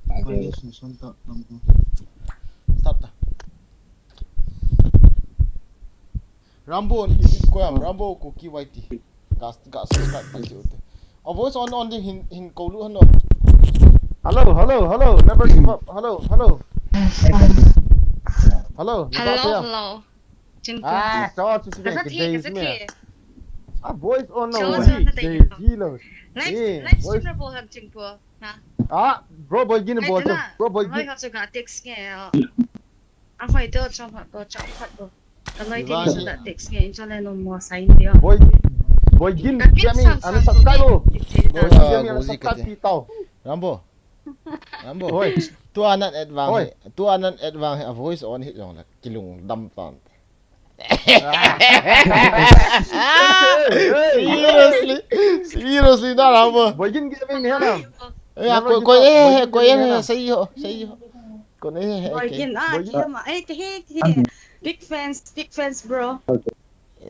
Pai le sun sun to, lam to. Start ta. Rambo, i, i, ko yam, Rambo Kuki Y T. Ga, ga subscribe pa ti u te. A voice on, on ding hin, hin ko lu han no. Hello, hello, hello. Never give up. Hello, hello. Hello, hello, hello. Chin ko. Ah, so, chu, chu, ka sa chu, thi, ka sa thi. A voice on no. Chu, chu, chu, chu. Live, eh, live stream na bol ham chin ko. Ha? Ah, bro, Boy Gin bol chu. Bro, Boy Gin. Hoi, ha, chu ka text nge, oh. A hoi to, chom ha to, chom ha to. Ka loi tin chu da text nge, in chole no mo sign dia. Boy, Boy Gin, ka kin Jamie, sang ana sang subscribe to. Boy Gin, Jamie, ana subscribe ti tao. Rambo. Rambo. Hoi. Tu anan advance. Hoi. Tu anan advance a voice on hi jong la kilung dam tan. Seriously, seriously, na Rambo. Boy Gin Gaming ni na. Eh, koi, koi, eh, koi, eh, sei ho, sei ho. Koi, eh, eh, Boy Gin, ah, koi. Kiyama, eh, ke, ke, ke. Big fans, big fans, bro.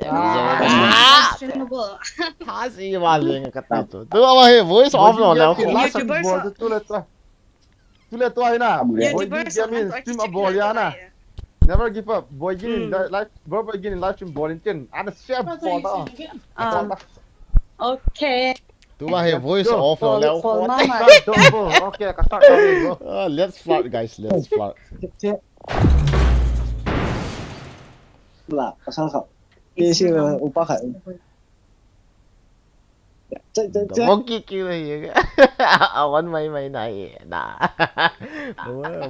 Ah. Streamable. Tha si wa leng ka ta tu. Tu ama hi voice off lo la. YouTuber bol tu le ta. Tu le tua hi na. Boy Gin Gaming stream a bol ya na. Never give up. Boy Gin in live, bro, Boy Gin in live stream bol in tin. Ana share bol ta. Ah. Okay. Tu ma hi voice off lo le. Call mama. Okay, ka start, bro. Ah, let's flirt, guys. Let's flirt. La, ka sang sa. Ti si upa kha. Check, check, check. Monkey kill hi. Awan mai mai na hi na.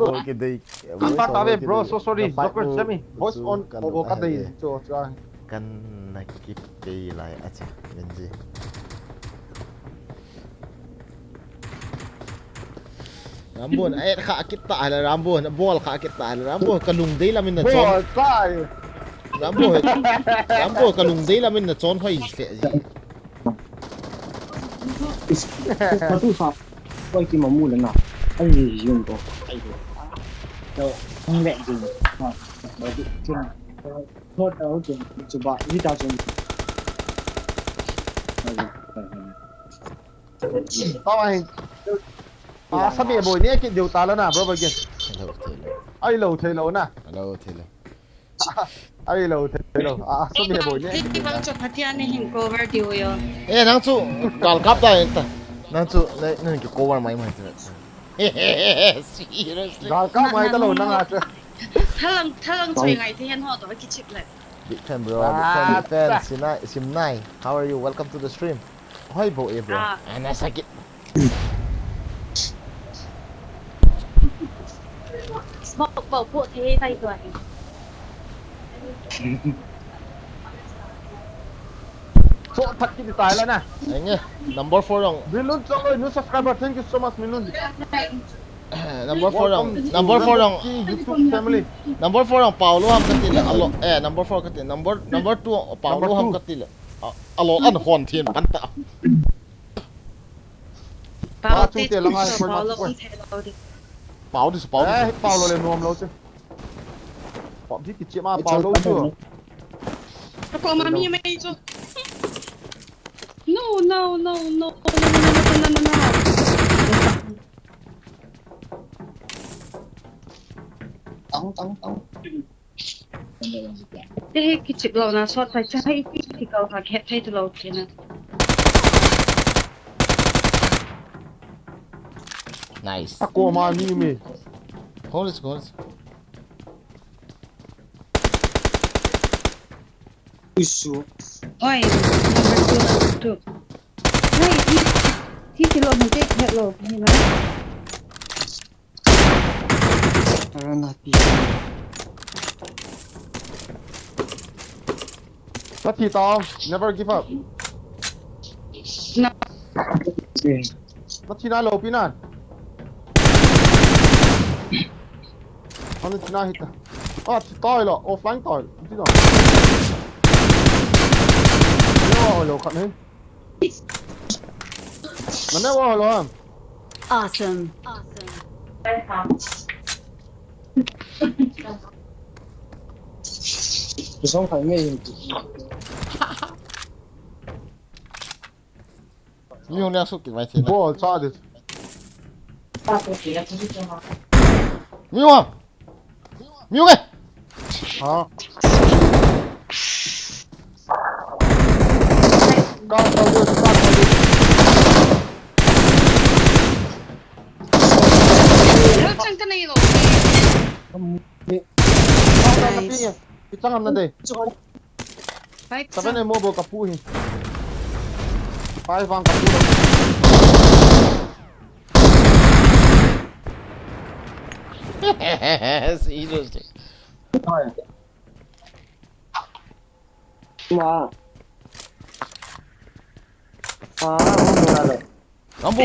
Monkey dei. Apa ta ve, bro, so sorry. Doctor Sami, voice on, ko ka dei cho cha. Kan na ki pe lai acha. Menji. Rambo, a et kha kit ta le Rambo, bol kha kit ta le Rambo, ka lungdei lamin na chon. Bol kai. Rambo, Rambo, ka lungdei lamin na chon hoi se ji. Is, patu sa, koi ki mamu le na. Ai, yun ko. Ai, ko. No, ang le jin. Ha, ba di, jin. Thot au jin, chuba, ni ta jin. Ai, ai, ai. Tao ai. Ah, sabi boy, ni kit deu ta la na, bro, boy, again. Hello, hello. Ai lo thei lo na. Ai lo thei lo. Ai lo thei lo. Ah, so mi boi ne. Hei bang chu Pathian in hin cover diu yo. Eh, nang chu gal kap da enta. Nang chu nang, nang ki cover mai mai ta. Seriously. Gal kap mai ta lo nang a chu. Thalang, thalang chu ngai thei hen ho to kichip le. Big fan, bro. Big fan, big fan. Ah, Sinai, Simnai. How are you? Welcome to the stream. Hoi bo, eh, bro. Ah. Ana sakit. Smoke, smoke, put, hey, hey, hey. So, thak kiti tai la na. Enge, number four jong. Minun Chongloi, new subscriber. Thank you so much, Minun. Number four jong, number four jong. Welcome to Lamborghini YouTube family. Number four jong Paulo ham kati le, alo, eh, number four kati, number, number two Paulo ham kati le. A, alo an hon thien pan ta. Pau te, Pau te, Pau te. Pau te, Pau te. Eh, Paulo le nuam lo te. Pau di kichia ma Paulo chu. Ako ma mi mai chu. No, no, no, no, no, no, no, no, no. Tao, tao, tao. Te hi kichip lo na sot tai cha hi ti ti kau ha khet thei tu lo kina. Nice. Ako ma mi mi. Hold it, hold it. Isu. Oi, number two, number two. Hey, ti, ti, ti lo, ni te, hello, ni na. Arana pi. Pati tao, never give up. No. Okay. Pati na lo, pinan. Ano tina hita. Ah, ti tai la, offline tai. Ti na. Yo, lo khat ni. Mana wa lo ham. Awesome. Awesome. Song khai nge. Mi hung nang suk kit mai thei na. Ball cha de. Mi hung. Mi hung e. Ha. Ka, ka, ka, ka, ka. Help chang ka nei lo. Ni. Ka, ka, ka, pi. Pi chang am na de. Five. Seven chang. Mo bo ka pu hi. Five vang ka pu. Seriously. Hoi. Ma. Ah, ma, ma, ma. Rambo,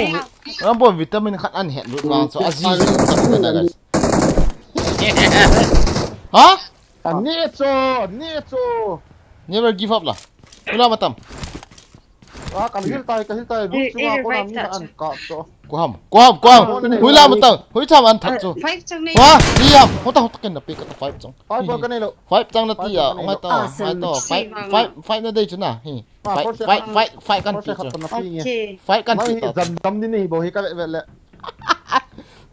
Rambo vitamin khat an het lut vang so aji ji ta ko na guys. Ha? Ani cho, ani cho. Never give up la. Ula matam. Ah, kan hil tai, kan hil tai. Lut chu ko na mi an ka cho. Ko ham, ko ham, ko ham. Hui la matam. Hui tham an thak cho. Five chang nei. Wa, ni ham. Hota, hota ken na pe ka five chang. Five ba ka nei lo. Five chang na ti a, ngai ta, ngai ta. Five, five, five na dei chu na. Hi. Five, five, five, five kan ti chu. Okay. Five kan ti ta. Jam dam ni ni bo hi ka ve le.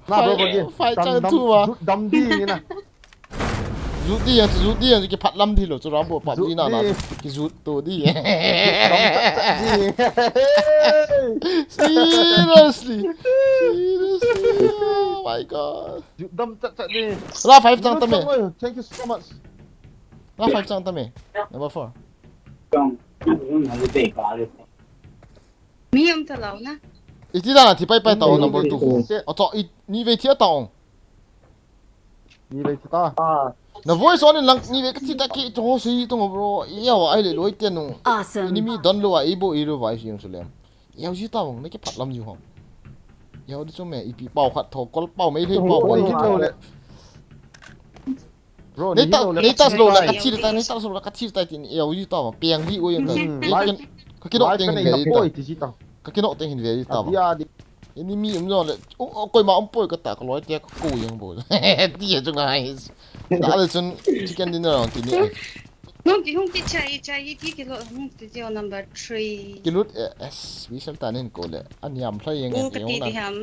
Na bro ko gi. Five chang tu wa. Dam di ni na. Jut di ya, jut di ya, ki phat lam di lo, chu Rambo pap di na na. Ki jut to di. Seriously. Seriously. Oh my God. Jut dam chat chat di. La five chang ta me. Thank you so much. La five chang ta me. Number four. Mi am ta lau na. Iti da na thi pai pai ta o number two. O to i ni ve thi ta o. Ni ve thi ta. Na voice on lang ni ve ka thi ta ki to si to bro. Yo ai le loi te nu. Awesome. Ni mi don lo a i bo i ro vai si sulem. Yo ji ta o na ki phat lam ju ho. Yo di chu me ipi pau khat tho kol pau mai le pau. Oi, oi, oi. Bro, nei ta, nei ta slow la ka thil ta, nei ta slow la ka thil ta tin e ui ta, piang hi ui ta. Ka kinok teng hin ve ta. Ka kinok teng hin ve ta. Ini mi um no le. Koima um poi ka ta ka loi te ka ko yang bo. Ti ya chung ai. Ta le chun chicken dinner on ti ni. Hung ki, hung ki chai, chai ki ki lo, hung ki jo number three. Ki lut, eh, es, wi sel ta nen ko le. An yam thlai yang. Hung ka ti ti ham.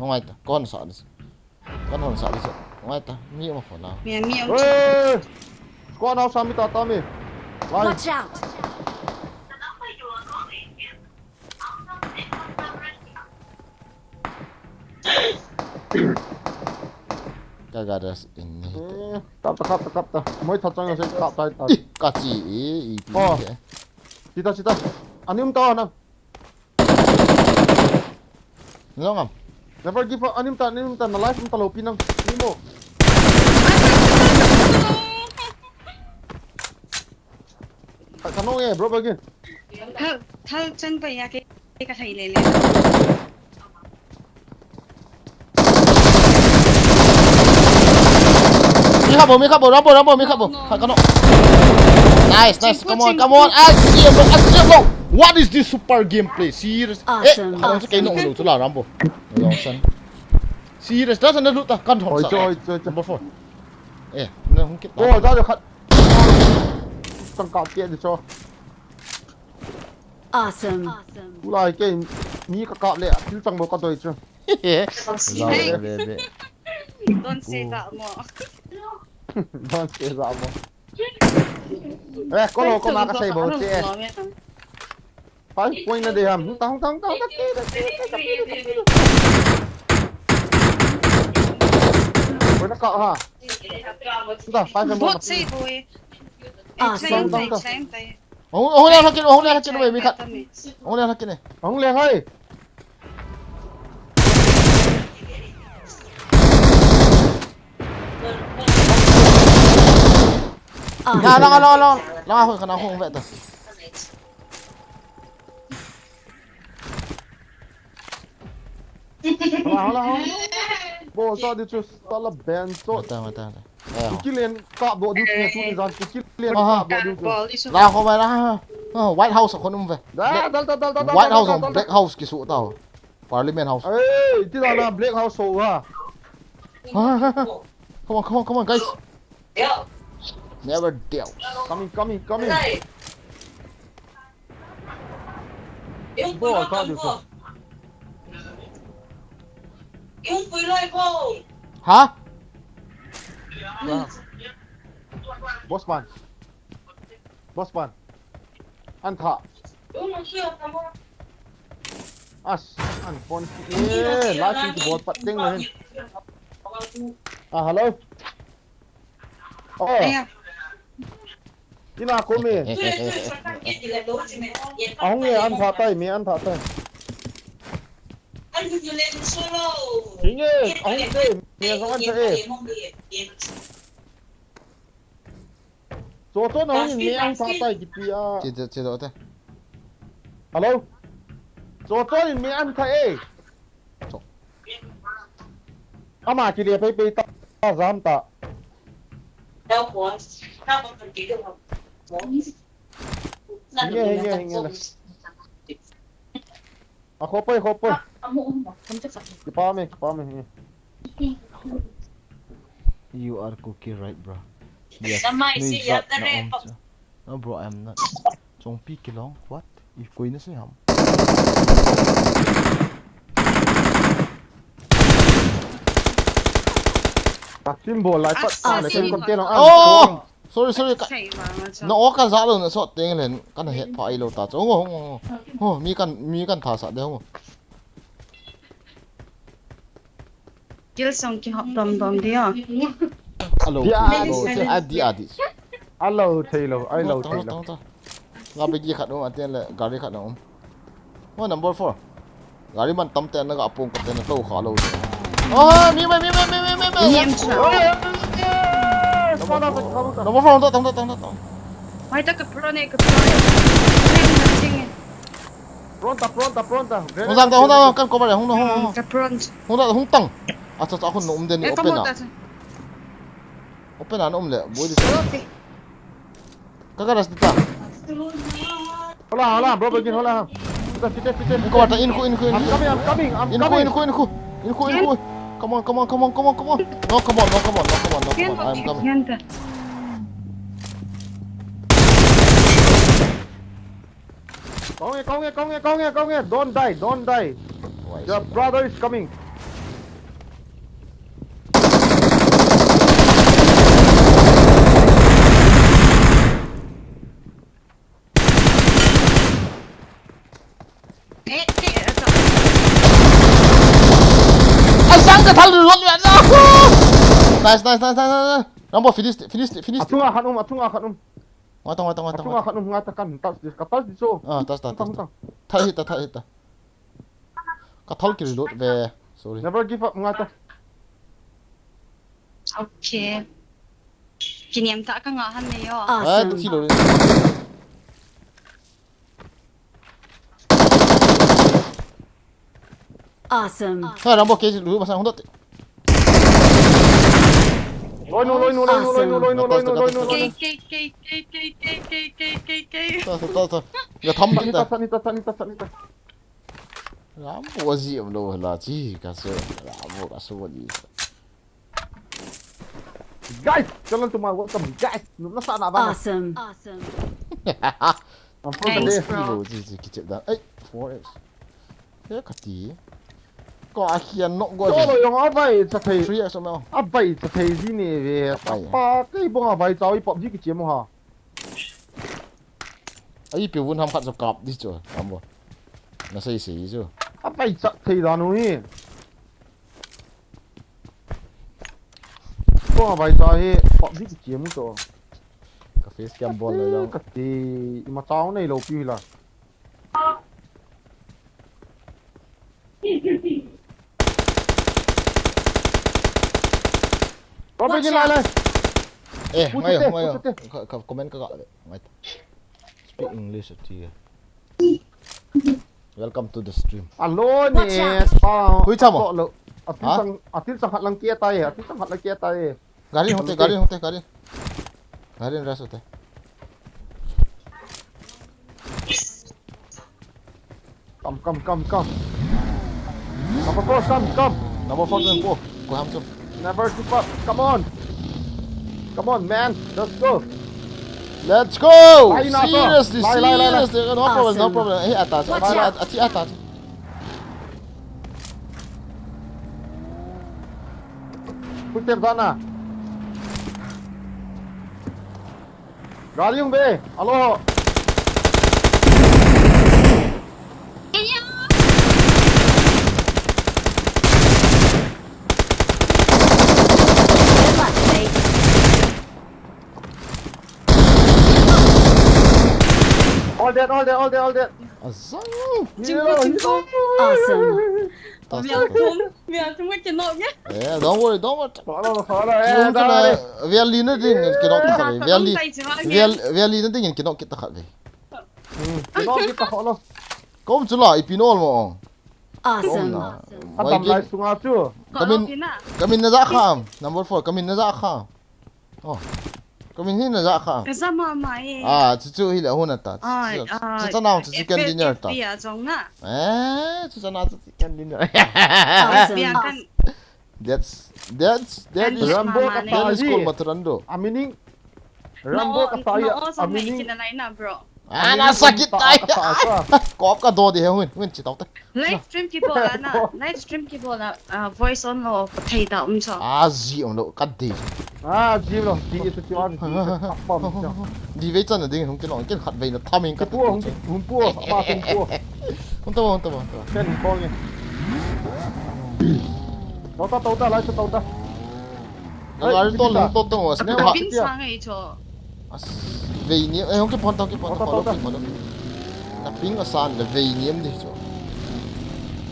Hung ngai ta. Kon sa ni. Kan hon sa di se. Ngai ta, mi ma phone na. Mi, mi, mi. Hey! Squad now, Sami ta, ta mi. Line. Watch out! Ka ga das in ni. Eh, kap ta, kap ta, kap ta. Moi tha chang se kap tai tai. Ih, ka chi, i, i, i. Oh. Sita, sita. Anim ta na. Nilong am. Never give up. Anim ta, anim ta. Na life um ta lo pi nang. Nimo. Ka, ka no ye, bro, again. Thal, thal chan pa ya ke, ke ka thai le le. Mi kha bo, mi kha bo, Rambo, Rambo, mi kha bo. No, no. Kha, kha no. Nice, nice. Come on, come on. I see him, bro. I see him, bro. What is this super gameplay? Serious. Eh, awesome. Kha no, kei no lo chu la, Rambo. Serious. Da san na lut ta. Kan thong sa. Oi, oi, oi, oi. Number four. Eh, na hung kit. Oh, da khat. Tang ka ke di cho. Awesome. Tulai ke mi ka kap le, thil chang bo ka doi chu. Zau le be be. Don't say that more. Don't say that more. Eh, ko lo ko ma ka sei bo che. Five point na de ham. Tang, tang, tang, tang. Ko na ka ha. Tang, five point. Bot sei bo e. Awesome. Tang, tang, tang. Hung, hung le hakin, hung le hakin, mi khat. Hung le hakin e. Hung le hai. Ah. Lang, lang, lang, lang. Lang, hung, kana hung ve ta. Hala, hala, hala. Bo, sa di chu, sala ben, so. Mata, mata, mata. Eh. Kuki len kap doh diu chu, tuni jan kuki len kap doh diu chu. La ko mai la. Oh, White House a kon um ve. Da, da, da, da, da, da, White House, da, da, da. Black House kisu tau. Parliament House. Hey, ti da na Black House ho ha. Ha, ha, ha. Come on, come on, come on, guys. Never doubt. Coming, coming, coming. Bo, ka di ko. Ha? Boss man. Boss man. An tha. As, an phone. Eh, la ki bol pat teng le hin. Ah, hello. Oh. Aya. Ina ko mi. Ahung e an pha tai, mi an pha tai. Hinge, ahung e, mi jong an pha e. Cho cho na hung in mi an pha tai kiti a. Che, che, che do te. Hello. Cho cho in mi an pha e. Ama kile pei pei ta, jam ta. Hinge, hinge, hinge le. A, khopoi, khopoi. Kipa me, kipa me, hinge. You are cookie, right, bro? Yes. Nuijat na om chu. No, bro, I'm not. Chongpi Kilong, what? If koi na sei ham. Taksim bol lai pat. Ah, le, sei kon te long. Oh! Sorry, sorry. Ka, sei ma ma cha. Na o ka ja lo na sot teng len. Kan het pha ai lo ta chu. Ho, ho, ho. Ho, mi kan, mi kan tha sa de ho. Kil song kihop dom dom dia. Alo, alo, adi, adi. Alo, thei lo, ai lo, thei lo. Tang, tang, tang. Nga bagi khat um, atian le gari khat um. Oh, number four. Gari man tam te na ga pung ko te na to kha lo. Oh, mi, mi, mi. Ni em cha. Oi, oi, oi, oi. Number four, tang, tang, tang, tang. Mai ta ka pro ne, ka pro ne. Pronta, pronta, pronta. Hung jam ta, hung jam, kan cover le, hung, hung, hung. Ka pront. Hung ta, hung tang. Acha, acha, hung um den ni open a. Open a na um le, boi di. Ka ka das ta. Hola, hola, bro, begin, hola. Kita, kita, kita. Ko ta, in khu, in khu, in khu. I'm coming, I'm coming, I'm coming. In khu, in khu, in khu. In khu, in khu. Come on, come on, come on, come on, come on. No, come on, no, come on, no, come on, no, come on. I'm coming. Come here, come here, come here, come here, come here. Don't die, don't die. Your brother is coming. Asang ka thal lut na. Nice, nice, nice, nice, nice. Rambo, finish, finish, finish. Athunga khat um, athunga khat um. Ngai ta, ngai ta, ngai ta, athunga ngai ta. Khat um, ngai ta, kan touch this, ka touch this, oh. Ah, touch ta, touch ta. Thal hit ta, thal hit ta. Ka thal ki reload ve. Sorry. Never give up, ngai ta. Okay. Kiniam ta ka nga han ne yo. Ah, awesome. Tu thi lo le. Awesome. Ha, Rambo ke lu masang hondot. Loi nu, loi nu, loi nu, loi nu, loi nu, loi nu, loi nu. Ke, ke, ke. Ta, ta, ta, ta. Ya tham tin ta. Ni ta, ni ta, ni ta, ni ta. Rambo ji am lo la chi ka so. Rambo ka so ji. Guys, channel to my welcome, guys. Num na sa na ba? Awesome. Awesome. Thanks, bro. Lo ji ji ki chep da. Ai, four X. He ka ti. Ko a khian nok go. Lo yong a vai cha thei. Three X mo. A vai cha thei ji ne ve. Ai. Pa kei bong a vai chau i pop ji ki chem ha. Ai, pe vun ham khat so kap di chu. Rambo. Na sei sei chu. A vai cha thei da nu hi. Ko a vai cha hi pop ji ki chem chu. Ka face cam bol le jong. Ka ti, ima chau nei lo pi la. Robert, watch out. Lai, lai. Eh, ngai yo, ngai yo. Ka, ka comment ka ga le. Ngai. Speak English ati. Welcome to the stream. Alo ni. Watch out. Hui chamo. Lo. Atil sang, atil sang hat lang kia tai, atil sang hat lang kia tai. Gari hung te, gari hung te, gari. Gari rest hung te. Come, come, come, come. Number four, come, come. Number four, come, go. Go ham chu. Never give up. Come on. Come on, man. Let's go. Let's go. Lai na to. Seriously, lai, lai, lai, lai. Seriously. No problem, no problem. Hey, attack. Watch out. Attack, attack. Put them down now. Gari hung be, alo. All dead, all dead, all dead, all dead. Azang. Hero, hero. Awesome. Vial thum, vial thum ka kinok e. Eh, don't worry, don't worry. Vala, vala, eh, vala. Vial li na ding in kinok ta khat ve. Vial li, vial, vial li na ding in kinok kit ta khat ve. Hmm, kinok kit ta khat lo. Kom chu la, ipi nol mo. Awesome. Kom na. Adam lai sunga chu. Kamin, kamin na ja kha. Number four, kamin na ja kha. Oh. Kamin hi na ja kha. Ka ja mama e. Ah, chu chu hi le hon ata. Ai, chu, ai. Chu chu nau chu, chu second dinner ta. F B I jong na. Eh, chu chu nau chu second dinner. Awesome. F B I kan. That's, that's, that is, Rambo ka ta hi. That is called Matarando. A meaning. Rambo ka ta hi. A meaning. Kina nai na, bro. Ah, na sakit tai. Kop ka do di he, win, win, chi tau te. Live stream kibol a na, live stream kibol a, ah, voice on lo, pathei da um cho. Ah, ji um lo, ka di. Ah, ji lo, di itu ti on, di apa um cho. Di vei chan na ding, hung kino, ken khat vei na tham in ka tu. Hung pu, hung pu, apa hung pu. Hung ta, hung ta, hung ta. Ken hung ko nge. Tau ta, tau ta, lai tau ta. Ka gari tol, tol, tol, tol, sne ha. Pin sang ei cho. As, vei ni, eh, hung kipon, hung kipon, hung kipon, hung kipon. Na ping asan le vei ni em di cho.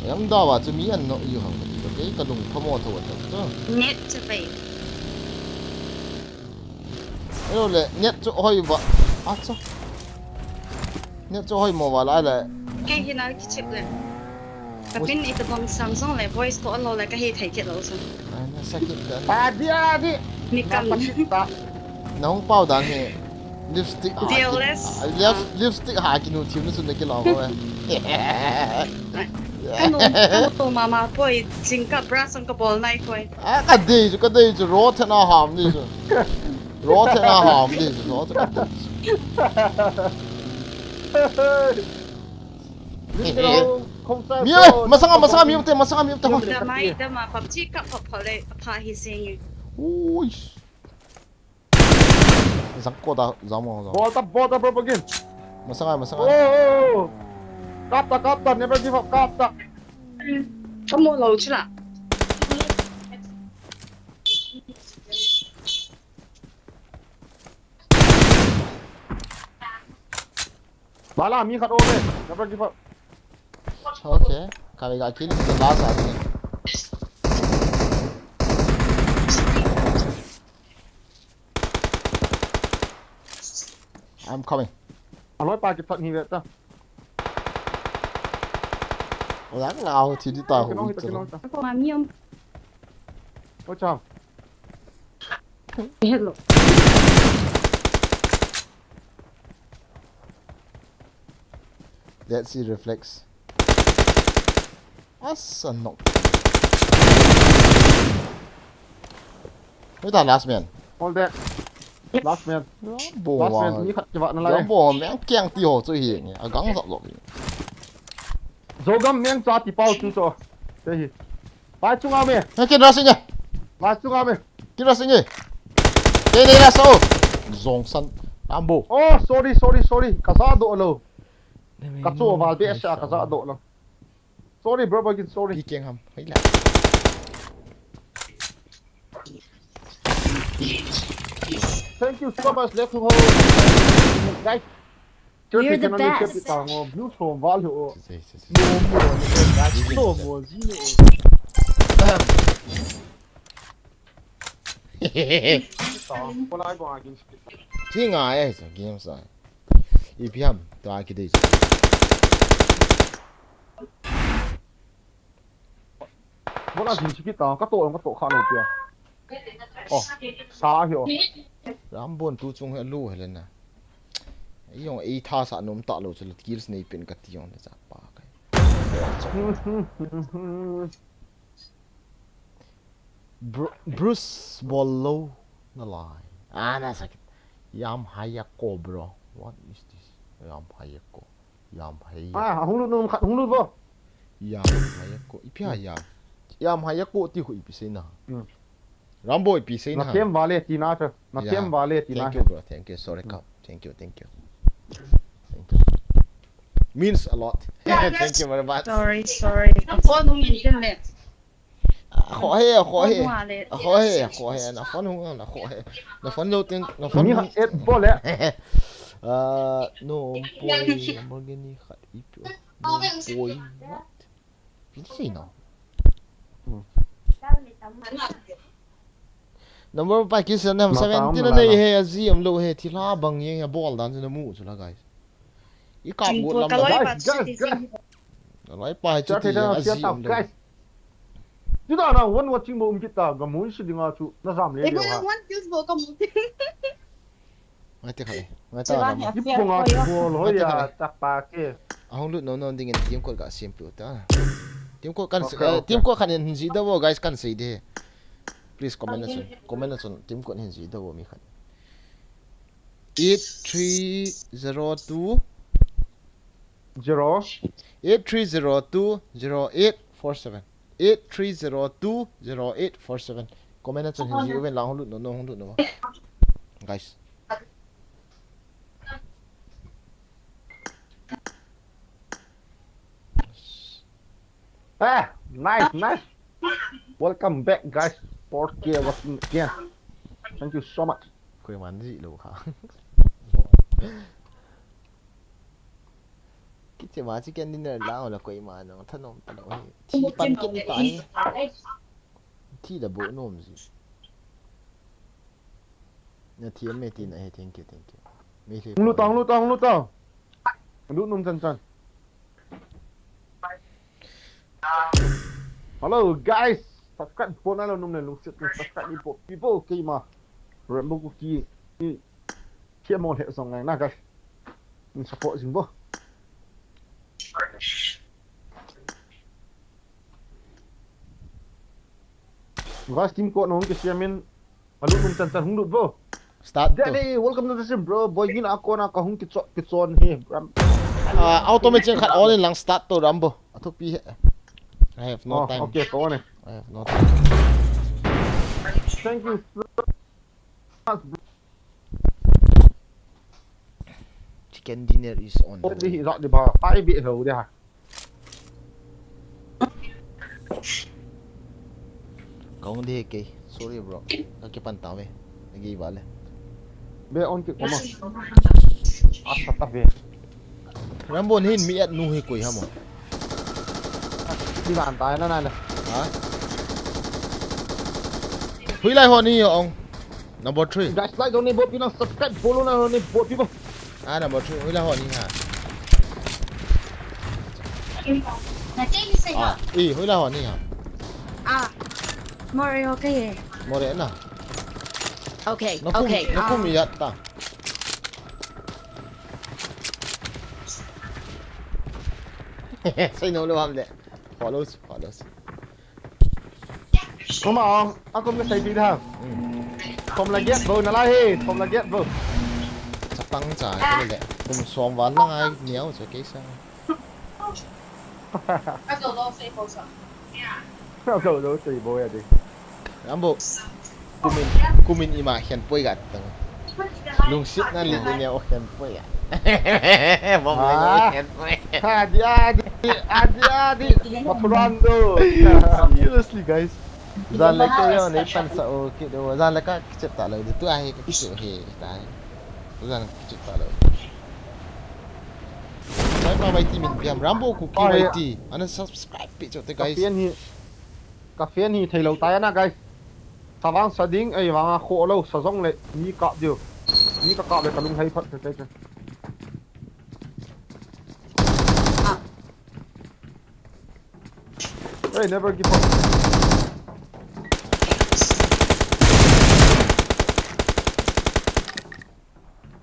Yang da wa chu mi an no yu hang di cho. Kei ka lung phamo tho ta cho. Net chu vei. Elo le, net chu hoi va. Acha. Net chu hoi mo va lai le. Kei hi na kichip le. Ka pin itobang sang jong le voice to lo le ka hethei kit lou chu. Ai, na sakit da. Pa dia di. Mi kam. Na pakit ta. Na hung pau dan hi. Lipstick ha. Deal less. Lipstick ha kinu thim na chu na kilou ve. Ka nu, ka nu mama poi jingkah brush jong ka bol nai poi. Ah, ka dei chu, ka dei chu, ro thena ham ni chu. Ro thena ham ni chu, ro thena ham ni chu. Video, khong sa Mi, ko, masanga, masanga mi ute, masanga mi ute ho. Damai, dama, PUBG kap pop pop le, pha hi sing. Ui. Zang ko ta, zang mo, zang. Bol ta, bol ta, bro, begin. Masanga, masanga. Oh, oh, oh. Kap ta, kap ta, never give up, kap ta. Kamu lo chila. Bala, mi khat ome. Never give up. Okay. Kami ga kill the last, I think. I'm coming. Aloi pa kiphat hi ve ta. Lang lao thi di ta ho. Kino hita, kino hita. Ako nga miyom. Watch out. Hello. Let's see reflex. Asa nok. Wait, last man. All that. Last man. Rambo. Last man. Ni khat kiva na lai. Rambo, meng kiang ti ho chu hi nge. Agang zap zap. Zogam meng cha ti pau chu cho. Te hi. Pai chunga me. He kin ra singe. Pai chunga me. Kin ra singe. Te ne ra so. Zong san. Rambo. Oh, sorry, sorry, sorry. Ka za do lo. Ka chu val be sa ka za do lo. Sorry, bro, again, sorry. Pi keng ham. Hei la. Thank you so much. Let's go. Guys. You're the best. View from value. No more. No more. Thi ngai e, sa game sa. Ipi ham, tua kidei. Bola jin chiki ta, ka to, ka to kha lo pia. Oh, sa hi o. Rambo tu chung he lu he le na. Jong ei tha sa nom ta lo chu kills nei pen ka ti jong le cha pa kai. Bru-, Bruce Bollo na lai. Ah, na sakit. Yam Hayako, bro. What is this? Yam Hayako. Yam Hayako. Ah, hung lut nom khat, hung lut bo. Yam Hayako. Ipi ha Yam. Yam Hayako ti hu ipi sei na. Hmm. Rambo ipi sei na. Na tem vale ti na cha. Na tem vale ti na. Thank you, bro. Thank you. Sorry, cup. Thank you, thank you. Thank you. Means a lot. Thank you very much. Sorry, sorry. Ang phone hung in din le. Akhoh he, akhoh he. Akhoh he, akhoh he. Na phone hung, na akhoh he. Na phone lo tin, na phone. Ni hung. Et bo le. Ah, no, poi, Lamborghini khat ipi. No, poi. What? Pi sei na. Hmm. Number pa kisa nam seventeen na nei he, aji am lo he, thilha bang jeng a bol dan chu na mu chu la, guys. I kap got lam. Guys, guys, guys. Aloi pa chu ti jeng, aji am lo. Guys. Ti da na one watching bo um kit ta, ga mu si dinga chu na jam le le ha. One kills bo ka mu. Ngai te khai. Ngai ta la. Ipunga bol ho ya, tak pa ke. Ahung lut nom nom dingin team code ka sim pu ta. Team code kan, okay, eh, okay. Team code kan hin ji da bo, guys, kan sei de. Please comment na chun. Comment na chun team code hin ji da bo mi khat. Eight three zero two. Zero. Eight three zero two zero eight four seven. Eight three zero two zero eight four seven. Comment na chun hin ji uven lang, hung lut nom nom, hung lut nom nom. Guys. Ah, nice, nice. Welcome back, guys. Four K watching again. Thank you so much. Koiman ji lo ha. Kiche ma chi ken dinner la la koiman thanom ta lo hi. Thi pan kin ta hi. Thi la bo nom ji. Na thi me ti na he, thank you, thank you. Me le. Hung lut ta, hung lut ta, hung lut ta. Lut nom chan chan. Hello guys, subscribe po na lo nom le lungset subscribe ni po people keima. Rainbow Kuki ni thia mo le song ngai na guys. Ni support jing bo. Guys, team code na hung kisiam in. Alut nom chan chan hung lut, bro. Start to. Daddy, welcome to the stream, bro. Boy, gin a kona ka hung kichon, kichon he, bro. Ah, auto machine khat on in lang start to Rambo. Athupi he. I have no Oh, time. Okay, ko on e. I have no time. Thank you so much, bro. Chicken dinner is on the way. Di hi zat di ba. Pai bi ho dia. Kong di ke. Sorry, bro. Ka kipan ta ve. Agi ba le. Be on ki koma. Asa ta be. Rambo hin mi at nu hi koi hamo. Di ban ta na na le. Ha? Hui lai ho ni ong. Number three. Guys, like dong ni bol pi na, subscribe bol na ni bol pi bo. Ah, number three. Hui lai ho ni ha. Na te ni se ha. Ah, i hui lai ho ni ha. Ah. More okay. More na. Okay, okay. Na kum ya ta. Sai no lo ham de. Follows, follows. Koma ong, akum ka sei pi da. Thom le get bo na lai he, thom le get bo. Chapang cha, ko le. Kum som val lang ai, niau cha ke sa. Ka zo lo sei bo sa. Ka zo lo sei bo ya de. Rambo. Kumin, kumin ima khen poi ga tang. Lungsit na li ni o khen poi ga. Bom le o khen poi. Adi, adi, adi, adi. Maturando. Seriously, guys. Zan le ko yo nei pan sa o ki do. Zan le ka kichep ta lo. Tu ahi ka kichep he ta. Zan kichep ta lo. Bye bye, bye, team in biam. Rambo ku ki bye, bye, team. Ana subscribe pi cho te, guys. Ka pian hi. Ka fan hi thei lo tai na, guys. Sa vang sa ding, ei vang a kho lo, sa jong le, mi kap diu. Mi ka kap le ka lung hei phat thei thei. Ah. Hey, never give up.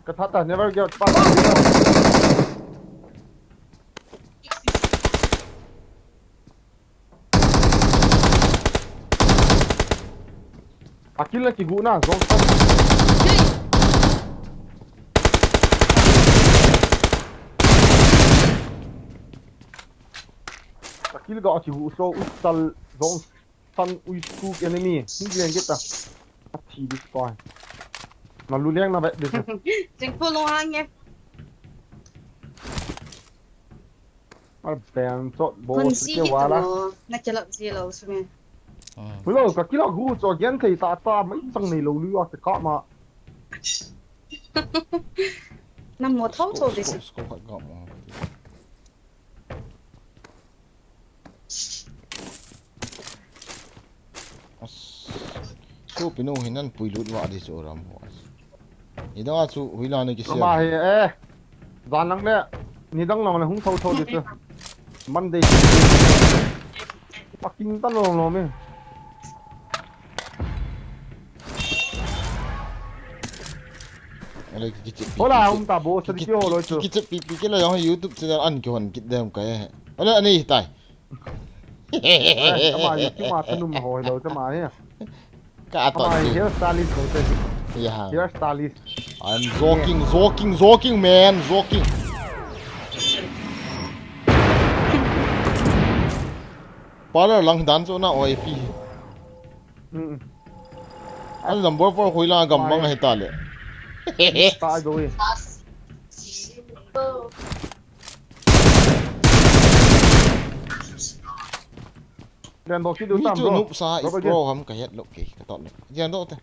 Ka that ta, never give up. A kill na kigu na, Jongsan. A kill ga kigu so, Utsal, Jongsan, we spook enemy. Hing len get ta. A thi this guy. Na lu leng na bet this. Jing pu long hang ye. Al pen chot bo. Hun si ke wala. Na ke lak si lo su me. Hmm. Lo ka kila gu cho gen thei ta ta mai chang nei lo lu a ke ka ma. Na mo thau cho de. Scope, scope, scope, scope, scope. As. Chu pinu hin nan pui lut wa di chu ram ho. Ni dang a chu hui la ni ki sia. Ma hi eh. Zan lang le. Ni dang lang le hung tho tho di chu. Monday. Parking ta lo lo me. Ale ki kichep pi. Hola, pi um ta bo, ki, sa di ki, ki ho lo ki, chu. Kichep pi pi ke la jong YouTube channel an ki hon kit dem ka e. Ale ani tai. Ai, ama hi kima thanum ho lo chama hi. Ka aton ama hi hair stylist ho te. Yeah. Hair stylist. I'm joking, joking, joking, man, joking. Parlor lang dan chu na oi pi. Mm. An number four hoila gam bang he ta le. Ta do e. Len bo ki du tam bro. Noob sa is pro ham ka het lo ke ka tot le. Jen do te.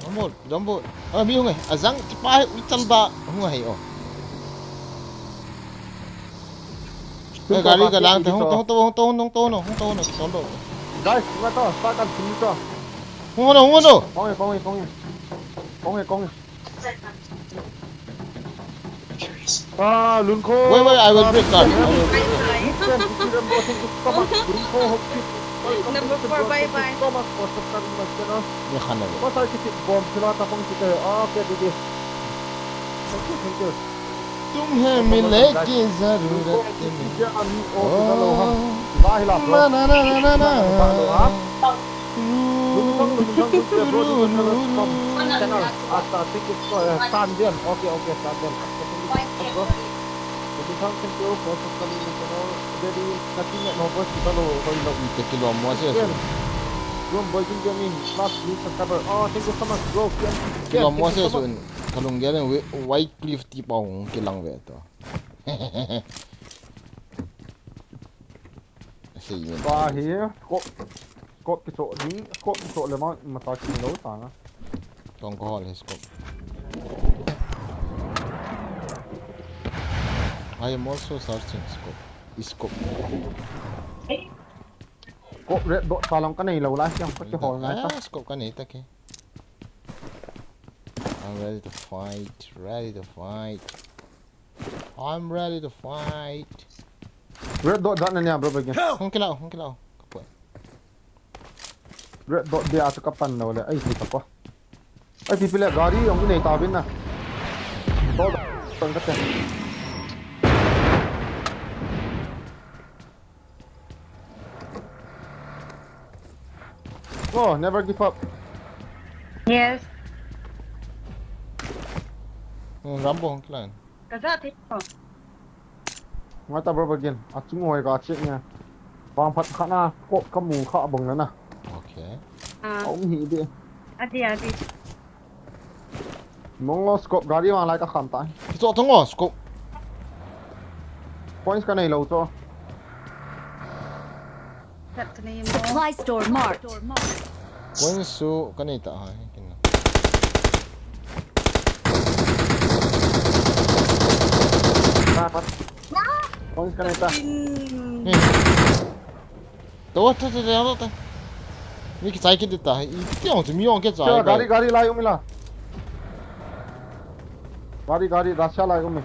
Jumbo, jumbo. Ah, mi hung e. Ajang kipa he ui chal ba hung e o. Eh, gari ka lang te hung to, hung to, hung to, hung to, hung to, hung to, hung to. Guys, ma to, sa kan sini to. Hung no, hung no. Kong e, kong e, kong e. Kong e, kong e. Ah, Lunkho. Wait, wait, I will break card. I will break card. Number four, bye bye. Ye khana. Thank you, thank you. तुम्हें मिलने की जरूरत नहीं। Oh, na, na, na, na, na. Channel. Asta, thank you for, uh, Tan Dian. Okay, okay, Tan Dian. Asta, thank you so much, bro. Thank you, thank you for subscribing my channel. Very nothing at no, bro. Kita lo, koi lo. Ite kilom mo ase. Dian. Bro, boy, Jim Gaming, plus new subscriber. Oh, thank you so much, bro. Dian, Dian, thank you so much. Kilom mo ase sun. Kalung Dian, White Cliff ti pa hung kilang ve to. Sei men. Pa hi, scope, scope kicho ding, scope kicho le ma, mata ki lo ta na. Tong ko hol scope. I am also searching scope. Scope. Scope red dot sa long ka nei lo lai, siang ka ki hol ngai ta. Ah, scope ka nei ta ke. I'm ready to fight, ready to fight. I'm ready to fight. Red dot dan na niya, bro, begin. Hung kilau, hung kilau. Kapoi. Red dot dia atu kapan na wala. Ay, kita pa. Ay, pipila gari, ang inay tabin na. Dot, ang kate. Oh, never give up. Yes. Hmm, Rambo hung kilau. Kaza te ko. Nga ta bro begin. Achung hoi ka check nia. Bang phat kha na ko ka mu kha bang na na. Okay. Ah. Om hi de. Adi, adi. Mongo scope gari ma lai ka kham ta. Kicho tongo scope. Points ka nei lo cho. Supply store marked. Points su ka nei ta ha, kin na. Points ka nei ta. Hmm. To, to, to, to, to. Mi kichai kit ta. I tiang chu mi ong kichai. Gari, gari lai um la. Gari, gari, Russia lai um.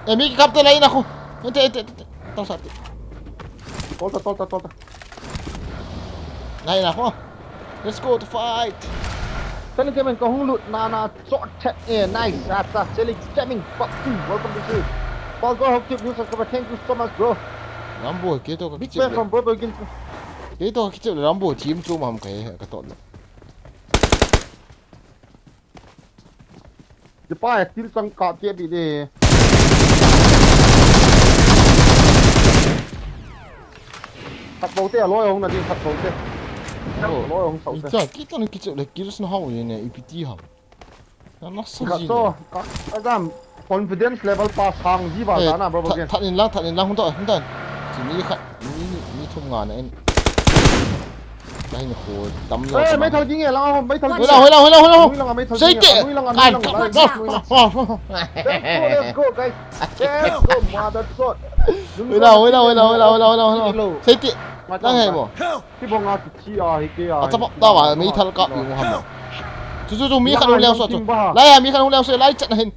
Eh, mi kap te lai na khu. Ente, ente, ente. Tol sa te. Tol ta, tol ta, tol ta. Nai na ho. Let's go to fight. Tani kemen ko hung lut na na chot chet, eh, nice. Ata Felix Gaming, fuck you. Welcome to you. Paul Go Hokip, you subscribe. Thank you so much, bro. Rambo, ke to ka kichip le. Big fan from Bro Begin. Ke to ka kichip le Rambo team chu mam kai ka to le. Kipa e, til sang ka ke bi de. Khat bou te a loi hung na ding khat bou te. Oh. Loi hung sau te. Icha, kita ni kichep le kills na hau ye ne, I P T ham. Na na sa ji. Ka to, ka, ka jam confidence level pa sang ji ba ta na, bro, bro, again. That in lang, that in lang, hung to, hung to. Chi mi khat, mi, mi thum nga na in. Ka hin khu tam lo. Eh, meithal ging e, lang ho, meithal ging. Hoila, hoila, hoila, hoila. Nui langa meithal ging e. Sei te. Nui langa, nui langa. Watch out. Let's go, let's go, guys. Let's go, mother shot. Hoila, hoila, hoila. Sei te. Lang he mo. Ki bong a ki chi a hi ke a. Acha pa, da wa, meithal ka pi mo ham. Chu, chu, chu, mi khat hung leng so chu. Lai a, mi khat hung leng so, lai chat na hin.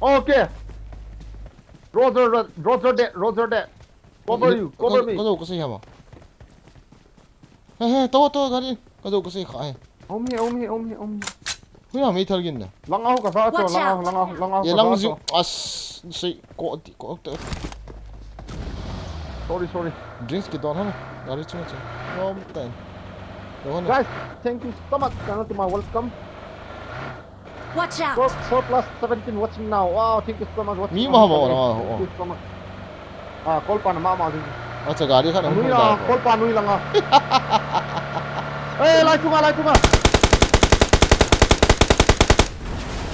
Okay. Roger, Ro-, Roger dead, Roger dead. Cover you, cover me. Ka, ka, ka, ka sei ham. He, he, to, to, gari. Ka jo ka sei kha he. Om he, om he, om he, om he. Hui na, meithal ging na. Lang ahu ka sa cho, lang ahu, lang ahu, lang ahu. Ye ka lang sa jing cho. As, sei ko ti ko te. Sorry, sorry. Drinks ki don ha. Gari chung chung. Long time. Don ha. Guys, thank you so much. Kana tuma welcome. Watch out! Four, four plus seventeen watching now. Wow, thank you so much. Watching. Mi ma ma ma. Thank you so much. Ah, call pa na ma ma. Acha, gari khat nui lang, call pa nui lang a. Eh, lai chunga, lai chunga.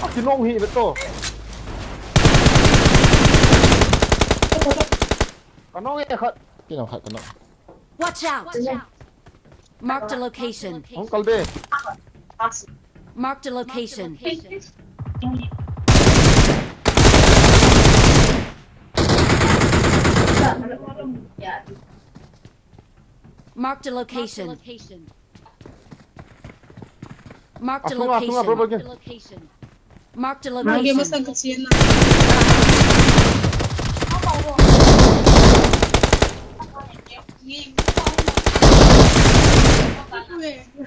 Ah, kinong hi beto. Kanong e khat. Kinong khat kanong. Watch out! Marked a location. Hung kal be. Marked a location. Marked a location. Marked a location. Marked a location. Marked a location. Mage masang ka siya na.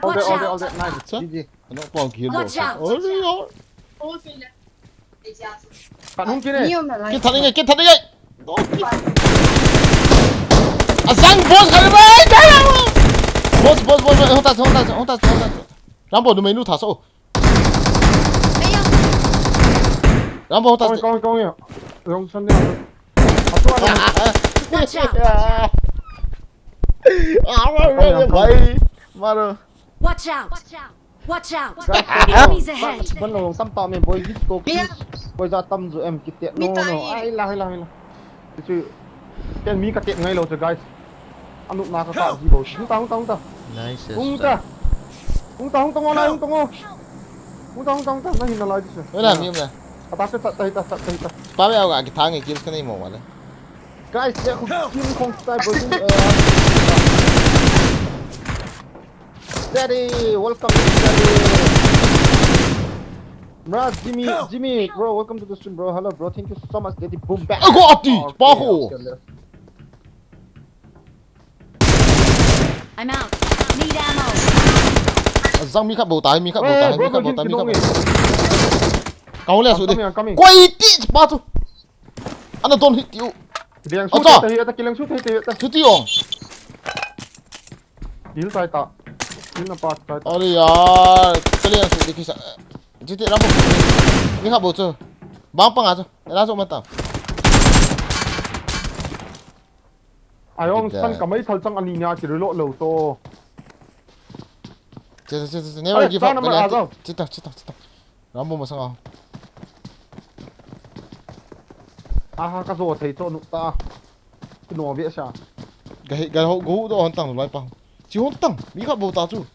All the, all the, all the, nice. G G. Ano pa ang kill? Watch out! Ori, oh. Kanung kine. Ni om na lai. Kit tha ding e, kit tha ding e. Asang boss kali bai. Boss, boss, boss, boss. Hung ta, hung ta, hung ta, hung ta. Rambo, numei nu tha so. Rambo ta. Kong, kong, kong, ya. Long san ya. Atu ala. Watch out! Ah, bhai. Maro. Watch out! Watch out! Guys, enemies ahead! Ban long tam ta me boy, hit ko. Boy, ja tam jo em kiti. No, no. Ai la, ai la, ai la. Chu ken mi ka tep ngai lou chu, guys. Anu na ka ka ji bo. Hung ta, hung ta, hung ta. Nice. Hung ta. Hung ta, hung ta ngo lai, hung ta ngo. Hung ta, hung ta, hung ta. Na hin na lai chu. Wala mi ma. Ata se ta ta ta ta ta. Pa me au ga ki thang ki kills ka nei mo wala. Guys, ya ku kim kong style boy. Daddy, welcome to Daddy. Mraz, Jimmy, Jimmy, bro, welcome to the stream, bro. Hello, bro. Thank you so much, Daddy. Boom, bang. Ago ati, pa ho. I'm out. Need ammo. Azang mi khat bou tai, mi khat bou tai, mi khat bou tai, mi khat bou tai. Kau le su de. Koi ti pa tu. Ana don hit tiu. Kileng su thei thei ta, kileng su thei thei ta. Chu ti ong. Dil tai ta. Dil na pa tai ta. Are yaar, kileng su de kisa. Chu ti ram bo. Mi khat bou chu. Bang pang a chu. Era chu ma ta. Ayong san ka mai thal chang ani nia ki reload lou to. Che che che che. Never give up. Chita chita chita. Rambo masang a. Aha, ka zo thei cho nu ta. Ki no ve sa. Ga hi, ga ho, go do hon tang lai pa. Chi hon tang, mi khat bou ta chu.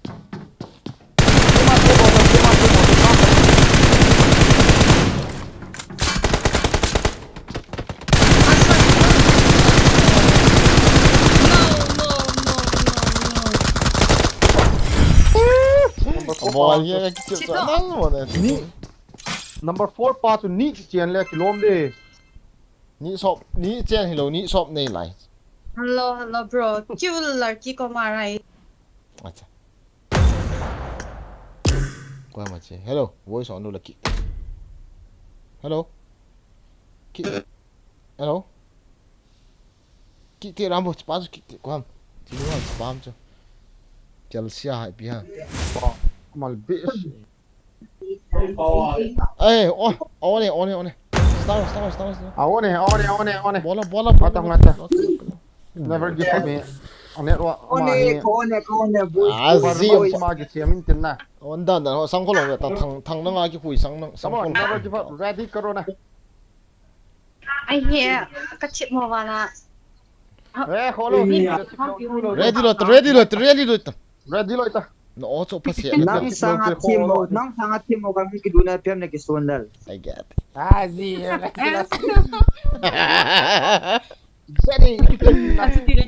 Number four pa chu ni, number four pa chu ni chen le kilom de. Ni sop, ni chen hilou, ni sop nei lai. Hello, hello, bro. Kiu larki ko ma rai. Acha. Koi ma che. Hello, voice on lo la ki. Hello. Ki. Hello. Ki te Rambo, pa chu ki te ko ham. Ti ni ham spam chu. Chelsea hai pi ha. Mal be. Eh, on, on e, on e, on e. Star, star, star, star. Ah, on e, on e, on e, on e. Bola, bola, bola. Mata, mata. Never give up me. Ane wa, on e, ko on e, ko on e, boy. Ah, boy, zi. Ma gi siam in tin na. On dan dan, ho sang ko long ta thang, thang na nga ki hui sang na, sang ko long. Come on, never give up. Ready karo na. Ai he, ka chip mo wala. Eh, hello. Ready lo, ready lo, ready lo. Ready lo ita. No, ocho pa siya. Nang sanga team mo, nang sanga team mo kami kiduna piam na kisundal. I get it. Ah, zi. Ready.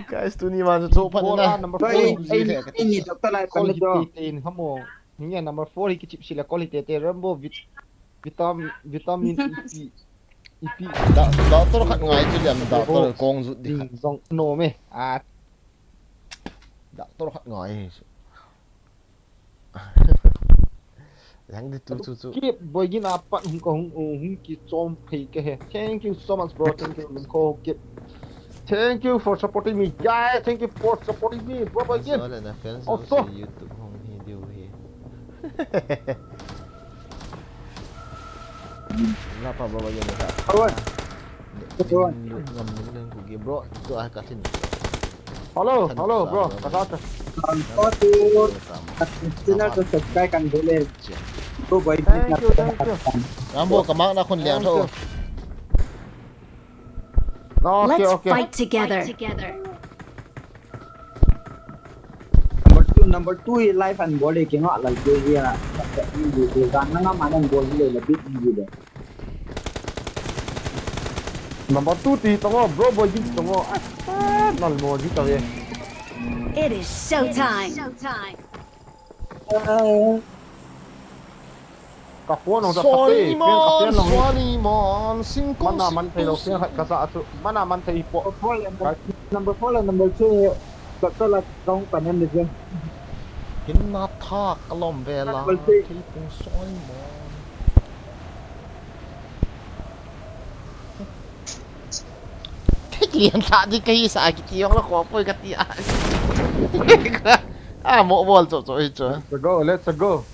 Guys, tuni man so pa na. Number four. Ai, ai, ni doctor lai pa ni do. Hamo. Ni number four hi kichip sila quality te Rambo vit-, vitam-, vitamin ipi, ipi. Da-, doctor khat ngai chu liam, doctor kong jut di khat. Jong no me. Ah. Doctor khat ngai. Yang di tu chu chu. Kip boy gin apat hung ka hung, hung kichom phei ka he. Thank you so much, bro. Thank you, Lim Ko Kip. Thank you for supporting me, guys. Thank you for supporting me, bro. Again. Sole na fans also. YouTube hong hi diu hi. La pa bro, again. Awan. Awan. Ngam ning nang ku gi bro. Tu ah ka sin. Hello, hello, bro. Kasa ta. Ang ko tu. Channel ko subscribe kan dole. Ko boy. Thank you, thank you. Rambo ka mak na khun liang tho. Let's fight together. Number two, number two hi live an bol le kinga lal ke ya. Ni de gan na ma nan bol le le bit ni de. Number two ti tongo, bro boy jin tongo. Ah, nal mo ji ta ve. It is showtime. Ka phone hong ta pate, pen ka pen long. Suani mon, sing kong. Mana man thei lo, pen khat ka sa chu. Mana man thei po. Number four le number, number four le number two, ka, ka la kong ka nem le je. Hin na tha ka lom ve la. Number three. Thei pung suani mon. Thei lian tha di ka hi sa ki ti ong la ko poi ka ti a. Ah, mo bol cho cho hi cho. Let's go, let's go.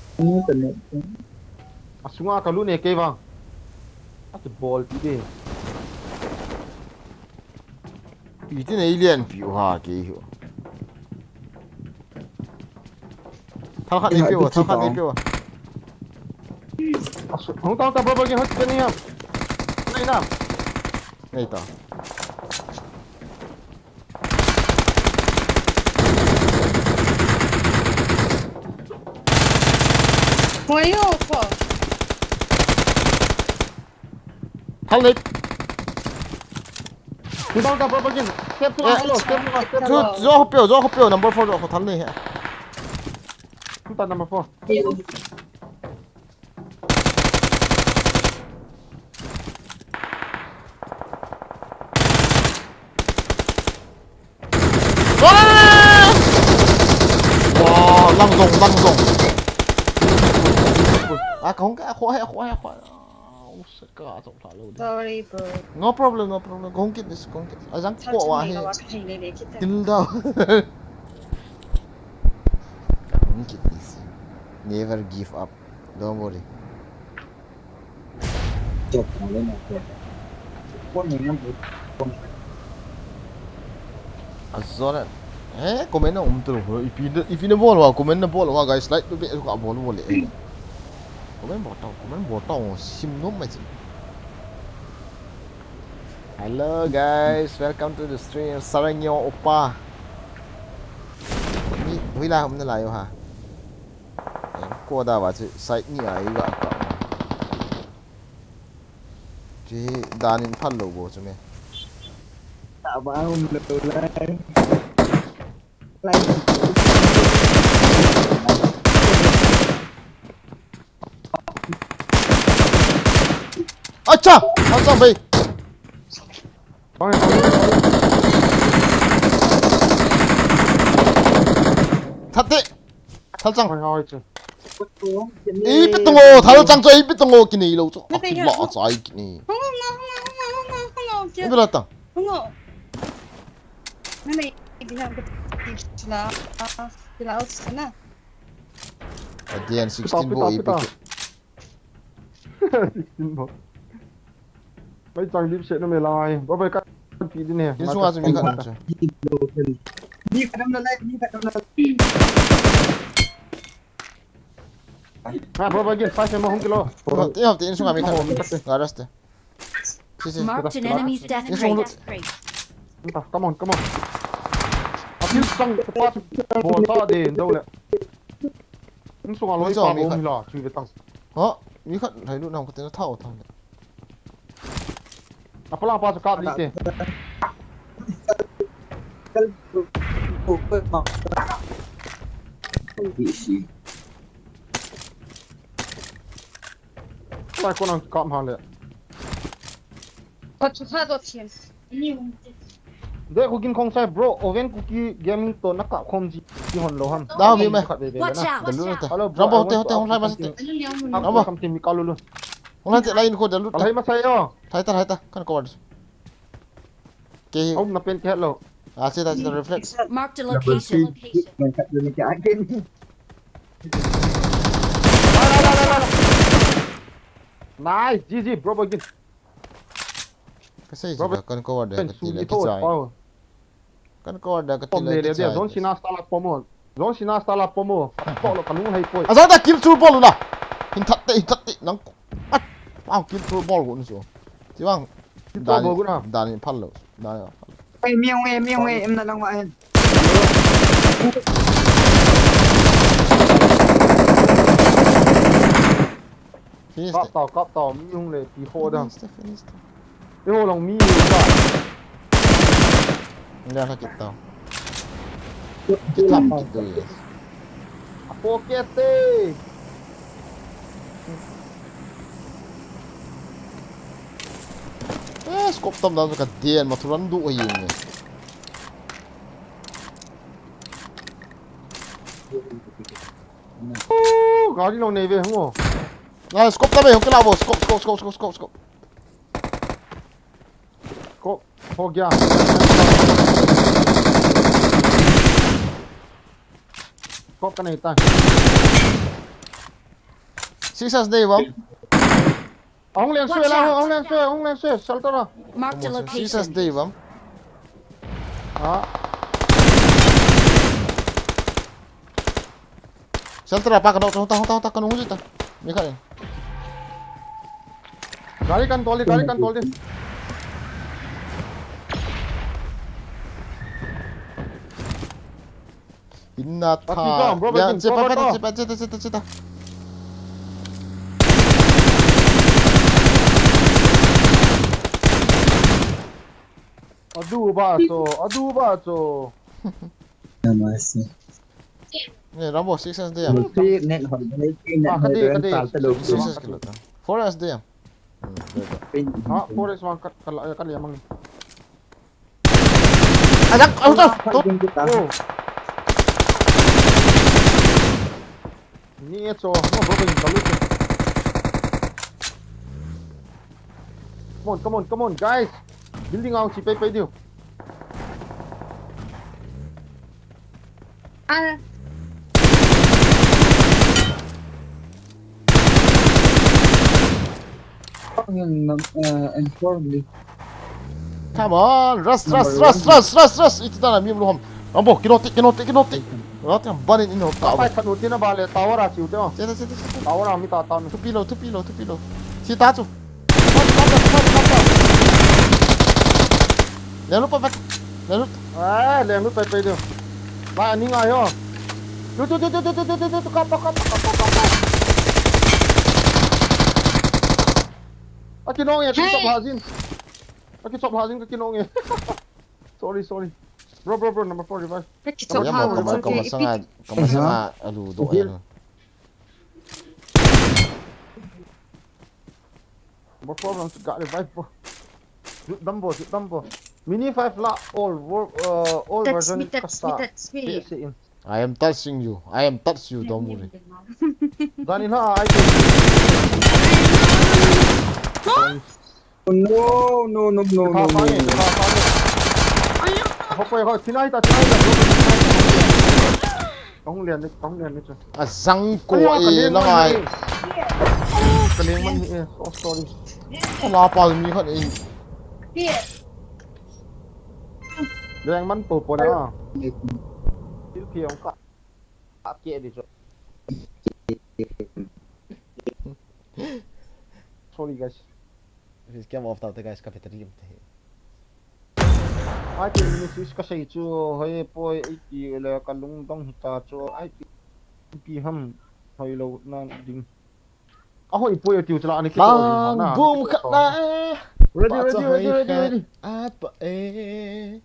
Asunga ka lut ne kei vang. Ati bol pi de. Pi ti nei lian pi u ha ke hi. Thal khat nei pi u, thal khat nei pi u. Hung tang ta bro bagi hot ni ham. Nei na. Nei ta. Hoi yo ko. Thal nei. Hung tang ta bro bagi. Step tu, eh, hello, step tu, step tu. Chu, jo ho peo, jo ho peo, number four jo ho thal nei he. Hung tang number four. Wow, lang zong, lang zong. Ah, kahung ka, khua he, khua he, khua he. Ah, u sa ka, zong tha lo de. Sorry, bro. No problem, no problem. Kahung kit dis, kahung kit. Ajang ko wa he. Til da. Kahung kit dis. Never give up. Don't worry. Azoran. Eh, comment na um tu ho. Ipi na, ipi na bol wa, comment na bol wa, guys. Like tu be ka bol bol le. Comment bol tau, comment bol tau, sim nom mai. Hello guys, welcome to the stream. Sarangyo opa. Ni, hui la um na la yo ha. Ko da ba chu side ni ai ga ka. Chu hi dan in phal lo bo chu me. Ta ba um lo lai. Lai. Acha! Acha bhai. Thal te. Thal chang. Ipi tung o, thal chang chu ipi tung o, kinei lo chu. Akila chai kinei. Ipi la tang. Again, sixteen bo ipi. Sixteen bo. Mai chang dip se na me lai. Ba bai ka pi din he. Insunga chu mi khat um chu. Mi khat um la lai, mi khat um la lai. Ha, ba bai gen, five mo hung kilo. Te, te insunga mi khat um. Ga rest te. Si, si. Marked an enemy's death crate. Come on, come on. Atil sang pa bo ta de do le. Insunga loi pa bo mi la, chui ve tang. Ha, mi khat hai lu nam khat na thau thang le. Apala pa sa ka ni te. Sai ko nang kap ha le. Ka chu kha do thiam. De khu gin khong sai bro, Oven Kuki Gaming to na kap khom ji ki hon lo ham. Da mi me. Khat ve ve na. Watch out! Da lu na te. Hello, bro, Rambo te, te hong lai ma te. Rambo kam te mi ka lu lu. Hong lai te lai in ko da lu. Lai ma sai yo. Thai ta, thai ta. Kan ko wa. Ke. Om na pen ke lo. Ah, sita, sita, reflect. Marked a location. Nice, G G, bro, begin. Ka sei, bro, kan ko wa de, ka ti le ki sai. Kan ko wa de, ka ti le ki sai. John Cena style pom o. John Cena style pom o. Ko lo ka nung hai poi. Aza da kill chu bol na. Hin that te, hin that te, nang. At, pau kill chu bol ko ni so. Ti bang. Kill chu bol ko na. Dan in phal lo. Dan in phal lo. Ei, mi hung e, mi hung e, em na lang wa en. Finish. Kap tau, kap tau, mi hung le, pi kho da. Finish, finish. Te ho long mi ba. Nda ka kit tau. Kit tam kit do ye. Apo kete. Eh, scope tam dan ka den ma thuran du ahi ne. Oh, gari long nei ve ho. Na scope ta ve ho ke la bo, scope, scope, scope, scope, scope, scope. Ko, ho gya. Ko ka nei ta. Six as day bang. Ahung leng sui la, ahung leng sui, ahung leng sui, shelter a. Marked a location. Six S day bang. Ha. Shelter a pa ka nau, hung ta, hung ta, hung ta, ka nung jita. Mi khat in. Gari kan tol di, gari kan tol di. Inna tha. Pati ko, bro, ya, bro, chepa, bro, pati, bro. Chepa, chepa, chepa, chepa. Adu ba cho, adu ba cho. Namase. Ne, Rambo, six S day. Multi net hol, multi net hol, kadi, kadi. Six S kilo ta. Four S day. Hmm, bye, bye. Ha, four S mang kat, kala, kali mang. Ajak, auto, to. Oh. Ni e cho, no, bro, bro, bro. Come on, come on, come on, guys. Building out, si pei pei diu. Ah. Ang, uh, inform. Come on, rush, rush, rush, rush, rush, rush. Iti tana mi mlu ham. Rambo, kinoti, kinoti, kinoti. Rati ham banin ino ta. Pai thanu tina bale, tower a chiu te o. Cheta, cheta, cheta. Tower a mi ta ta mi. Thupi lou, thupi lou, thupi lou. Si ta chu. Pat, pat, pat, pat, pat. Lenglut pat, pat. Lenglut. Ah, lenglut pat, pat diu. Ba, ani ngai ho. Tu, tu, tu, kapa, kapa, kapa, kapa. Aki nong ya, tu kapa hazin. Aki chop hazing ka kinong e. Sorry, sorry. Bro, bro, bro, number four revive. Ka kichop ha, ka masanga, ka masanga alu do e. Number four bro, ga revive bro. Jut dam bro, jut dam bro. Mini five la all, uh, all version. Touch me, touch me, touch me. I am touching you. I am touch you, don't worry. Dani na, I can. Huh? No, no, no, no, no, no. Hopoi, hoi, thinai ta, thinai ta. Kong lian ni, kong lian ni chu. Azang ko e, langai. Kaleng man hi e, so sorry. Ala pal mi khat e. Leng man popo na. Til phi ong ka. Ake di chu. Sorry guys. Facecam off tau te guys, ka battery um te. Ai ti mini switch ka sei chu, hoi poi, ai ti le ka lungdong hi ta chu, ai ti pi ham, hoi lou na ding. A hoi poi tiu chu la ani ki to na. Bum khat na. Ready, ready, ready, ready, ready. Apa e.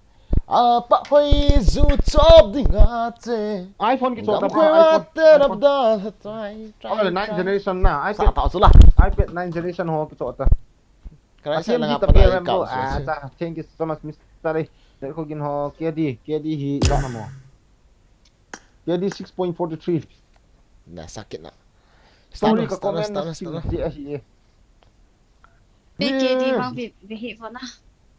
Apa hoi ju chop ding a che. iPhone ki chop ta, iPhone. Te rap da try, try. Oh, nine generation na. Sa iPad ta chu la. iPad nine generation ho ki chop ta. Kara sa na pa dai ka. Ah, thank you so much, Mister Ray. Ko gin ho K D, K D hi la na mo. K D six point four three. Na sakit na. Sorry, ka comment na skill je ahi e. P K D bang ve, ve hi fo na.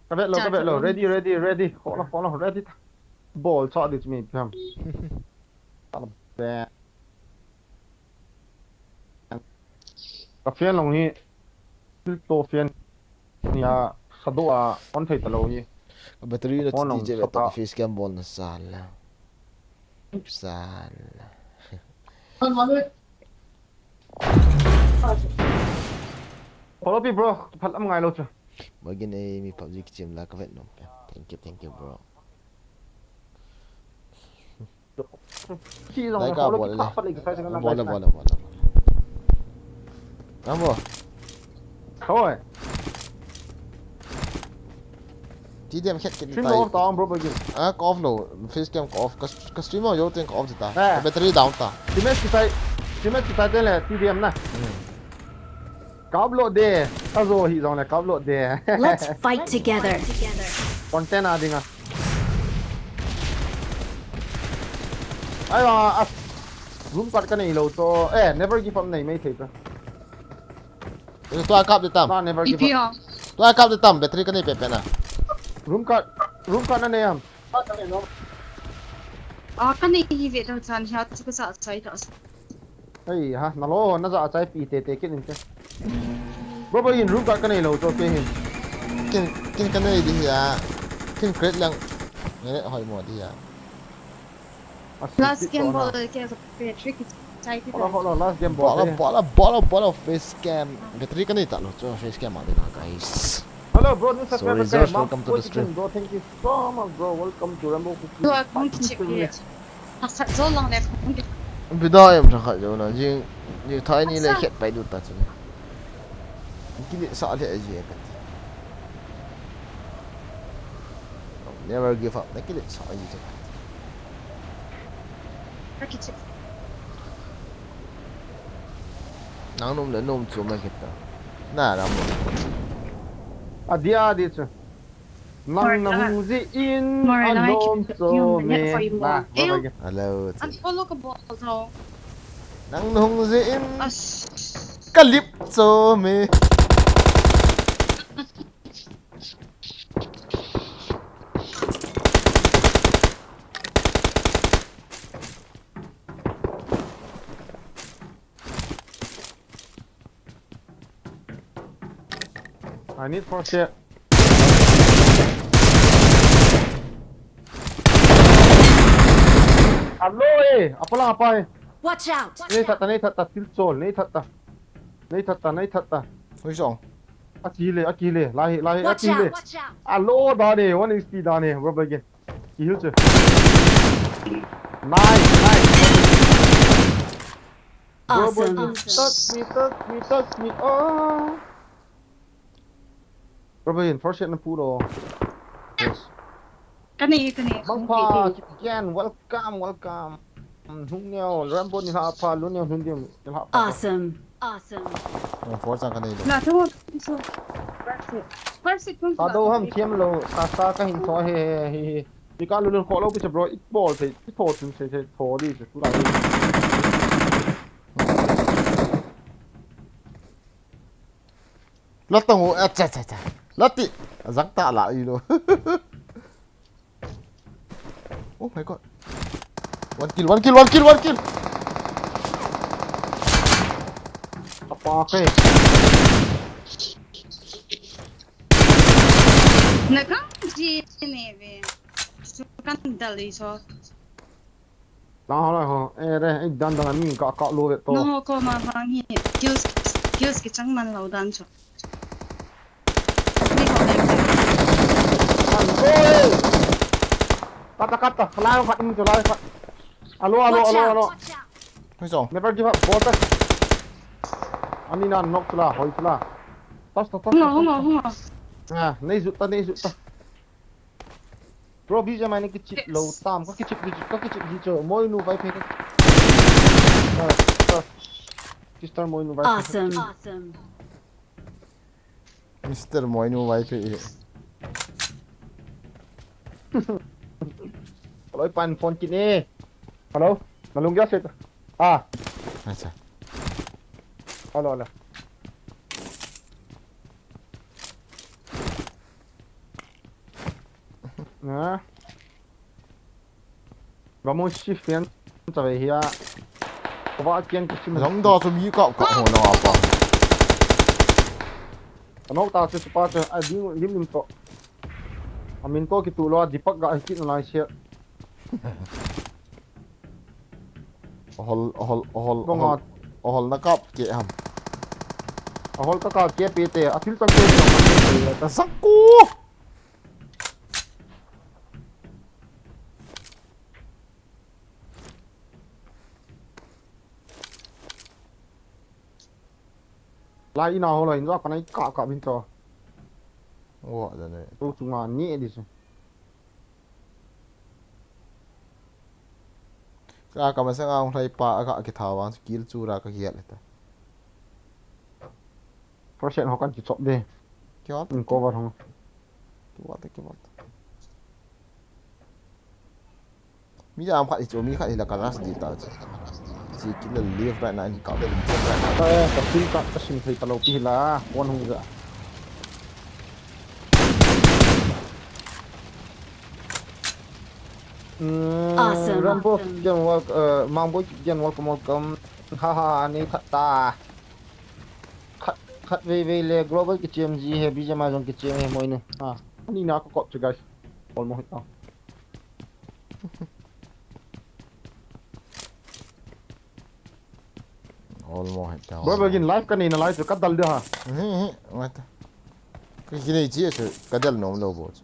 Ka vet lou, ka vet lou. Ready, ready, ready. Kho lou, kho lou, ready ta. Bol cha di chu mi pham. Ka fan long hi. Pil to fan. Nia, sado a on thei ta lou hi. Ka battery na ti je ve to, facecam bol na sal la. Sal la. Follow pi bro, phat lam ngai lou chu. Magin e mi PUBG kichim la ka vet nom pe. Thank you, thank you bro. Dai ka bol le. Bol le, bol le, bol le. Rambo. Hoi. T D M khet kit. Stream off ta bro, bagi. Ah, ka off lou. Facecam ka off. Ka, ka stream ho jou teng ka off ta. Eh. Ka battery down ta. Stream ki sai, stream ki sai teng le T D M na. Hmm. Ka upload de. Ka jo hi jong le ka upload de. Let's fight together. Content a ding a. Ai wa, a room card ka nei lou to. Eh, never give up nei mai thei to. Eh, tua kap de tam. Na never give up. T P ho. Tua kap de tam, battery ka nei pe pe na. Room card, room card na nei am. Ah, ka nei hi ve dang chan hi a chu ka sa chai ta. Ai ha, na lo, na ja chai pi te te kit in te. Bro, bro, in room ka kanei lou chu kei hin. Kin, kin kanei di hi a. Kin crate lang. Nge, hoi mo di hi a. A, last game bol ke sa pe trick chai ti. Hola, hola, last game bol. Bola, bola, bola, bola, face cam. Battery kanei talou chu face cam a di na, guys. Hello, bro, new subscriber. So, Reserves, welcome to the stream. Bro, thank you so much, bro. Welcome to Rainbow Cookie. Tu a kong kichip ye. Thakhat jou lang le kong kichip. Bida em thakhat jou na. Jing, jing thai ni le khet pai du ta chu. Kile sa le ji ka. Never give up. Na kile sa ji ka. Ka kichip. Nang nom le nom chu ma kita. Na, na mo. A dia di chu. Nang na hung jeh in a nom cho me. Hello. Nang na hung jeh in ka lip cho me. I need for share. Alo eh, apa lang apa eh. Watch out! Nei that ta, nei that ta, til chol, nei that ta. Nei that ta, nei that ta. Hui song. Akile, akile, lahi, lahi, akile. Alo da ne, one H P da ne, bro, again. Kill chu. Nice, nice. Awesome. Bro, bro, touch me, touch me, touch me. Oh. Bro, bro, first aid na pu lo. Yes. Kani, kani. Mangpha, again, welcome, welcome. Hung neo, Rambo ni ha pha, lu neo, hung neo, ni ha pha. Awesome. Awesome. Force ang kanei lo. Na, tu, tu, tu. First hit. First hit, tu, tu. Sa do ham thiam lo, sa sa ka hin tho he, he, he, he. Ni ka lu lu kho lo pi che bro, it ball thei, it tho chun thei, thei, tho di che, tu la di. La tong u, a cha cha cha. La ti, zak ta la i lo. Oh my God. One kill, one kill, one kill, one kill. Apa ke? Nakam ji ne ve. Sukan dali so. La ho, la ho. Eh, re, eh, dan dan mi ka ka lo ve to. No, ko ma ma ni. Kills, kills ki chang man lo dan so. Kata, kata, kata. Lai khat, in chu lai khat. Alo, alo, alo, alo. Hui song. Never give up, bol ta. Ani na knock chu la, hoi chu la. Tas ta, tas ta. Hunga, hunga, hunga. Ah, nei jut ta, nei jut ta. Bro, B J M I ni kichip lo tam, ka kichip, kichip, ka kichip di chu. Moinu vai phe ka. Ah, ah. Sister Moinu vai phe. Awesome. Awesome. Mister Moinu vai phe. Hello, pan phone kit ne. Hello? Na lung ya se. Ah. Acha. Hello, hello. Na. Ga mo si fian ta ve hia. Ko va kian ki sim. Jam da chu mi ka ka ho na apa. Anok ta chu pa chu a ding lim lim to. Amin to kitu lo a Deepak ga kit na lai se. Ahol, ahol, ahol, ahol, ahol na kap ke ham. Ahol ka kap ke pe te, athil tang ke. Ta sakku. Lai ina ho lai, inja ka nai ka ka bin to. Wa da ne. Tu tu nga ni di se. Ka ka masang ang lai pa ka ki thaw ang kill chu ra ka ki hel ta. Percent ho kan ki chop de. Ki hel. In cover ho. Ki hel ta, ki hel ta. Mi jam khat hi chu, mi khat hi la ka last di ta chu. Si kill le left right na in ka le left right na. Ka, ka sim ka, ka sim thei ta lo pi la, one hung ja. Mm, awesome. Rambo, awesome. Again, wel-, uh, Mangboy, again, welcome, welcome. Ha, ha, ha, nei that ta. Khat, Khat vei vei le global kichem ji he, B G M I jong kichem he, moi nu. Ah, ani na ko kop chu, guys. Olmo hita. Olmo hita. Bro, begin live ka nei na live chu ka dal de ha. Hi, hi, wait. Ka kinei chi chu ka dal nom lou bou chu.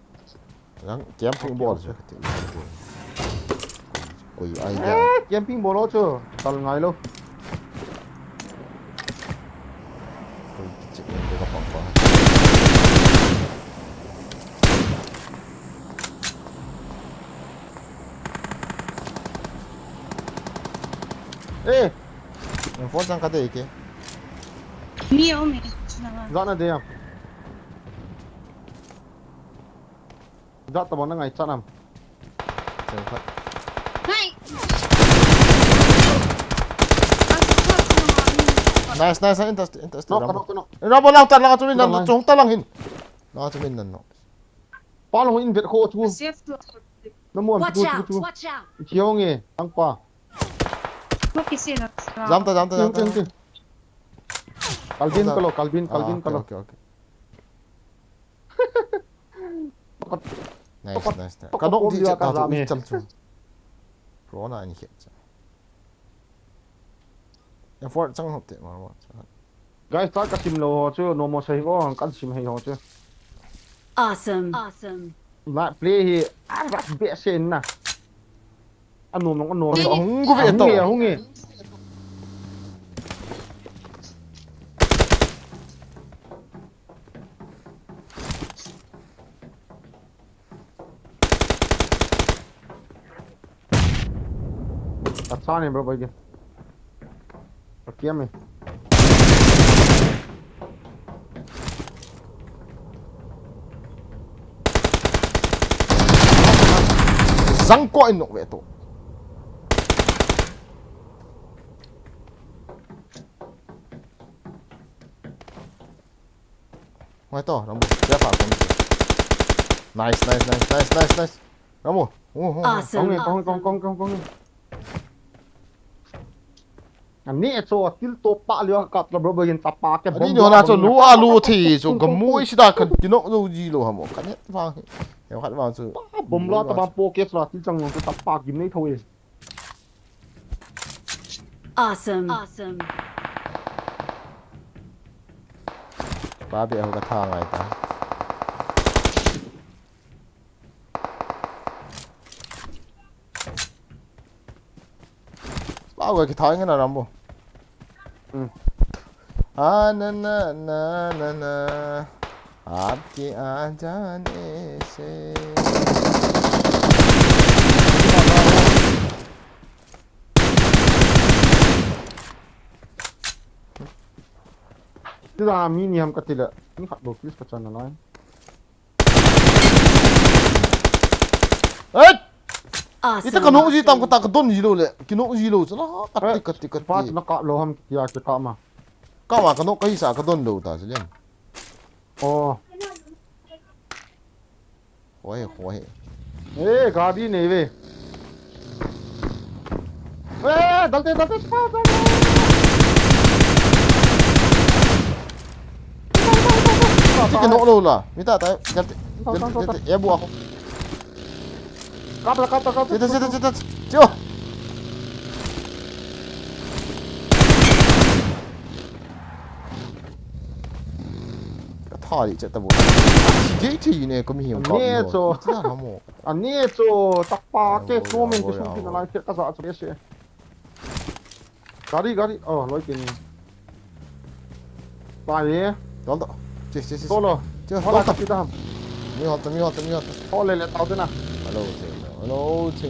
Jang camping bol chu kati. Koi ai da. Eh, camping bol chu. Tal ngai lou. Koi kichi ka pang pang. Eh. Yang phone sang ka dei ke. Mi o mi. Jana de ya. Jat tabang na ngai chan am. Cheng khat. Ngai. Nice, nice, nice, interesting, interesting. Knock, knock, knock. Rabo lang ta lang chu min nan chung ta lang hin. Lang chu min nan no. Pa long in vet kho chu. Safe to. Na mo. Watch chu, out, chu, chu. Watch out. Chiong e, ang pa. Jam ta, jam ta, jam ta. Kalbin kalo, Kalbin, Kalbin kalo. Okay, okay. Nice, nice, nice. Ka nok ji che ta tu chal chu. Pro na ni khe cha. Effort chang hop te ma ma. Guys, ta ka sim lou ho chu, no mo sai ho, kan sim hei ho chu. Awesome. Awesome. Na play hi, a ras be se na. Anom nong anom. Hung gu ve to. Hung e, hung e. Acha ne bro, bhai ke. Akia me. Jang ko in nok ve to. Ngai to, Rambo. Dia pa kon. Nice, nice, nice, nice, nice, nice. Rambo. Oh, oh, oh. Awesome. Kong, kong, kong, kong, kong, kong. Ani e cho, til to pa lio ka tra bro, bro, yin ta pa ke. Ani bom no na cho, lu a lu thi cho, ka mui si da kan kino lu ji lo ha mo. Kan het vang. He khat vang cho. Bom la ta bang po ke tra, til chang lo ta pa gim nei tho e. Awesome. Awesome. Pa be ho ka tha ngai ta. Ba, gue kitha nge na Rambo. Hmm. Ah, na, na, na, na, na. Aapke aa jaane se. Tila mi ni ham katila. Ni khat bou please ka chan na lai. Hey! Awesome. Ita ka nok ji tam ka ta ka don ji lo le. Ki nok ji lo chu la. Kati, kati, kati. Pa chu na ka lo ham ki ya ki ka ma. Ka ma ka nok ka hi sa ka don lo ta chu le. Oh. Khoi, khoi. Eh, gari nei ve. Eh, dalte, dalte, dalte. Ti ke nok lo la. Mi ta ta, dalte, dalte, dalte, e bu a. Kap la, kap la, kap la. Sita, sita, sita. Tio. Ka tha di chet ta bo. Thi gei thi ne ko mi hiu ka. Ne cho. Ti na mo. Ani cho, tapa ke ko min ke sung kin lai ka sa cho se. Gari, gari. Oh, loi ke ni. Pa ye. Dol do. Che, che, che. Dol lo. Che, dol ka pita ham. Mi hot, mi hot, mi hot. Hole le tao te na. Hello, che. Hello, che.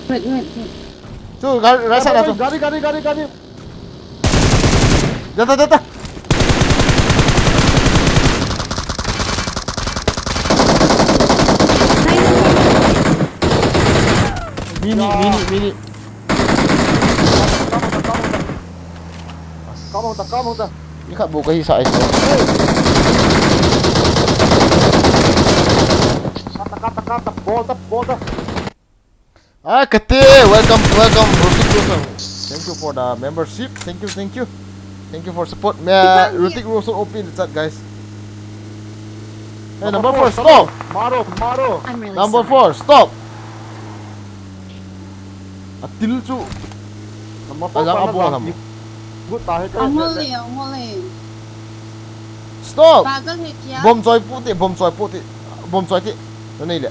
Wait, wait, wait. Chu, gari, gari sa na chu. Gari, gari, gari, gari. Data, data. Mini, mini, mini. Come on, come on, come on. Come on, come on. Ni khat bu ka hi sa ai. Kata, kata, kata. Bol ta, bol ta. Ah, kate, welcome, welcome, Rohit, welcome. Thank Thank you for the membership. Thank you, thank you. Thank you for support. May Rutik Rosso open the chat, guys. Hey, number four, stop. Maro, Maro. I'm really Number sorry. Four, stop. Atil chu. Number four, Ajang pa na abo jam lam. Good ta he. Angol le, angol le. Stop. Pagal he kya? Bom choi pu te, bom choi pu te. Bom choi te. Na nei le.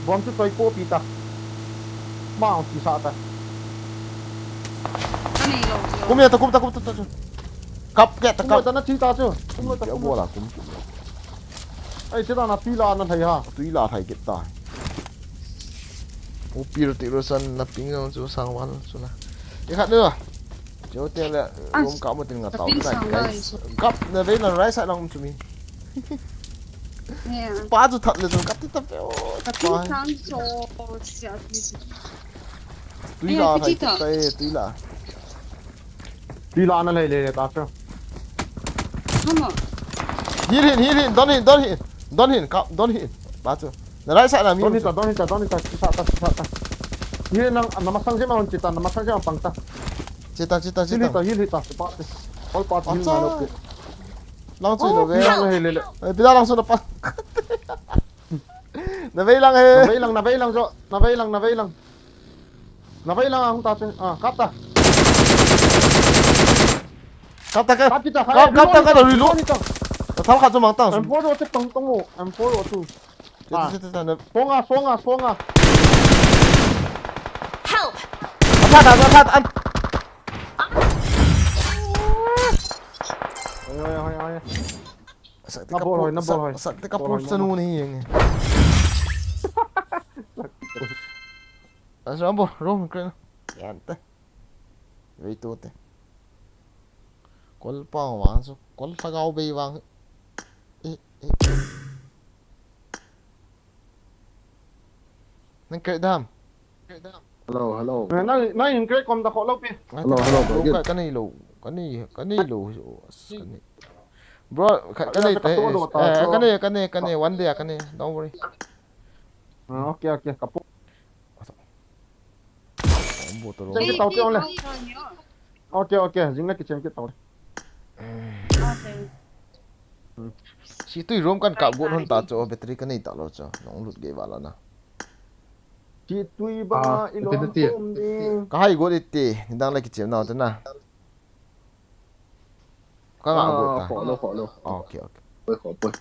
Bom chu choi pu pi ta. Ma ang si sa ta. Ka nei lo. Kum ya ta, kum ta, kum ta, ta chu. Kap ke ta, kum kap. Ta na thi ta chu. Kum ta, kum ta. Abo la kum. Ai, se ta na tui la na thai ha. Tui la thai ke ta. Upir ti ro san na ping jong chu sang wan chu na. Ye khat de. Chu te le room ka mo tin nga tau na guys. Kap na ve na right side lang chu mi. Pa chu that le chu kap ti ta pe o. Ka ping sang so sia ti. Tui la thai ke ta, tui la. Tui la na lei lei ta chu. Mama. Heal hin, heal hin, don hin, don hin. Don hin, ka, don hin. Ba chu. Na right side na mi. Don hin ta, don hin ta, don hin ta, sa ta, sa ta. Heal nang, na masang je ma hon chita, na masang je ma pang ta. Chita, chita, chita. Heal ta, heal ta, pa. All pa heal na lo ke. Lang chu lo ve. Lang lei lei. Ai, pida lang chu na pa. Na vei lang he. Na vei lang, na vei lang jo. Na vei lang, na vei lang. Na vei lang a hung ta che. Ah, kap ta. Kap ta ka. Kap kita, kap, kap ta ka, reload. Ka thal khat chu mang tang. M four ro che tong tong o. M four ro chu. Che, che, che, che, na. Songa, songa, songa. Help! Attack, attack, attack. Oi, oi, oi, oi. Sak te ka bol hoi, na bol hoi. Sak te ka bol hoi, sa nu ni yeng. Asa bol, room kre. Yan te. Wei tu te. Kol pa vang su, kol lhagao bei vang. Eh, eh. Nang kre dam. Hello, hello. Nang, nang kre kom da kho lo pi. Hello, hello, bro. Ka, ka nei lo, ka nei, ka nei lo. Ka nei. Bro, ka, ka nei te. Eh, ka nei, ka nei, ka nei. One day, ka nei. Don't worry. Ah, okay, okay. Kapo. Jing kit tau ti ong le. Okay, okay. Jing le kichem kit tau le. Si tui room kan kap got hon ta chu, battery ka nei ta lo chu. Nong lut gei vala na. Si tui ba i lo tum ding. Ka hai got iti, nidang le kichem nau te na. Ka nga got ta. Kho lo, kho lo. Okay, okay. Poi, kho, poi.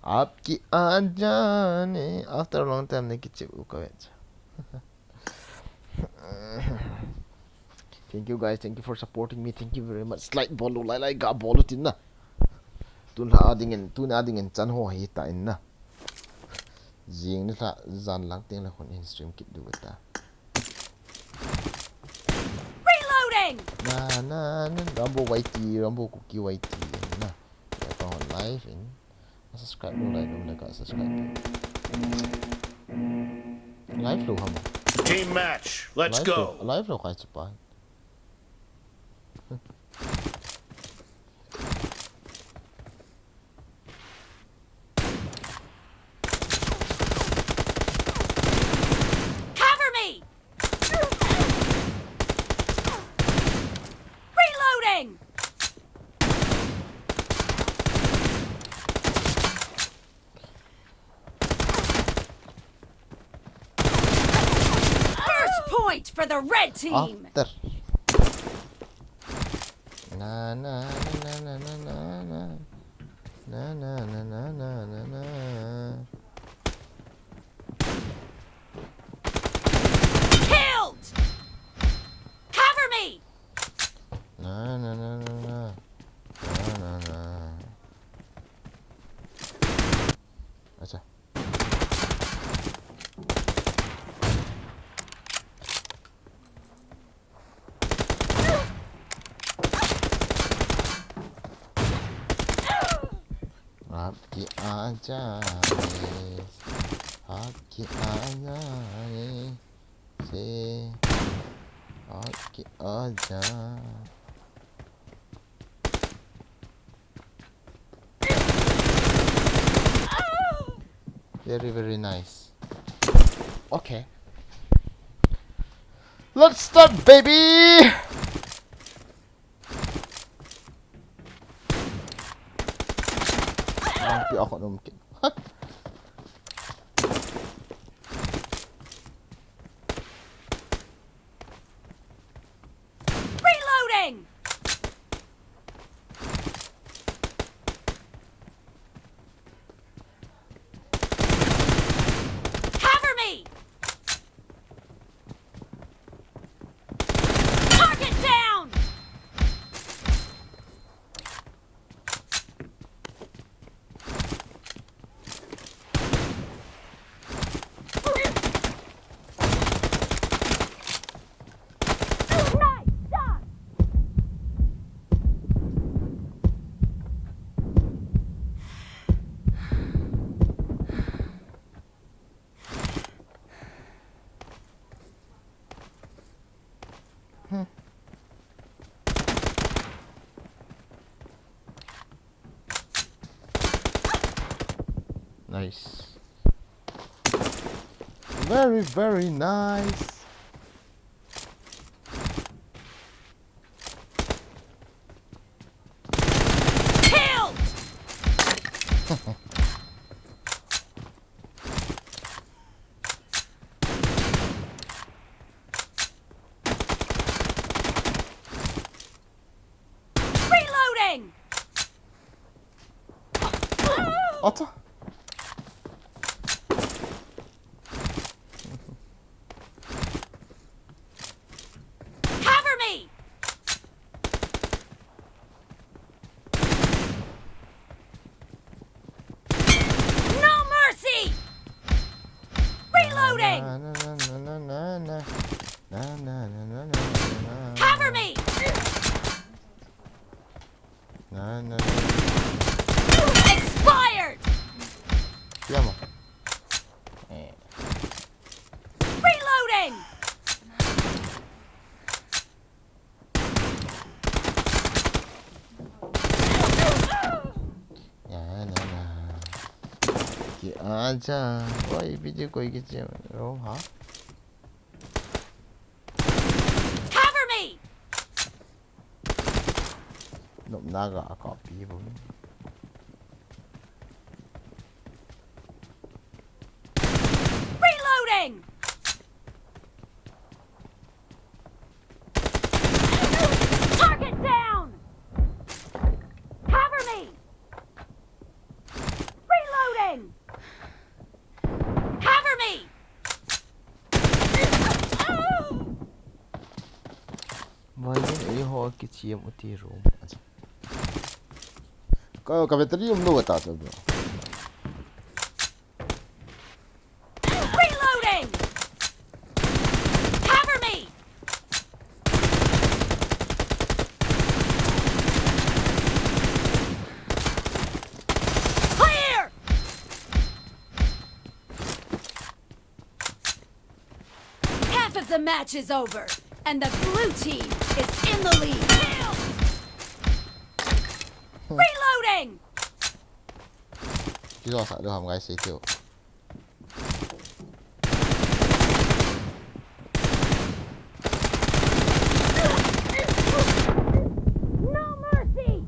आपकी आजा ने, after a long time ne kichep u ka ve cha. Thank you guys, thank you for supporting me, thank you very much. Slide bol u lai lai ga bol u tin na. Tun ha ading in, tun ading in chan ho hi ta in na. Jing ni lha jan lang teng le khun in stream kit du ta. Reloading! Na, na, na, Rambo Y T, Rambo Kuki Y T, na. Ya ka hon live in. Subscribe mo, like mo, like, subscribe. Live lo ham. Team match, let's go. Live lo kai chupa. Cover me! Reloading! First point for the red team! After. Na, na, na, na. Na, na, na, na. Killed! Cover me! Na, na, na, na, na. Na, na, na. Acha. आपकी आजा रे, आपकी आजा रे, से, आपकी Acha. Very, very nice. Okay. Let's start, baby! Ah, pi ako nung kin. Reloading! Cover me! Target down! Nice. Very, very nice. Killed! Reloading! Otto? Cover me! No mercy! Reloading! Na, na, na, na, na, na. Na, na, na, na, na, na, na. Cover me! Na, na, na. Expired! Siamo. Eh. Reloading! Ya, na, na. Ki acha. Oi, video koi kiche ro ha? Cover me! Nop naga a copy bo. Reloading! Target down! Cover me! Reloading! Cover me! Vai, ei ho kichiam uti room. Ka, ka battery um lo ta sa bro. Reloading! Cover me! Clear! Half of the match is over, and the blue team is in the lead. Reloading! Kijo sa lo ham guys, ito. No mercy!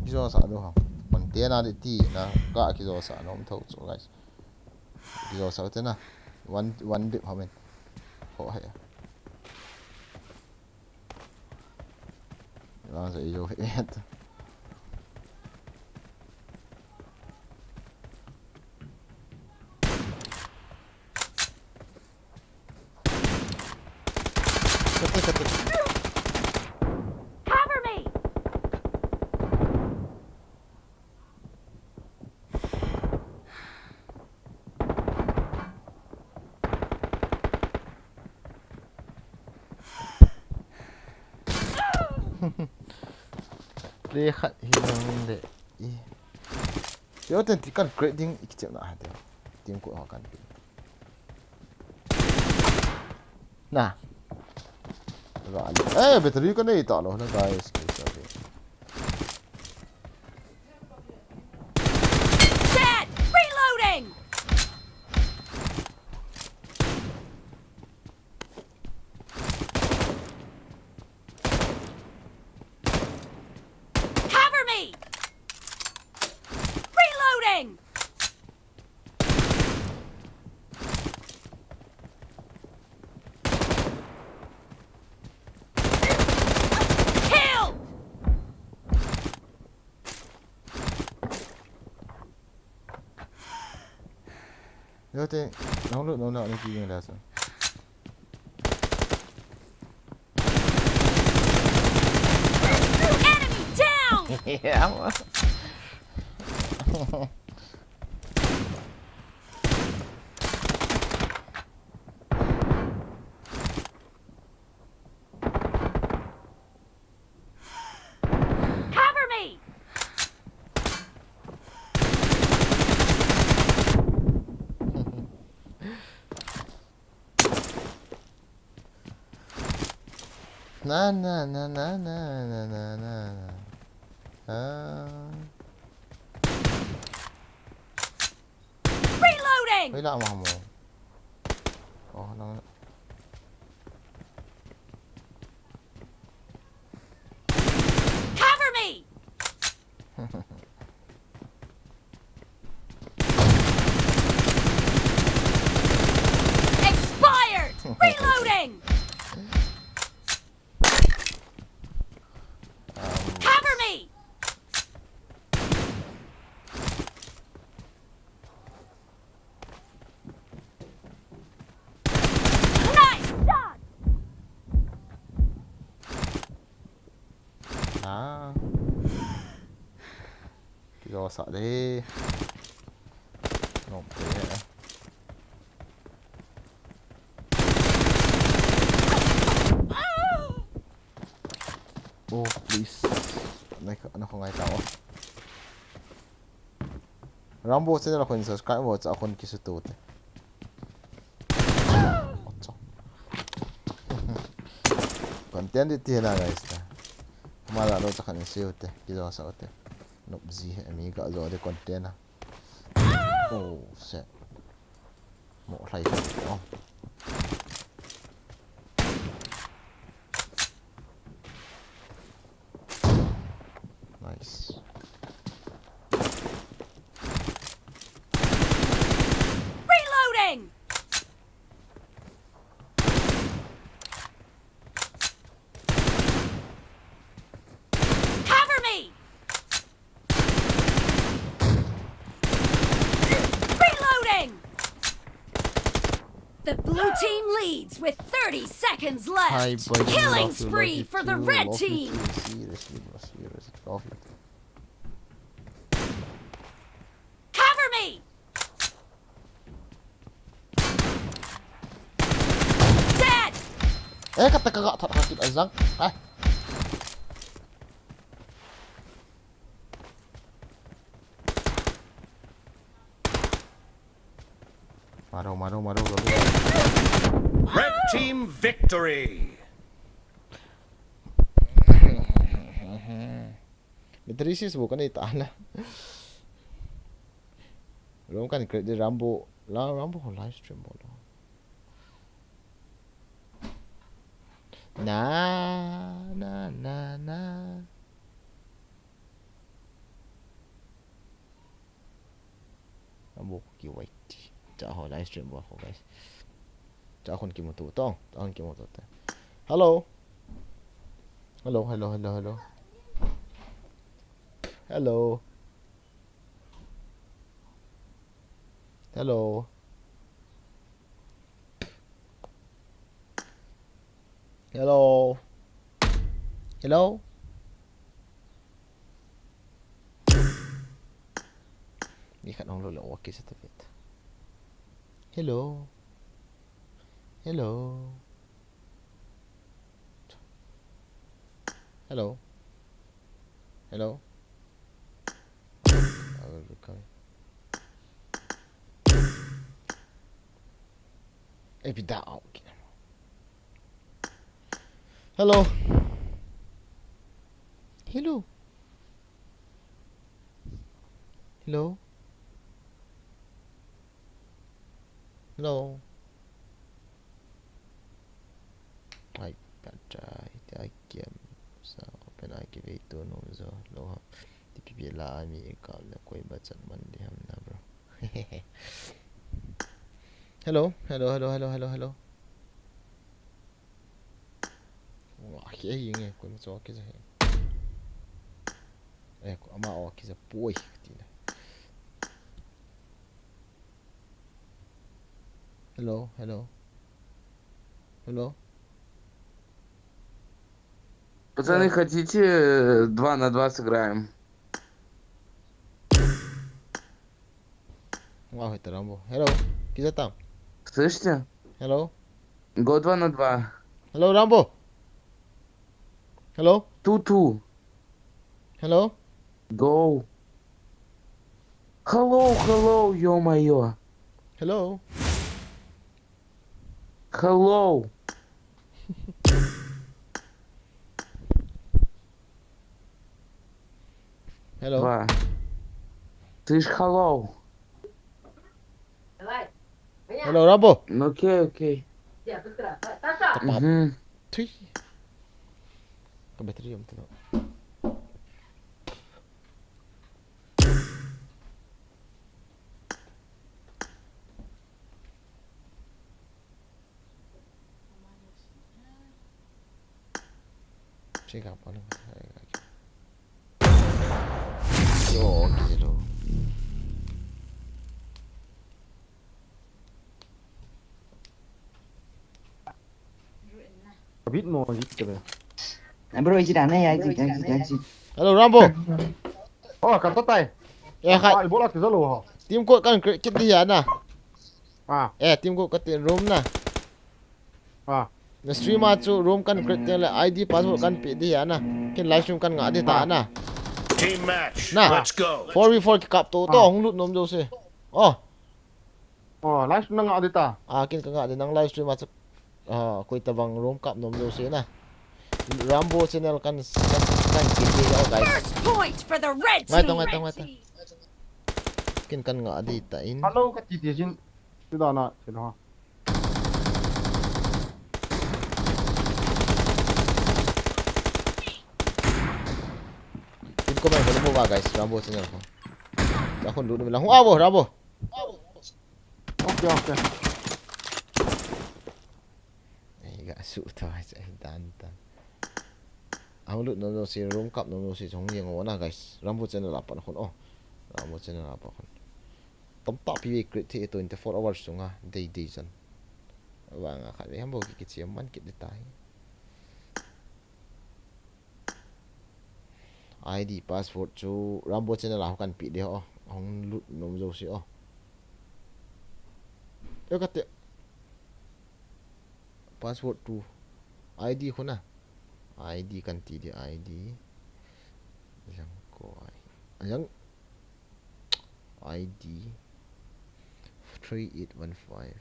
Kijo sa lo ham. Container di ti na ka kijo sa lo ham tho guys. Kijo sa te na. One, one bip hamen. Ho hai. Lang sa iyo et. Kate, kate. Cover me! Play khat hi nang le i. Yo ten ti kan create ding i kichep na ha te. Team ko ha kan. Na. Eh, battery ka nei talou na, guys. Kei sa ve. Dead! Reloading! Cover me! Reloading! Killed! Yo te, nang lut nang na ni ki yeng la sa. Enemy down! Yeah, man. Cover me! Na, na, na. Ah. Reloading! Wait lang, mamo. Oh, lang. Cover me! Expired! Reloading! Um, cover me! Nice shot! Ah. Kijo sa de. Nom te. Oh, please. Nai ka, na ko ngai ta o. Rambo channel a khun subscribe vo cha khun kisuto te. Ocho. Content di ti na, guys, ta. Ma la lo cha khan siu te, kijo sa te. Nop ji he mi ga jo de content na. Oh, shit. Mo hlai ko. Nice. Reloading! Cover me! Reloading! The blue team leads with thirty seconds left. Hi, boy, killing spree for the red team. Seriously, bro, seriously, love you. Cover me! Dead! Eh, kata ka ga that hakit azang. Ah. Maro, maro, maro, maro. Red team victory. Battery sis bu ka nei ta na. Rom kan create de Rambo. La Rambo ho live stream bol. Na, na, na, na. Rambo ki wait. Cha ho live stream bol ho, guys. Cha khun kimuto to. Cha khun kimuto to. Hello. Hello, hello, hello, hello. Hello. Hello. Hello. Hello. Mi khat hung lut le, okay, sa tablet. Hello. Hello. Hello. Hello. I will be coming. Eh, pida out. Hello. Hello. Hello. Hello. Ai, pata, ita kiam sa open ai ki vei tu nom jo lo ha. Ti pi pi la ami ka le koi ba chat man di ham na, bro. Hello, hello, hello, hello, hello, hello. Wa, ki ai nge, koi ma cho ki ja he. Eh, ko ama o ki ja poi ti na. Hello, hello. Hello. Пацаны, да, хотите, э, два на два сыграем? Wow, это Рамбо. Hello. Киза там? Слышите? Hello. Go два на два. Hello, Рамбо. Hello. Two two. Hello. Go. Hello, hello, ё-моё. Hello. Hello. Hello. Два. Слышь, hello. Hello, Рамбо. Ну, окей, окей. Тапа. Мгм. Тhui. Ka battery um talo. Check up on him. Yo, giro. A bit more, a bit more. Bro, ijit ana ya, ijit, ijit, ijit. Hello, Rambo. Oh, kar to tai. Ya, khai. Ah, ibola ti zalo ha. Team code kan create kit di ya na. Ah. Eh, team code ka ti room na. Ah. Na stream a chu room kan create teng le I D password kan pe di ya na. Kin live stream kan ngah di ta na. Team match. Na. Let's go. Four v four kikap to to, ah, hung lut nom jo se. Oh. Oh, live stream na ngah di ta. Ah, kin ka ngah di, nang live stream a chu, ah, koi tabang room kap nom jo se na. Rambo channel kan, kan, kan kit di, oh, guys. First point for the red team. Ngai to, ngai to, ngai to. Kin kan ngah di ta in. Hello, ka ti ti jin. Ti da na, ti da. Kin comment ko mo ba, guys, Rambo channel ko. Ta khun lut mi lang. Hung a bo, Rambo. Okay, okay. Ei, ga su to, ai, ai, dan, dan. Ahung lut nom nom se, room kap nom nom se, hung jeng o na, guys. Rambo channel a pat khun, oh. Rambo channel a pat khun. Tom tah pi ve create the twenty-four hours sunga, dei dei chan. Vang a khat ve ham bo ki kichiam man kit de ta hi. I D password chu Rambo channel a kan pe di ho. Hung lut nom jo se o. Yo ka te. Password tu. I D khuna. I D kan ti di I D. Jang ko ai. Jang. I D three eight one five.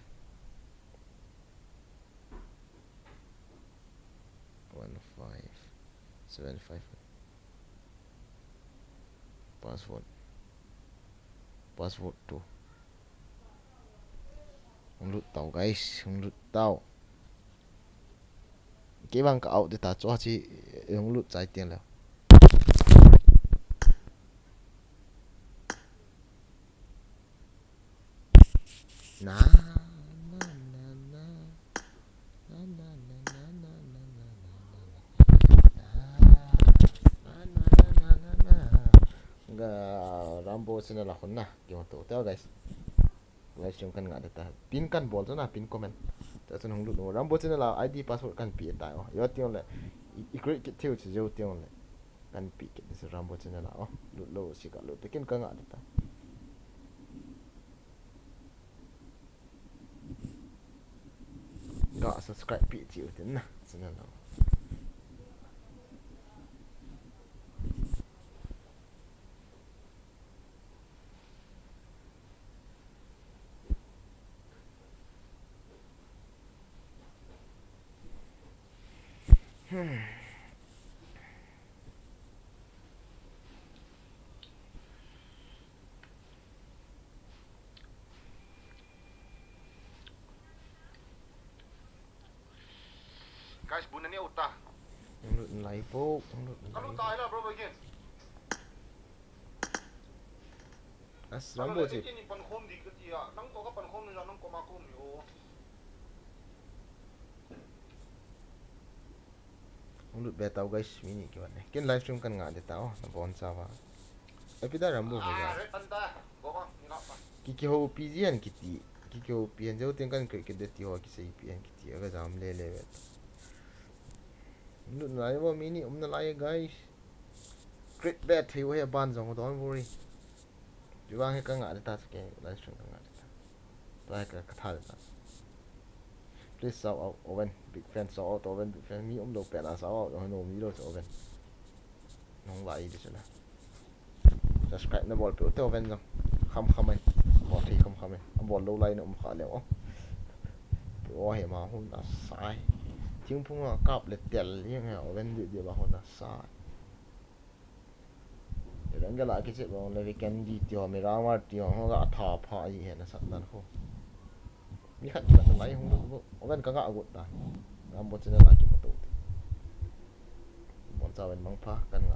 One five seven five. Password. Password tu. Hung lut tau, guys, hung lut tau. Kei vang ka out de ta chu, a chi hung lut chai tiang le. Na, na, na, na. Ga Rambo channel a khun na, kei hung to tau, guys. Live stream kan ngah de ta. Pin kan bol chu na, pin comment. Ta chun hung lut nom. Rambo channel a I D password kan pe ta o. Yo tiang le. I, i create kit theu chu jo tiang le. Kan pe kit de Rambo channel a o. Lut lo si ka lut te kin ka ngah de ta. Ga subscribe pe chi u tin na. Channel a. Guys, bu na neo ta. Ang lut lai po, ang lut lai. Kalu ta ila, bro, again. As, Rambo chip. Ni pan khom di ka ti a. Nang to ka pan khom ni, nang ko ma khom ni o. Ang lut be tau, guys, mi ni ki wan ne. Ken live stream kan nga de tau, na bon sa ba. Epi da Rambo ko ja. Ki ki ho pi ji an ki ti. Ki ki ho pi an jo tin kan kre ki de ti ho ki sei pi an ki ti. Aga jam le le be. Ang lut lai bo mi ni um na lai, guys. Great bet, he, he, ban jong, don't worry. Jibang he ka nga de ta, ke live stream ka nga de ta. Ta he ka, ka tha de ta. Please shout out, Owen, big fan, shout out, Owen, big fan. Mi um lo pen a shout out, no, mi lo, Owen. Nong lai de sila. Subscribe na bol pe, te Owen jong. Kham kham ai. Bol thei kham kham ai. A bol lo lai na um kha le o. Pro he ma hun a sai. Thingphung a kap le tel, yang he, Owen de de ba hun a sai. Iran ga la ki che bong le weekend di ti ho, Miramar ti ho, ho ga tha pha ai he na sat dan ho. Mi khat na lai hung bu, Owen ka ga gut ta. Ngam bo chen la ki mo to. Bon cha wen mang pha kan nga.